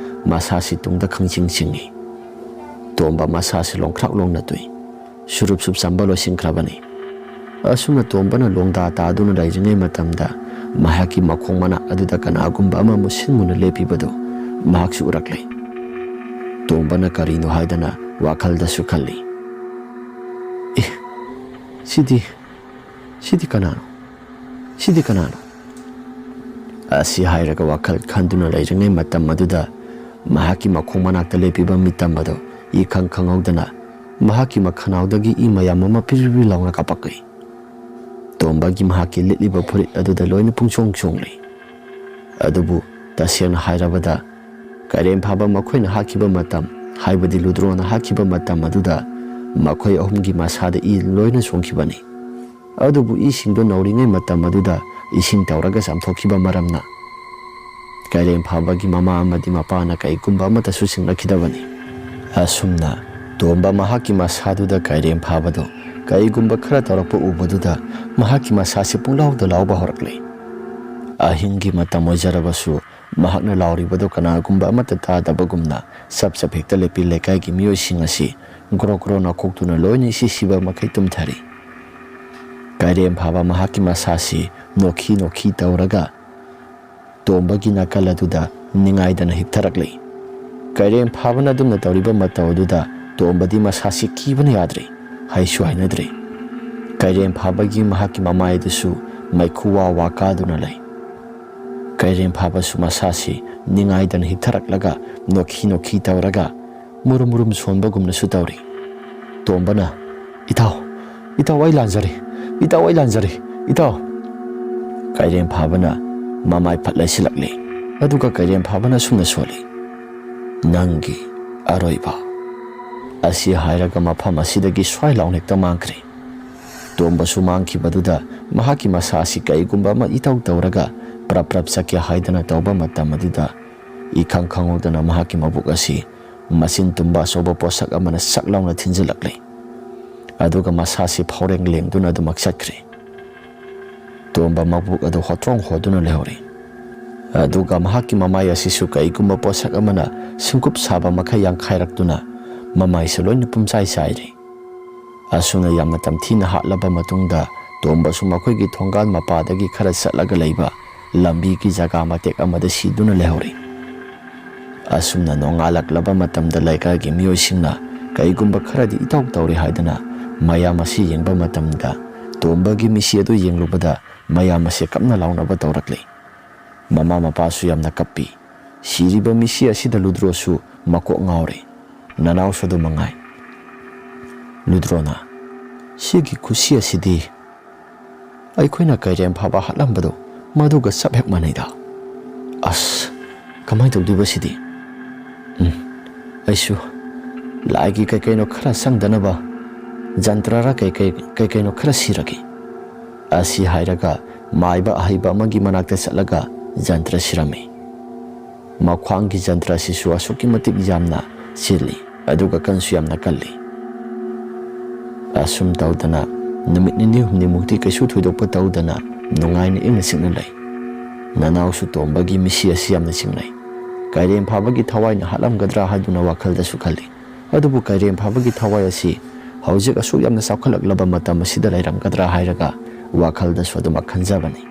ꯃꯁꯥꯁꯤ ꯇꯨꯡꯗ ꯈꯪꯆꯤꯡ ꯆꯤꯡꯏ꯫ ꯇꯣꯝꯕ ꯃꯁꯥꯁꯤ ꯂꯣꯡꯈ꯭ꯔꯥꯛ ꯂꯣꯡꯅ ꯇꯨꯏ꯫ ꯁꯨꯔꯨꯞ ꯁꯨꯞ ꯆꯥꯝꯕ ꯂꯣꯏꯁꯤꯟꯈ꯭ꯔꯕꯅꯤ꯫ ꯑꯁꯨꯝꯅ ꯇꯣꯝꯕꯅ ꯂꯣꯡꯗꯥ ꯇꯥꯗꯨꯅ ꯂꯩꯔꯤꯉꯩ ꯃꯇꯝꯗ ꯃꯍꯥꯛꯀꯤ ꯃꯈꯣꯡ ꯃꯅꯥꯛ ꯑꯗꯨꯗ ꯀꯅꯥꯒꯨꯝꯕ ꯑꯃ ꯃꯨꯁꯤꯟ ꯃꯨꯅ ꯂꯦꯞꯄꯤꯕꯗꯨ ꯃꯍꯥꯛꯁꯨ ꯎꯔꯛꯂꯦ꯫ ꯇꯣꯝꯕꯅ ꯀꯔꯤꯅꯣ ꯍꯥꯏꯗꯅ ꯋꯥꯈꯜꯗꯁꯨ ꯈꯜꯂꯤ꯫ "ꯑꯦ, ꯁꯤꯗꯤ, ꯁꯤꯗꯤ ꯀꯅꯥꯅꯣ? ꯁꯤꯗꯤ ꯀꯅꯥꯅꯣ?" ꯑꯁꯤ ꯍꯥꯏꯔꯒ ꯋꯥꯈꯜ ꯈꯟꯗꯨꯅ ꯂꯩꯔꯤꯉꯩ ꯃꯇꯝ ꯑꯗꯨꯗ ꯃꯍꯥꯛꯀꯤ ꯃꯈꯣꯡ ꯃꯅꯥꯛꯇ ꯂꯦꯞꯄꯤꯕ ꯃꯤꯇꯝ ꯑꯗꯨ ꯏꯈꯪ ꯈꯪꯍꯧꯗꯅ ꯃꯍꯥꯛꯀꯤ ꯃꯈꯅꯥꯎꯗꯒꯤ ꯏ ꯃꯌꯥꯝ ꯑꯃ ꯄꯤꯔꯤ ꯄꯤꯔꯤ ꯂꯥꯎꯅ ꯀꯥꯄꯛꯏ꯫ ꯇꯣꯝꯕꯒꯤ ꯃꯍꯥꯛꯀꯤ ꯂꯤꯠꯂꯤꯕ ꯐꯨꯔꯤꯠ ꯑꯗꯨꯗ ꯂꯣꯏꯅ ꯄꯨꯡꯆꯣꯡ ꯆꯣꯡꯂꯤ꯫ ꯑꯗꯨꯕꯨ ꯇꯁꯦꯡꯅ ꯍꯥꯏꯔꯕꯗ ꯀꯩꯔꯦꯝ ꯐꯥꯕ ꯃꯈꯣꯏꯅ ꯍꯥꯠꯈꯤꯕ ꯃꯇꯝ, ꯍꯥꯏꯕꯗꯤ ꯂꯨꯗ꯭ꯔꯣꯅ ꯍꯥꯠꯈꯤꯕ ꯃꯇꯝ ꯑꯗꯨꯗ ꯃꯈꯣꯏ ꯑꯍꯨꯝꯒꯤ ꯃꯁꯥꯗ ꯏ ꯂꯣꯏꯅ ꯆꯣꯡꯈꯤꯕꯅꯤ꯫ ꯑꯗꯨꯕꯨ ꯏꯁꯤꯡꯗꯨ ꯅꯧꯔꯤꯉꯩ ꯃꯇꯝ ꯑꯗꯨꯗ ꯏꯁꯤꯡ ꯇꯧꯔꯒ ꯆꯥꯝꯊꯣꯛꯈꯤꯕ ꯃꯔꯝꯅ ꯀꯩꯔꯦꯝ ꯐꯥꯕꯒꯤ ꯃꯃꯥ ꯑꯃꯗꯤ ꯃꯄꯥꯅ ꯀꯩꯒꯨꯝꯕ ꯑꯃꯠꯇꯁꯨ ꯆꯤꯡꯂꯛꯈꯤꯗꯕꯅꯤ꯫ ꯑꯁꯨꯝꯅ ꯇꯣꯝꯕ ꯃꯍꯥꯛꯀꯤ ꯃꯁꯥꯗꯨꯗ ꯀꯩꯔꯦꯝ ꯐꯥꯕꯗꯨ ꯀꯩꯒꯨꯝꯕ ꯈꯔ ꯇꯧꯔꯛꯄ ꯎꯕꯗꯨꯗ ꯃꯍꯥꯛꯀꯤ ꯃꯁꯥꯁꯤ ꯄꯨꯡꯂꯥꯎꯗ ꯂꯥꯎꯕ ꯍꯧꯔꯛꯂꯦ꯫ ꯑꯍꯤꯡꯒꯤ ꯃꯇꯝ ꯑꯣꯏꯖꯔꯕꯁꯨ ꯃꯍꯥꯛꯅ ꯂꯥꯎꯔꯤꯕꯗꯨ ꯀꯅꯥꯒꯨꯝꯕ ꯑꯃꯠꯇ ꯇꯥꯗꯕꯒꯨꯝꯅ ꯆꯞ ꯆꯞ ꯍꯦꯛꯇ ꯂꯦꯞꯄꯤ꯫ ꯂꯩꯀꯥꯏꯒꯤ ꯃꯤꯑꯣꯏꯁꯤꯡ ꯑꯁꯤ ꯒ꯭ꯔꯣ ꯒ꯭ꯔꯣ ꯅꯥꯈꯣꯛꯇꯨꯅ ꯂꯣꯏꯅ ꯏꯁꯤ ꯁꯤꯕ ꯃꯈꯩ ꯇꯨꯝꯊꯔꯤ꯫ ꯀꯩꯔꯦꯝ ꯐꯥꯕ ꯃꯍꯥꯛꯀꯤ ꯃꯁꯥꯁꯤ ꯅꯣꯛꯈꯤ ꯅꯣꯛꯈꯤ ꯇꯧꯔꯒ ꯇꯣꯝꯕꯒꯤ ꯅꯥꯀꯜ ꯑꯗꯨꯗ ꯅꯤꯡꯉꯥꯏꯗꯅ ꯍꯤꯞꯊꯔꯛꯂꯤ꯫ ꯀꯩꯔꯦꯝ ꯐꯥꯕꯅ ꯑꯗꯨꯝꯅ ꯇꯧꯔꯤꯕ ꯃꯇꯧ ꯑꯗꯨꯗ ꯇꯣꯝꯕꯗꯤ ꯃꯁꯥꯁꯤ ꯀꯤꯕꯅ ꯌꯥꯗ꯭ꯔꯦ, ꯍꯩꯁꯨ ꯍꯩꯅꯗ꯭ꯔꯦ꯫ ꯀꯩꯔꯦꯝ ꯐꯥꯕꯒꯤ ꯃꯍꯥꯛꯀꯤ ꯃꯃꯥꯏ ꯑꯗꯨꯁꯨ ꯃꯩꯈꯨ ꯋꯥ ꯋꯥ ꯀꯥꯗꯨꯅ ꯂꯩ꯫ ꯀꯩꯔꯦꯝ ꯐꯥꯕꯁꯨ ꯃꯁꯥꯁꯤ ꯅꯤꯡꯉꯥꯏꯗꯅ ꯍꯤꯞꯊꯔꯛꯂꯒ ꯅꯣꯛꯈꯤ ꯅꯣꯛꯈꯤ ꯇꯧꯔꯒ ꯃꯨꯔꯨꯝ ꯃꯨꯔꯨꯝ ꯁꯣꯟꯕꯒꯨꯝꯅꯁꯨ ꯇꯧꯔꯤ꯫ ꯇꯣꯝꯕꯅ, "ꯏꯇꯥꯎ, ꯏꯇꯥꯎ, ꯑꯩ ꯂꯥꯟꯖꯔꯦ, ꯏꯇꯥꯎ, ꯑꯩ ꯂꯥꯟꯖꯔꯦ, ꯏꯇꯥꯎ!" ꯀꯩꯔꯦꯝ ꯐꯥꯕꯅ ꯃꯃꯥꯏ ꯐꯠ ꯂꯩꯁꯤꯜꯂꯛꯂꯤ꯫ ꯑꯗꯨꯒ ꯀꯩꯔꯦꯝ ꯐꯥꯕꯅ ꯑꯁꯨꯝꯅ ꯁꯣꯜꯂꯤ, "ꯅꯪꯒꯤ ꯑꯔꯣꯏꯕ"꯫ ꯑꯁꯤ ꯍꯥꯏꯔꯒ ꯃꯐꯝ ꯑꯁꯤꯗꯒꯤ ꯁ꯭ꯋꯥꯏ ꯂꯥꯎꯅ ꯍꯦꯛꯇ ꯃꯥꯡꯈ꯭ꯔꯦ꯫ ꯇꯣꯝꯕꯁꯨ ꯃꯥꯡꯈꯤꯕꯗꯨꯗ ꯃꯍꯥꯛꯀꯤ ꯃꯁꯥ ꯑꯁꯤ ꯀꯩꯒꯨꯝꯕ ꯑꯃ ꯏꯇꯧ ꯇꯧꯔꯒ ꯄ꯭ꯔꯞ ꯄ꯭ꯔꯞ ꯆꯠꯀꯦ ꯍꯥꯏꯗꯅ ꯇꯧꯕ ꯃꯇꯝ ꯑꯗꯨꯗ, ꯏꯈꯪ ꯈꯪꯍꯧꯗꯅ ꯃꯍꯥꯛꯀꯤ ꯃꯕꯨꯛ ꯑꯁꯤ ꯃꯆꯤꯟ ꯇꯨꯝꯕ ꯑꯆꯧꯕ ꯄꯣꯠꯁꯛ ꯑꯃꯅ ꯁꯛ ꯂꯥꯎꯅ ꯊꯤꯟꯖꯤꯜꯂꯛꯂꯦ꯫ ꯑꯗꯨꯒ ꯃꯁꯥꯁꯤ ꯐꯥꯎꯔꯦꯡ ꯂꯦꯡꯗꯨꯅ ꯑꯗꯨꯃꯛ ꯆꯠꯈ꯭ꯔꯦ꯫ ꯇꯣꯝꯕ ꯃꯕꯨꯛ ꯑꯗꯨ ꯍꯣꯇ꯭ꯔꯣꯡ ꯍꯣꯗꯨꯅ ꯂꯩꯍꯧꯔꯦ꯫ ꯑꯗꯨꯒ ꯃꯍꯥꯛꯀꯤ ꯃꯃꯥꯏ ꯑꯁꯤꯁꯨ ꯀꯩꯒꯨꯝꯕ ꯄꯣꯠꯁꯛ ꯑꯃꯅ ꯁꯤꯡꯀꯨꯞ ꯁꯥꯕ ꯃꯈꯩ ꯌꯥꯡꯈꯥꯏꯔꯛꯇꯨꯅ ꯃꯃꯥꯏꯁꯨ ꯂꯣꯏꯅ ꯄꯨꯝꯆꯥꯏ ꯆꯥꯏꯔꯦ꯫ ꯑꯁꯨꯝꯅ ꯌꯥꯝꯅ ꯇꯝꯊꯤꯅ ꯍꯥꯠꯂꯕ ꯃꯇꯨꯡꯗ, ꯇꯣꯝꯕꯁꯨ ꯃꯈꯣꯏꯒꯤ ꯊꯣꯡꯒꯥꯜ ꯃꯄꯥꯗꯒꯤ ꯈꯔ ꯆꯠꯂꯒ ꯂꯩꯕ ꯂꯝꯕꯤꯒꯤ ꯖꯒꯥ ꯃꯇꯦꯛ ꯑꯃꯗ ꯁꯤꯗꯨꯅ ꯂꯩꯍꯧꯔꯤ꯫ ꯑꯁꯨꯝꯅ ꯅꯣꯡꯉꯥꯜꯂꯛꯂꯕ ꯃꯇꯝꯗ ꯂꯩꯀꯥꯏꯒꯤ ꯃꯤꯑꯣꯏꯁꯤꯡꯅ ꯀꯩꯒꯨꯝꯕ ꯈꯔꯗꯤ ꯏꯇꯧ ꯇꯧꯔꯦ ꯍꯥꯏꯗꯨꯅ ꯃꯌꯥꯝ ꯑꯁꯤ ꯌꯦꯡꯕ ꯃꯇꯝꯗ, ꯇꯣꯝꯕꯒꯤ ꯃꯤꯁꯤ ꯑꯗꯨ ꯌꯦꯡꯂꯨꯕꯗ ꯃꯌꯥꯝ ꯑꯁꯤ ꯀꯞꯅ ꯂꯥꯎꯅꯕ ꯇꯧꯔꯛꯂꯤ꯫ ꯃꯃꯥ ꯃꯄꯥꯁꯨ ꯌꯥꯝꯅ ꯀꯞꯄꯤ꯫ ꯁꯤꯔꯤꯕ ꯃꯤꯁꯤ ꯑꯁꯤꯗ ꯂꯨꯗ꯭ꯔꯣꯁꯨ ꯃꯀꯣꯛ ꯉꯥꯎꯔꯦ꯫ ꯅꯅꯥꯎꯁꯨ ꯑꯗꯨ ꯃꯉꯥꯏ꯫ ꯂꯨꯗ꯭ꯔꯣꯅ, "ꯁꯤꯒꯤ ꯈꯨꯁꯤ ꯑꯁꯤꯗꯤ ꯑꯩꯈꯣꯏꯅ ꯀꯩꯔꯦꯝ ꯐꯥꯕ ꯍꯥꯠꯂꯝꯕꯗꯣ ꯃꯗꯨꯒ ꯆꯞ ꯍꯦꯛ ꯃꯥꯟꯅꯩꯗ꯫ ꯑꯁ, ꯀꯃꯥꯏꯅ ꯇꯧꯗꯣꯏꯕ ꯁꯤꯗꯤ? ꯎꯝ, ꯑꯩꯁꯨ ꯂꯥꯏꯒꯤ ꯀꯩ ꯀꯩꯅꯣ ꯈꯔ ꯆꯪꯗꯅꯕ ꯖꯟꯇ꯭ꯔꯔ ꯀꯩ ꯀꯩ, ꯀꯩ ꯀꯩꯅꯣ ꯈꯔ ꯁꯤꯔꯒꯦ"꯫ ꯑꯁꯤ ꯍꯥꯏꯔꯒ ꯃꯥꯏꯕ ꯑꯍꯩꯕ ꯑꯃꯒꯤ ꯃꯅꯥꯛꯇ ꯆꯠꯂꯒ ꯖꯟꯇ꯭ꯔ ꯁꯤꯔꯝꯃꯤ꯫ ꯃꯈ꯭ꯋꯥꯡꯒꯤ ꯖꯟꯇ꯭ꯔ ꯑꯁꯤꯁꯨ ꯑꯁꯨꯛꯀꯤ ꯃꯇꯤꯛ ꯌꯥꯝꯅ ꯆꯤꯜꯂꯤ, ꯑꯗꯨꯒ ꯀꯟꯁꯨ ꯌꯥꯝꯅ ꯀꯜꯂꯤ꯫ ꯑꯁꯨꯝ ꯇꯧꯗꯅ ꯅꯨꯃꯤꯠ ꯅꯤꯅꯤ ꯍꯨꯝꯅꯤꯃꯨꯛꯇꯤ ꯀꯩꯁꯨ ꯊꯣꯏꯗꯣꯛꯄ ꯇꯧꯗꯅ ꯅꯨꯡꯉꯥꯏꯅ ꯏꯪꯅ ꯆꯤꯛꯅ ꯂꯩ꯫ ꯅꯅꯥꯎꯁꯨ ꯇꯣꯝꯕꯒꯤ ꯃꯤꯁꯤ ꯑꯁꯤ ꯌꯥꯝꯅ ꯆꯤꯡꯅꯩ꯫ ꯀꯩꯔꯦꯝ ꯐꯥꯕꯒꯤ ꯊꯋꯥꯏꯅ ꯍꯥꯠꯂꯝꯒꯗ꯭ꯔꯥ ꯍꯥꯏꯗꯨꯅ ꯋꯥꯈꯜꯗꯁꯨ ꯈꯜꯂꯤ꯫ ꯑꯗꯨꯕꯨ ꯀꯩꯔꯦꯝ ꯐꯥꯕꯒꯤ ꯊꯋꯥꯏ ꯑꯁꯤ ꯍꯧꯖꯤꯛ ꯑꯁꯨꯛ ꯌꯥꯝꯅ ꯆꯥꯎꯈꯠꯂꯛꯂꯕ ꯃꯇꯝ ꯑꯁꯤꯗ ꯂꯩꯔꯝꯒꯗ꯭ꯔꯥ ꯍꯥꯏꯔꯒ ꯋꯥꯈꯜꯗꯁꯨ ꯑꯗꯨꯃꯛ ꯈꯟꯖꯕꯅꯤ꯫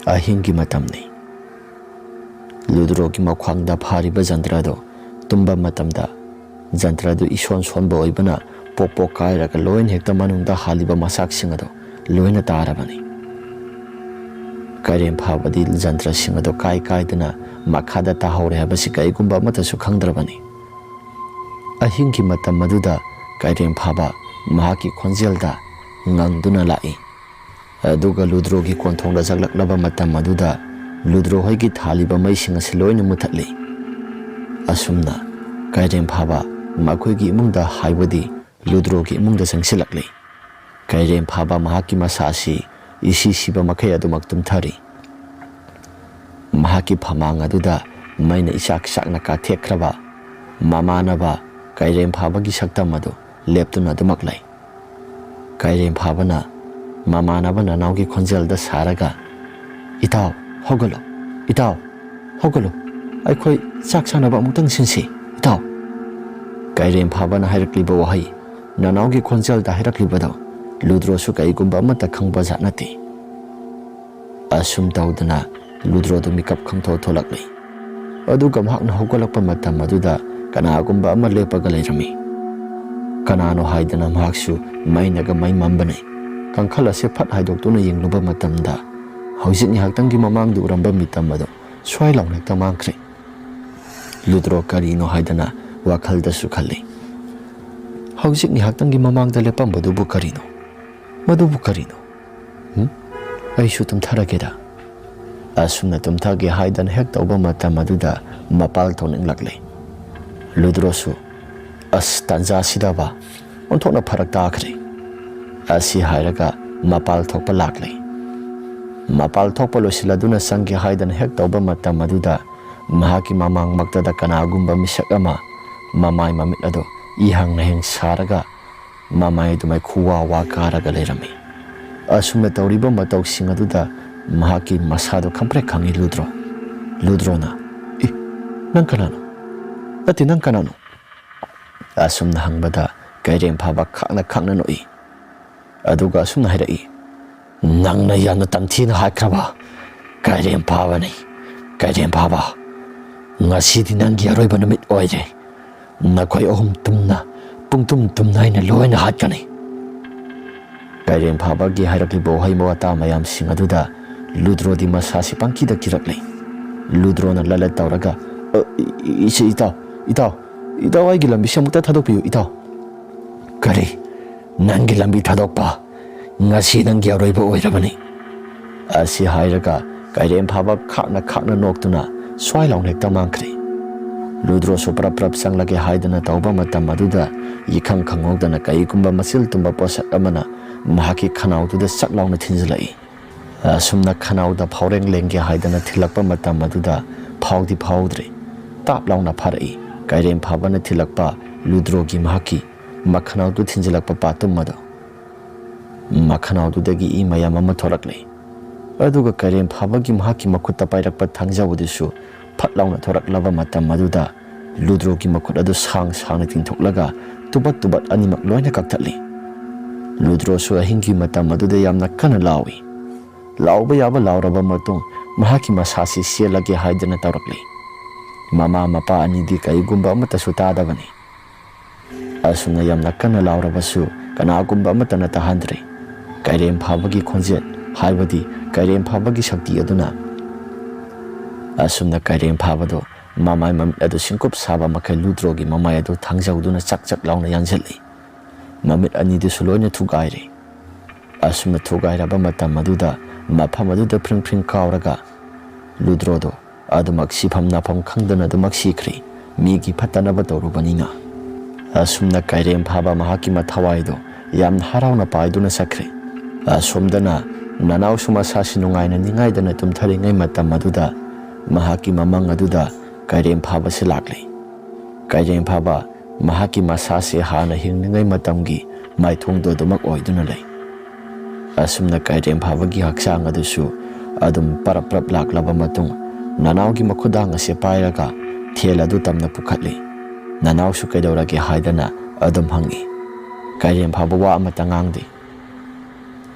ꯑꯍꯤꯡꯒꯤ ꯃꯇꯝꯅꯤ꯫ ꯂꯨꯗ꯭ꯔꯣꯒꯤ ꯃꯈ꯭ꯋꯥꯡꯗ ꯐꯥꯔꯤꯕ ꯖꯟꯇ꯭ꯔ ꯑꯗꯨ ꯇꯨꯝꯕ ꯃꯇꯝꯗ ꯖꯟꯇ꯭ꯔ ꯑꯗꯨ ꯏꯁꯣꯟ ꯁꯣꯟꯕ ꯑꯣꯏꯕꯅ ꯄꯣꯛ ꯄꯣꯛ ꯀꯥꯏꯔꯒ ꯂꯣꯏꯅ ꯍꯦꯛꯇ ꯃꯅꯨꯡꯗ ꯍꯥꯜꯂꯤꯕ ꯃꯆꯥꯛꯁꯤꯡ ꯑꯗꯨ ꯂꯣꯏꯅ ꯇꯥꯔꯕꯅꯤ꯫ ꯀꯩꯔꯦꯝ ꯐꯥꯕꯗꯤ ꯖꯟꯇ꯭ꯔꯁꯤꯡ ꯑꯗꯨ ꯀꯥꯏ ꯀꯥꯏꯗꯨꯅ ꯃꯈꯥꯗ ꯇꯥꯍꯧꯔꯦ ꯍꯥꯏꯕꯁꯤ ꯀꯔꯤꯒꯨꯝꯕ ꯑꯃꯠꯇꯁꯨ ꯈꯪꯗ꯭ꯔꯕꯅꯤ꯫ ꯑꯍꯤꯡꯒꯤ ꯃꯇꯝ ꯑꯗꯨꯗ ꯀꯩꯔꯦꯝ ꯐꯥꯕ ꯃꯍꯥꯛꯀꯤ ꯈꯣꯟꯖꯦꯜꯗ ꯉꯪꯗꯨꯅ ꯂꯥꯛꯏ꯫ ꯑꯗꯨꯒ ꯂꯨꯗ꯭ꯔꯣꯒꯤ ꯀꯣꯟꯊꯣꯡꯗ ꯆꯪꯂꯛꯂꯕ ꯃꯇꯝ ꯑꯗꯨꯗ ꯂꯨꯗ꯭ꯔꯣ ꯍꯣꯏꯒꯤ ꯊꯥꯜꯂꯤꯕ ꯃꯩꯁꯤꯡ ꯑꯁꯤ ꯂꯣꯏꯅ ꯃꯨꯊꯠꯂꯤ꯫ ꯑꯁꯨꯝꯅ ꯀꯩꯔꯦꯝ ꯐꯥꯕ ꯃꯈꯣꯏꯒꯤ ꯏꯃꯨꯡꯗ ꯍꯥꯏꯕꯗꯤ ꯂꯨꯗ꯭ꯔꯣꯒꯤ ꯏꯃꯨꯡꯗ ꯆꯪꯁꯤꯜꯂꯛꯂꯤ꯫ ꯀꯩꯔꯦꯝ ꯐꯥꯕ ꯃꯍꯥꯛꯀꯤ ꯃꯁꯥ ꯑꯁꯤ ꯏꯁꯤ ꯁꯤꯕ ꯃꯈꯩ ꯑꯗꯨꯃꯛ ꯇꯨꯝꯊꯔꯤ꯫ ꯃꯍꯥꯛꯀꯤ ꯐꯃꯥꯡ ꯑꯗꯨꯗ ꯃꯩꯅ ꯏꯆꯥꯛ ꯆꯥꯛꯅ ꯀꯥꯊꯦꯛꯈ꯭ꯔꯕ ꯃꯃꯥꯟꯅꯕ ꯀꯩꯔꯦꯝ ꯐꯥꯕꯒꯤ ꯁꯛꯇꯝ ꯑꯗꯨ ꯂꯦꯞꯇꯨꯅ ꯑꯗꯨꯃꯛ ꯂꯩ꯫ ꯀꯩꯔꯦꯝ ꯐꯥꯕꯅ ꯃꯃꯥꯟꯅꯕ ꯅꯅꯥꯎꯒꯤ ꯈꯣꯟꯖꯦꯜꯗ ꯁꯥꯔꯒ, "ꯏꯇꯥꯎ, ꯍꯧꯒꯠꯂꯣ, ꯏꯇꯥꯎ, ꯍꯧꯒꯠꯂꯣ, ꯑꯩꯈꯣꯏ ꯆꯥꯛ ꯆꯥꯅꯕ ꯑꯃꯨꯛꯇꯪ ꯁꯤꯟꯁꯤ, ꯏꯇꯥꯎ꯫" ꯀꯩꯔꯦꯝ ꯐꯥꯕꯅ ꯍꯥꯏꯔꯛꯂꯤꯕ ꯋꯥꯍꯩ ꯅꯅꯥꯎꯒꯤ ꯈꯣꯟꯖꯦꯜꯗ ꯍꯥꯏꯔꯛꯂꯤꯕꯗꯣ ꯂꯨꯗ꯭ꯔꯣꯁꯨ ꯀꯩꯒꯨꯝꯕ ꯑꯃꯠꯇ ꯈꯪꯕ ꯖꯥꯠ ꯅꯠꯇꯦ꯫ ꯑꯁꯨꯝ ꯇꯧꯗꯅ ꯂꯨꯗ꯭ꯔꯣꯗꯨ ꯃꯤꯀꯞ ꯈꯪꯊꯣꯛ ꯊꯣꯛꯂꯛꯂꯤ꯫ ꯑꯗꯨꯒ ꯃꯍꯥꯛꯅ ꯍꯧꯒꯠꯂꯛꯄ ꯃꯇꯝ ꯑꯗꯨꯗ ꯀꯅꯥꯒꯨꯝꯕ ꯑꯃ ꯂꯦꯞꯄꯒ ꯂꯩꯔꯝꯃꯤ꯫ ꯀꯅꯥꯅꯣ ꯍꯥꯏꯗꯅ ꯃꯍꯥꯛꯁꯨ ꯃꯩꯅꯒ ꯃꯩ ꯃꯝꯕꯅꯤ꯫ ꯀꯥꯡꯈꯜ ꯑꯁꯦ ꯐꯠ ꯍꯥꯏꯗꯣꯛꯇꯨꯅ ꯌꯦꯡꯂꯨꯕ ꯃꯇꯝꯗ ꯍꯧꯖꯤꯛ ꯉꯥꯏꯍꯥꯛꯇꯪꯒꯤ ꯃꯃꯥꯡꯗ ꯎꯔꯝꯕ ꯃꯤꯇꯝ ꯑꯗꯨ ꯁ꯭ꯋꯥꯏ ꯂꯥꯎꯅ ꯍꯦꯛꯇ ꯃꯥꯡꯈ꯭ꯔꯦ꯫ ꯂꯨꯗ꯭ꯔꯣ ꯀꯔꯤꯅꯣ ꯍꯥꯏꯗꯅ ꯋꯥꯈꯜꯗꯁꯨ ꯈꯜꯂꯤ꯫ "ꯍꯧꯖꯤꯛ ꯉꯥꯏꯍꯥꯛꯇꯪꯒꯤ ꯃꯃꯥꯡꯗ ꯂꯦꯞꯄꯝꯕꯗꯨꯕꯨ ꯀꯔꯤꯅꯣ? ꯃꯗꯨꯕꯨ ꯀꯔꯤꯅꯣ? ꯎꯝ? ꯑꯩꯁꯨ ꯇꯨꯝꯊꯔꯒꯦꯗ꯫" ꯑꯁꯨꯝꯅ ꯇꯨꯝꯊꯒꯦ ꯍꯥꯏꯗꯅ ꯍꯦꯛ ꯇꯧꯕ ꯃꯇꯝ ꯑꯗꯨꯗ ꯃꯄꯥꯜ ꯊꯣꯛꯅꯤꯡꯂꯛꯂꯦ꯫ ꯂꯨꯗ꯭ꯔꯣꯁꯨ, "ꯑꯁ, ꯇꯥꯟꯖꯥꯁꯤꯗꯕ, ꯑꯣꯟꯊꯣꯛꯅ ꯐꯔꯛ ꯇꯥꯈ꯭ꯔꯦ" ꯑꯁꯤ ꯍꯥꯏꯔꯒ ꯃꯄꯥꯜ ꯊꯣꯛꯄ ꯂꯥꯛꯂꯦ꯫ ꯃꯄꯥꯜ ꯊꯣꯛꯄ ꯂꯣꯏꯁꯤꯜꯂꯗꯨꯅ ꯆꯪꯒꯦ ꯍꯥꯏꯗꯅ ꯍꯦꯛ ꯇꯧꯕ ꯃꯇꯝ ꯑꯗꯨꯗ ꯃꯍꯥꯛꯀꯤ ꯃꯃꯥꯡꯃꯛꯇꯗ ꯀꯅꯥꯒꯨꯝꯕ ꯃꯤꯁꯛ ꯑꯃ ꯃꯃꯥꯏ ꯃꯃꯤꯠ ꯑꯗꯨ ꯏꯍꯪ ꯅꯍꯪ ꯁꯥꯔꯒ ꯃꯃꯥꯏ ꯑꯗꯨ ꯃꯩꯈꯨ ꯋꯥ ꯋꯥ ꯀꯥꯔꯒ ꯂꯩꯔꯝꯃꯤ꯫ ꯑꯁꯨꯝꯅ ꯇꯧꯔꯤꯕ ꯃꯇꯧꯁꯤꯡ ꯑꯗꯨꯗ ꯃꯍꯥꯛꯀꯤ ꯃꯁꯥꯗꯨ ꯈꯪꯄ꯭ꯔꯦꯛ ꯈꯪꯉꯤ ꯂꯨꯗ꯭ꯔꯣ꯫ ꯂꯨꯗ꯭ꯔꯣꯅ, "ꯑꯦ, ꯅꯪ ꯀꯅꯥꯅꯣ? ꯅꯠꯇꯦ, ꯅꯪ ꯀꯅꯥꯅꯣ?" ꯑꯁꯨꯝꯅ ꯍꯪꯕꯗ ꯀꯩꯔꯦꯝ ꯐꯥꯕ ꯈꯥꯛꯅ ꯈꯥꯛꯅ ꯅꯣꯛꯏ꯫ ꯑꯗꯨꯒ ꯑꯁꯨꯝꯅ ꯍꯥꯏꯔꯛꯏ, "ꯅꯪꯅ ꯌꯥꯝꯅ ꯇꯝꯊꯤꯅ ꯍꯥꯠꯈ꯭ꯔꯕ ꯀꯩꯔꯦꯝ ꯐꯥꯕꯅꯤ꯫ ꯀꯩꯔꯦꯝ ꯐꯥꯕ, ꯉꯁꯤꯗꯤ ꯅꯪꯒꯤ ꯑꯔꯣꯏꯕ ꯅꯨꯃꯤꯠ ꯑꯣꯏꯔꯦ꯫ ꯅꯈꯣꯏ ꯑꯍꯨꯝ ꯇꯨꯝꯅ, ꯄꯨꯡꯇꯨꯝ ꯇꯨꯝꯅ ꯑꯩꯅ ꯂꯣꯏꯅ ꯍꯥꯠꯀꯅꯤ꯫" ꯀꯩꯔꯦꯝ ꯐꯥꯕꯒꯤ ꯍꯥꯏꯔꯛꯂꯤꯕ ꯋꯥꯍꯩ ꯋꯥꯇꯥ ꯃꯌꯥꯝꯁꯤꯡ ꯑꯗꯨꯗ ꯂꯨꯗ꯭ꯔꯣꯗꯤ ꯃꯁꯥꯁꯤ ꯄꯪꯀꯤꯗ ꯀꯤꯔꯛꯂꯦ꯫ ꯂꯨꯗ꯭ꯔꯣꯅ ꯂꯠꯂꯠ ꯇꯧꯔꯒ, "ꯑ, ꯏ-, ꯏ-, ꯏꯆꯦ, ꯏꯇꯥꯎ, ꯏꯇꯥꯎ, ꯏꯇꯥꯎ, ꯑꯩꯒꯤ ꯂꯝꯕꯤꯁꯦ ꯑꯃꯨꯛꯇ ꯊꯥꯗꯣꯛꯄꯤꯌꯨ, ꯏꯇꯥꯎ꯫" "ꯀꯔꯤ? ꯅꯪꯒꯤ ꯂꯝꯕꯤ ꯊꯥꯗꯣꯛꯄ? ꯉꯁꯤ ꯅꯪꯒꯤ ꯑꯔꯣꯏꯕ ꯑꯣꯏꯔꯕꯅꯤ꯫" ꯑꯁꯤ ꯍꯥꯏꯔꯒ ꯀꯩꯔꯦꯝ ꯐꯥꯕ ꯈꯥꯛꯅ ꯈꯥꯛꯅ ꯅꯣꯛꯇꯨꯅ ꯁ꯭ꯋꯥꯏ ꯂꯥꯎꯅ ꯍꯦꯛꯇ ꯃꯥꯡꯈ꯭ꯔꯦ꯫ ꯂꯨꯗ꯭ꯔꯣꯁꯨ ꯄ꯭ꯔꯞ ꯄ꯭ꯔꯞ ꯆꯪꯂꯒꯦ ꯍꯥꯏꯗꯅ ꯇꯧꯕ ꯃꯇꯝ ꯑꯗꯨꯗ ꯏꯈꯪ ꯈꯪꯍꯧꯗꯅ ꯀꯩꯒꯨꯝꯕ ꯃꯆꯤꯜ ꯇꯨꯝꯕ ꯄꯣꯠꯁꯛ ꯑꯃꯅ ꯃꯍꯥꯛꯀꯤ ꯈꯅꯥꯎꯗꯨꯗ ꯆꯛ ꯂꯥꯎꯅ ꯊꯤꯟꯖꯤꯜꯂꯛꯏ꯫ ꯑꯁꯨꯝꯅ ꯈꯅꯥꯎꯗ ꯐꯥꯎꯔꯦꯡ ꯂꯦꯡꯒꯦ ꯍꯥꯏꯗꯅ ꯊꯤꯜꯂꯛꯄ ꯃꯇꯝ ꯑꯗꯨꯗ ꯐꯥꯎꯗꯤ ꯐꯥꯎꯗ꯭ꯔꯦ꯫ ꯇꯥꯞ ꯂꯥꯎꯅ ꯐꯥꯔꯛꯏ꯫ ꯀꯩꯔꯦꯝ ꯐꯥꯕꯅ ꯊꯤꯜꯂꯛꯄ ꯂꯨꯗ꯭ꯔꯣꯒꯤ ꯃꯍꯥꯛꯀꯤ ꯃꯈꯅꯥꯎꯗꯨ ꯊꯤꯟꯖꯤꯜꯂꯛꯄ ꯄꯥꯠꯇꯨꯝ ꯑꯗꯨ꯫ ꯃꯈꯅꯥꯎꯗꯨꯗꯒꯤ ꯏ ꯃꯌꯥꯝ ꯑꯃ ꯊꯣꯔꯛꯂꯦ꯫ ꯑꯗꯨꯒ ꯀꯩꯔꯦꯝ ꯐꯥꯕꯒꯤ ꯃꯍꯥꯛꯀꯤ ꯃꯈꯨꯠꯇ ꯄꯥꯏꯔꯛꯄ ꯊꯥꯡꯖꯧ ꯑꯗꯨꯁꯨ ꯐꯠ ꯂꯥꯎꯅ ꯊꯣꯔꯛꯂꯕ ꯃꯇꯝ ꯑꯗꯨꯗ ꯂꯨꯗ꯭ꯔꯣꯒꯤ ꯃꯈꯨꯠ ꯑꯗꯨ ꯁꯥꯡ ꯁꯥꯡꯅ ꯇꯤꯡꯊꯣꯛꯂꯒ ꯇꯨꯕꯠ ꯇꯨꯕꯠ ꯑꯅꯤꯃꯛ ꯂꯣꯏꯅ ꯀꯛꯊꯠꯂꯤ꯫ ꯂꯨꯗ꯭ꯔꯣꯁꯨ ꯑꯍꯤꯡꯒꯤ ꯃꯇꯝ ꯑꯗꯨꯗ ꯌꯥꯝꯅ ꯀꯟꯅ ꯂꯥꯎꯏ꯫ ꯂꯥꯎꯕ ꯌꯥꯕ ꯂꯥꯎꯔꯕ ꯃꯇꯨꯡ ꯃꯍꯥꯛꯀꯤ ꯃꯁꯥꯁꯤ ꯆꯦꯜꯂꯒꯦ ꯍꯥꯏꯗꯅ ꯇꯧꯔꯛꯂꯤ꯫ ꯃꯃꯥ ꯃꯄꯥ ꯑꯅꯤꯗꯤ ꯀꯔꯤꯒꯨꯝꯕ ꯑꯃꯠꯇꯁꯨ ꯇꯥꯗꯕꯅꯤ꯫ ꯑꯁꯨꯝꯅ ꯌꯥꯝꯅ ꯀꯟꯅ ꯂꯥꯎꯔꯕꯁꯨ ꯀꯅꯥꯒꯨꯝꯕ ꯑꯃꯠꯇꯅ ꯇꯥꯍꯟꯗ꯭ꯔꯦ꯫ ꯀꯩꯔꯦꯝ ꯐꯥꯕꯒꯤ ꯈꯣꯟꯖꯦꯜ, ꯍꯥꯏꯕꯗꯤ ꯀꯩꯔꯦꯝ ꯐꯥꯕꯒꯤ ꯁꯛꯇꯤ ꯑꯗꯨꯅ꯫ ꯑꯁꯨꯝꯅ ꯀꯩꯔꯦꯝ ꯐꯥꯕꯗꯨ ꯃꯃꯥꯏ ꯃꯃꯤꯠ ꯑꯗꯨ ꯁꯤꯡꯀꯨꯞ ꯁꯥꯕ ꯃꯈꯩ ꯂꯨꯗ꯭ꯔꯣꯒꯤ ꯃꯃꯥꯏ ꯑꯗꯨ ꯊꯥꯡꯖꯧꯗꯨꯅ ꯆꯛ ꯆꯛ ꯂꯥꯎꯅ ꯌꯥꯟꯁꯤꯜꯂꯤ꯫ ꯃꯃꯤꯠ ꯑꯅꯤꯗꯨꯁꯨ ꯂꯣꯏꯅ ꯊꯨꯒꯥꯏꯔꯦ꯫ ꯑꯁꯨꯝꯅ ꯊꯨꯒꯥꯏꯔꯕ ꯃꯇꯝ ꯑꯗꯨꯗ ꯃꯐꯝ ꯑꯗꯨꯗ ꯐ꯭ꯔꯤꯡ ꯐ꯭ꯔꯤꯡ ꯀꯥꯎꯔꯒ ꯂꯨꯗ꯭ꯔꯣꯗꯣ ꯑꯗꯨꯃꯛ ꯁꯤꯐꯝ ꯅꯥꯐꯝ ꯈꯪꯗꯅ ꯑꯗꯨꯃꯛ ꯁꯤꯈ꯭ꯔꯦ꯫ ꯃꯤꯒꯤ ꯐꯠꯇꯅꯕ ꯇꯧꯔꯨꯕꯅꯤꯅ꯫ ꯑꯁꯨꯝꯅ ꯀꯩꯔꯦꯝ ꯐꯥꯕ ꯃꯍꯥꯛꯀꯤ ꯃꯊꯋꯥꯏꯗꯣ ꯌꯥꯝꯅ ꯍꯔꯥꯎꯅ ꯄꯥꯏꯗꯨꯅ ꯆꯠꯈ꯭ꯔꯦ꯫ ꯑꯁꯣꯝꯗꯅ ꯅꯅꯥꯎꯁꯨ ꯃꯁꯥꯁꯤ ꯅꯨꯡꯉꯥꯏꯅ ꯅꯤꯡꯉꯥꯏꯗꯅ ꯇꯨꯝꯊꯔꯤꯉꯩ ꯃꯇꯝ ꯑꯗꯨꯗ ꯃꯍꯥꯛꯀꯤ ꯃꯃꯪ ꯑꯗꯨꯗ ꯀꯩꯔꯦꯝ ꯐꯥꯕꯁꯤ ꯂꯥꯛꯂꯦ꯫ ꯀꯩꯔꯦꯝ ꯐꯥꯕ ꯃꯍꯥꯛꯀꯤ ꯃꯁꯥꯁꯤ ꯍꯥꯟꯅ ꯍꯤꯡꯂꯤꯉꯩ ꯃꯇꯝꯒꯤ ꯃꯥꯏꯊꯣꯡꯗꯣ ꯑꯗꯨꯃꯛ ꯑꯣꯏꯗꯨꯅ ꯂꯩ꯫ ꯑꯁꯨꯝꯅ ꯀꯩꯔꯦꯝ ꯐꯥꯕꯒꯤ ꯍꯛꯆꯥꯡ ꯑꯗꯨꯁꯨ ꯑꯗꯨꯝ ꯄꯔꯞ ꯄꯔꯞ ꯂꯥꯛꯂꯕ ꯃꯇꯨꯡ ꯅꯅꯥꯎꯒꯤ ꯃꯈꯨꯗꯥꯡ ꯑꯁꯤ ꯄꯥꯏꯔꯒ ꯊꯦꯜ ꯑꯗꯨ ꯇꯝꯅ ꯄꯨꯈꯠꯂꯤ꯫ ꯅꯅꯥꯎꯁꯨ ꯀꯩꯗꯧꯔꯒꯦ ꯍꯥꯏꯗꯅ ꯑꯗꯨꯝ ꯍꯪꯏ꯫ ꯀꯩꯔꯦꯝ ꯐꯥꯕ ꯋꯥ ꯑꯃꯠꯇ ꯉꯥꯡꯗꯦ꯫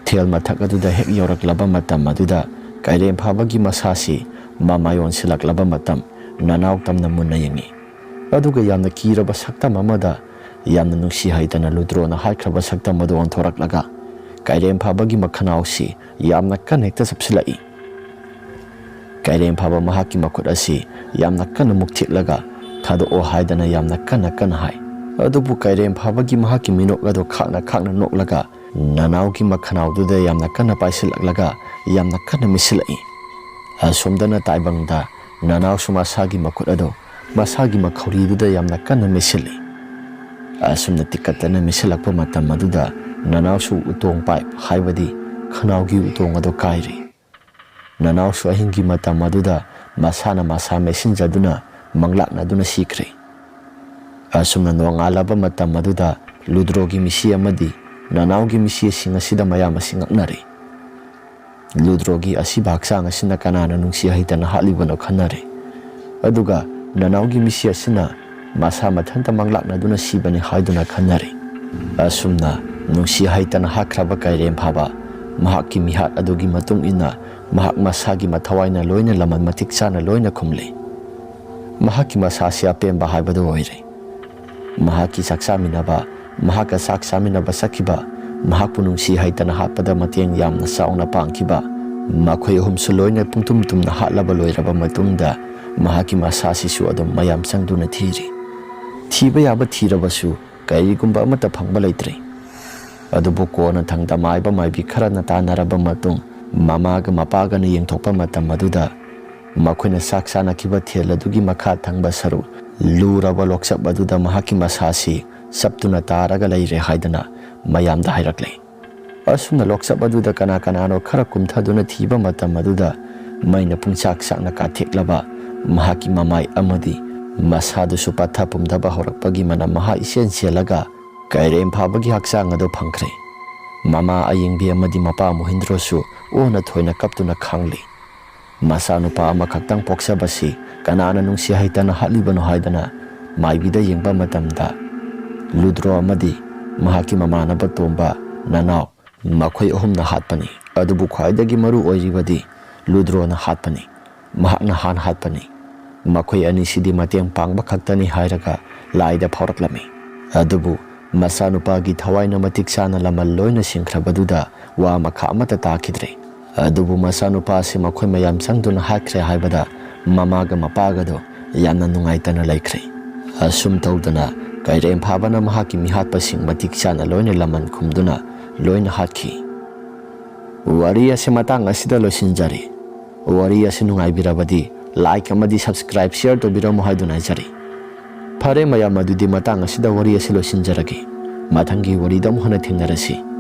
ꯊꯦꯜ ꯃꯊꯛ ꯑꯗꯨꯗ ꯍꯦꯛ ꯌꯧꯔꯛꯂꯕ ꯃꯇꯝ ꯑꯗꯨꯗ ꯀꯩꯔꯦꯝ ꯐꯥꯕꯒꯤ ꯃꯁꯥꯁꯤ ꯃꯃꯥꯏ ꯑꯣꯟꯁꯤꯜꯂꯛꯂꯕ ꯃꯇꯝ ꯅꯅꯥꯎ ꯇꯝꯅ ꯃꯨꯟꯅ ꯌꯦꯡꯏ꯫ ꯑꯗꯨꯒ ꯌꯥꯝꯅ ꯀꯤꯔꯕ ꯁꯛꯇꯝ ꯑꯃꯗ ꯌꯥꯝꯅ ꯅꯨꯡꯁꯤ ꯍꯩꯇꯅ ꯂꯨꯗ꯭ꯔꯣꯅ ꯍꯥꯏꯈ꯭ꯔꯕ ꯁꯛꯇꯝ ꯑꯗꯨ ꯑꯣꯟꯊꯣꯔꯛꯂꯒ ꯀꯩꯔꯦꯝ ꯐꯥꯕꯒꯤ ꯃꯈꯅꯥꯎꯁꯤ ꯌꯥꯝꯅ ꯀꯟꯅ ꯍꯦꯛꯇ ꯆꯞꯁꯤꯜꯂꯛꯏ꯫ ꯀꯩꯔꯦꯝ ꯐꯥꯕ ꯃꯍꯥꯛꯀꯤ ꯃꯈꯨꯠ ꯑꯁꯤ ꯌꯥꯝꯅ ꯀꯟꯅ ꯃꯨꯛꯊꯤꯛꯂꯒ "ꯊꯥꯗꯣꯛꯑꯣ" ꯍꯥꯏꯗꯅ ꯌꯥꯝꯅ ꯀꯟꯅ ꯀꯟꯅ ꯍꯥꯏ꯫ ꯑꯗꯨꯕꯨ ꯀꯩꯔꯦꯝ ꯐꯥꯕꯒꯤ ꯃꯍꯥꯛꯀꯤ ꯃꯤꯅꯣꯛ ꯑꯗꯨ ꯈꯥꯛꯅ ꯈꯥꯛꯅ ꯅꯣꯛꯂꯒ ꯅꯅꯥꯎꯒꯤ ꯃꯈꯅꯥꯎꯗꯨꯗ ꯌꯥꯝꯅ ꯀꯟꯅ ꯄꯥꯏꯁꯤꯜꯂꯛꯂꯒ ꯌꯥꯝꯅ ꯀꯟꯅ ꯃꯤꯠꯁꯤꯜꯂꯛꯏ꯫ ꯑꯁꯣꯝꯗꯅ ꯇꯥꯏꯕꯪꯗ ꯅꯅꯥꯎꯁꯨ ꯃꯁꯥꯒꯤ ꯃꯈꯨꯠ ꯑꯗꯨ ꯃꯁꯥꯒꯤ ꯃꯈꯧꯔꯤꯗꯨꯗ ꯌꯥꯝꯅ ꯀꯟꯅ ꯃꯦꯠꯁꯤꯜꯂꯤ꯫ ꯑꯁꯨꯝꯅ ꯇꯤꯛꯀꯠꯇꯅ ꯃꯦꯠꯁꯤꯜꯂꯛꯄ ꯃꯇꯝ ꯑꯗꯨꯗ ꯅꯅꯥꯎꯁꯨ ꯎꯇꯣꯡ ꯄꯥꯏꯞ, ꯍꯥꯏꯕꯗꯤ ꯈꯅꯥꯎꯒꯤ ꯎꯇꯣꯡ ꯑꯗꯨ ꯀꯥꯏꯔꯤ꯫ ꯅꯅꯥꯎꯁꯨ ꯑꯍꯤꯡꯒꯤ ꯃꯇꯝ ꯑꯗꯨꯗ ꯃꯁꯥꯅ ꯃꯁꯥ ꯃꯦꯠꯁꯤꯟꯖꯗꯨꯅ ꯃꯪꯂꯥꯛꯅꯗꯨꯅ ꯁꯤꯈ꯭ꯔꯦ꯫ ꯑꯁꯨꯝꯅ ꯅꯣꯡꯉꯥꯜꯂꯕ ꯃꯇꯝ ꯑꯗꯨꯗ ꯂꯨꯗ꯭ꯔꯣꯒꯤ ꯃꯤꯁꯤ ꯑꯃꯗꯤ ꯅꯅꯥꯎꯒꯤ ꯃꯤꯁꯤꯁꯤꯡ ꯑꯁꯤꯗ ꯃꯌꯥꯝ ꯑꯁꯤ ꯉꯛꯅꯔꯦ꯫ ꯂꯨꯗ꯭ꯔꯣꯒꯤ ꯑꯁꯤꯕ ꯍꯛꯆꯥꯡ ꯑꯁꯤꯅ ꯀꯅꯥꯅ ꯅꯨꯡꯁꯤ ꯍꯩꯇꯅ ꯍꯥꯠꯂꯤꯕꯅꯣ ꯈꯟꯅꯔꯦ꯫ ꯑꯗꯨꯒ ꯅꯅꯥꯎꯒꯤ ꯃꯤꯁꯤ ꯑꯁꯤꯅ ꯃꯁꯥ ꯃꯊꯟꯇ ꯃꯪꯂꯥꯛꯅꯗꯨꯅ ꯁꯤꯕꯅꯤ ꯍꯥꯏꯗꯨꯅ ꯈꯟꯅꯔꯦ꯫ ꯑꯁꯨꯝꯅ ꯅꯨꯡꯁꯤ ꯍꯩꯇꯅ ꯍꯥꯠꯈ꯭ꯔꯕ ꯀꯩꯔꯦꯝ ꯐꯥꯕ ꯃꯍꯥꯛꯀꯤ ꯃꯤꯍꯥꯠ ꯑꯗꯨꯒꯤ ꯃꯇꯨꯡ ꯏꯟꯅ ꯃꯍꯥꯛ ꯃꯁꯥꯒꯤ ꯃꯊꯋꯥꯏꯅ ꯂꯣꯏꯅ ꯂꯃꯟ ꯃꯇꯤꯛ ꯆꯥꯅ ꯂꯣꯏꯅ ꯈꯨꯝꯂꯦ꯫ ꯃꯍꯥꯛꯀꯤ ꯃꯁꯥꯁꯤ ꯑꯄꯦꯟꯕ ꯍꯥꯏꯕꯗꯨ ꯑꯣꯏꯔꯦ꯫ ꯃꯍꯥꯛꯀꯤ ꯆꯥꯛ ꯆꯥꯃꯤꯟꯅꯕ, ꯃꯍꯥꯛꯀ ꯆꯥꯛ ꯆꯥꯃꯤꯟꯅꯕ ꯆꯠꯈꯤꯕ, ꯃꯍꯥꯛꯄꯨ ꯅꯨꯡꯁꯤ ꯍꯩꯇꯅ ꯍꯥꯠꯄꯗ ꯃꯇꯦꯡ ꯌꯥꯝꯅ ꯆꯥꯎꯅ ꯄꯥꯡꯈꯤꯕ, ꯃꯈꯣꯏ ꯑꯍꯨꯝꯁꯨ ꯂꯣꯏꯅ ꯄꯨꯡꯇꯨꯝ ꯇꯨꯝꯅ ꯍꯥꯠꯂꯕ ꯂꯣꯏꯔꯕ ꯃꯇꯨꯡꯗ ꯃꯍꯥꯛꯀꯤ ꯃꯁꯥꯁꯤꯁꯨ ꯑꯗꯨꯝ ꯃꯌꯥꯝ ꯆꯪꯗꯨꯅ ꯊꯤꯔꯤ꯫ ꯊꯤꯕ ꯌꯥꯕ ꯊꯤꯔꯕꯁꯨ ꯀꯔꯤꯒꯨꯝꯕ ꯑꯃꯠꯇ ꯐꯪꯕ ꯂꯩꯇ꯭ꯔꯦ꯫ ꯑꯗꯨꯕꯨ ꯀꯣꯟꯅꯊꯪꯗ ꯃꯥꯏꯕ ꯃꯥꯏꯕꯤ ꯈꯔꯅ ꯇꯥꯟꯅꯔꯕ ꯃꯇꯨꯡ ꯃꯃꯥꯒ ꯃꯄꯥꯒꯅ ꯌꯦꯡꯊꯣꯛꯄ ꯃꯇꯝ ꯑꯗꯨꯗ ꯃꯈꯣꯏꯅ ꯆꯥꯛ ꯆꯥꯅꯈꯤꯕ ꯊꯦꯜ ꯑꯗꯨꯒꯤ ꯃꯈꯥ ꯊꯪꯕ ꯁꯔꯨꯛ ꯂꯨꯔꯕ ꯂꯣꯛꯆꯞ ꯑꯗꯨꯗ ꯃꯍꯥꯛꯀꯤ ꯃꯁꯥꯁꯤ ꯆꯞꯇꯨꯅ ꯇꯥꯔꯒ ꯂꯩꯔꯦ ꯍꯥꯏꯗꯅ ꯃꯌꯥꯝꯗ ꯍꯥꯏꯔꯛꯂꯦ꯫ ꯑꯁꯨꯝꯅ ꯂꯣꯛꯆꯞ ꯑꯗꯨꯗ ꯀꯅꯥ ꯀꯅꯥꯅꯣ ꯈꯔ ꯀꯨꯝꯊꯗꯨꯅ ꯊꯤꯕ ꯃꯇꯝ ꯑꯗꯨꯗ ꯃꯩꯅ ꯄꯨꯡꯆꯥꯛ ꯆꯥꯛꯅ ꯀꯥꯊꯦꯛꯂꯕ ꯃꯍꯥꯛꯀꯤ ꯃꯃꯥꯏ ꯑꯃꯗꯤ ꯃꯁꯥꯗꯨꯁꯨ ꯄꯠꯊ ꯄꯨꯝꯊꯕ ꯍꯧꯔꯛꯄꯒꯤ ꯃꯅꯝ ꯃꯍꯥ ꯏꯆꯦꯟ ꯆꯦꯜꯂꯒ ꯀꯩꯔꯦꯝ ꯐꯥꯕꯒꯤ ꯍꯛꯆꯥꯡ ꯑꯗꯨ ꯐꯪꯈ꯭ꯔꯦ꯫ ꯃꯃꯥ ꯑꯌꯦꯡꯕꯤ ꯑꯃꯗꯤ ꯃꯄꯥ ꯃꯣꯍꯤꯟꯗ꯭ꯔꯣꯁꯨ ꯑꯣꯟꯅ ꯊꯣꯏꯅ ꯀꯞꯇꯨꯅ ꯈꯥꯡꯂꯤ꯫ ꯃꯆꯥꯅꯨꯄꯥ ꯑꯃꯈꯛꯇꯪ ꯄꯣꯛꯆꯕꯁꯤ ꯀꯅꯥꯅ ꯅꯨꯡꯁꯤ ꯍꯩꯇꯅ ꯍꯥꯠꯂꯤꯕꯅꯣ ꯍꯥꯏꯗꯅ ꯃꯥꯏꯕꯤꯗ ꯌꯦꯡꯕ ꯃꯇꯝꯗ ꯂꯨꯗ꯭ꯔꯣ ꯑꯃꯗꯤ ꯃꯍꯥꯛꯀꯤ ꯃꯃꯥꯟꯅꯕ ꯇꯣꯝꯕ, ꯅꯅꯥꯎ, ꯃꯈꯣꯏ ꯑꯍꯨꯝꯅ ꯍꯥꯠꯄꯅꯤ꯫ ꯑꯗꯨꯕꯨ ꯈ꯭ꯋꯥꯏꯗꯒꯤ ꯃꯔꯨ ꯑꯣꯏꯔꯤꯕꯗꯤ ꯂꯨꯗ꯭ꯔꯣꯅ ꯍꯥꯠꯄꯅꯤ꯫ ꯃꯍꯥꯛꯅ ꯍꯥꯟ ꯍꯥꯠꯄꯅꯤ꯫ ꯃꯈꯣꯏ ꯑꯅꯤꯁꯤꯗꯤ ꯃꯇꯦꯡ ꯄꯥꯡꯕ ꯈꯛꯇꯅꯤ ꯍꯥꯏꯔꯒ ꯂꯥꯏꯗ ꯐꯥꯎꯔꯛꯂꯝꯃꯤ꯫ ꯑꯗꯨꯕꯨ ꯃꯆꯥꯅꯨꯄꯥꯒꯤ ꯊꯋꯥꯏꯅ ꯃꯇꯤꯛ ꯆꯥꯅ ꯂꯃꯜ ꯂꯣꯏꯅ ꯁꯤꯡꯈ꯭ꯔꯕꯗꯨꯗ ꯋꯥ ꯃꯈꯥ ꯑꯃꯠꯇ ꯇꯥꯈꯤꯗ꯭ꯔꯦ꯫ ꯑꯗꯨꯕꯨ ꯃꯆꯥꯅꯨꯄꯥ ꯑꯁꯤ ꯃꯈꯣꯏ ꯃꯌꯥꯝ ꯆꯪꯗꯨꯅ ꯍꯥꯠꯈ꯭ꯔꯦ ꯍꯥꯏꯕꯗ ꯃꯃꯥꯒ ꯃꯄꯥꯒꯗꯣ ꯌꯥꯝꯅ ꯅꯨꯡꯉꯥꯏꯇꯅ ꯂꯩꯈ꯭ꯔꯦ꯫ ꯑꯁꯨꯝ ꯇꯧꯗꯅ ꯀꯩꯔꯦꯝ ꯐꯥꯕꯅ ꯃꯍꯥꯛꯀꯤ ꯃꯤꯍꯥꯠꯄꯁꯤꯡ ꯃꯇꯤꯛ ꯆꯥꯅ ꯂꯣꯏꯅ ꯂꯃꯟ ꯈꯨꯝꯗꯨꯅ ꯂꯣꯏꯅ ꯍꯥꯠꯈꯤ꯫ ꯋꯥꯔꯤ ꯑꯁꯤ ꯃꯇꯥꯡ ꯑꯁꯤꯗ ꯂꯣꯏꯁꯤꯟꯖꯔꯦ꯫ ꯋꯥꯔꯤ ꯑꯁꯤ ꯅꯨꯡꯉꯥꯏꯕꯤꯔꯕꯗꯤ like ꯑꯃꯗꯤ subscribe, share ꯇꯧꯕꯤꯔꯝꯃꯨ ꯍꯥꯏꯗꯨꯅ ꯍꯥꯏꯖꯔꯤ꯫ ꯐꯔꯦ ꯃꯌꯥꯝ, ꯑꯗꯨꯗꯤ ꯃꯇꯥꯡ ꯑꯁꯤꯗ ꯋꯥꯔꯤ ꯑꯁꯤ ꯂꯣꯏꯁꯤꯟꯖꯔꯒꯦ꯫ ꯃꯊꯪꯒꯤ ꯋꯥꯔꯤꯗ ꯑꯃꯨꯛ ꯍꯟꯅ ꯊꯦꯡꯅꯔꯁꯤ꯫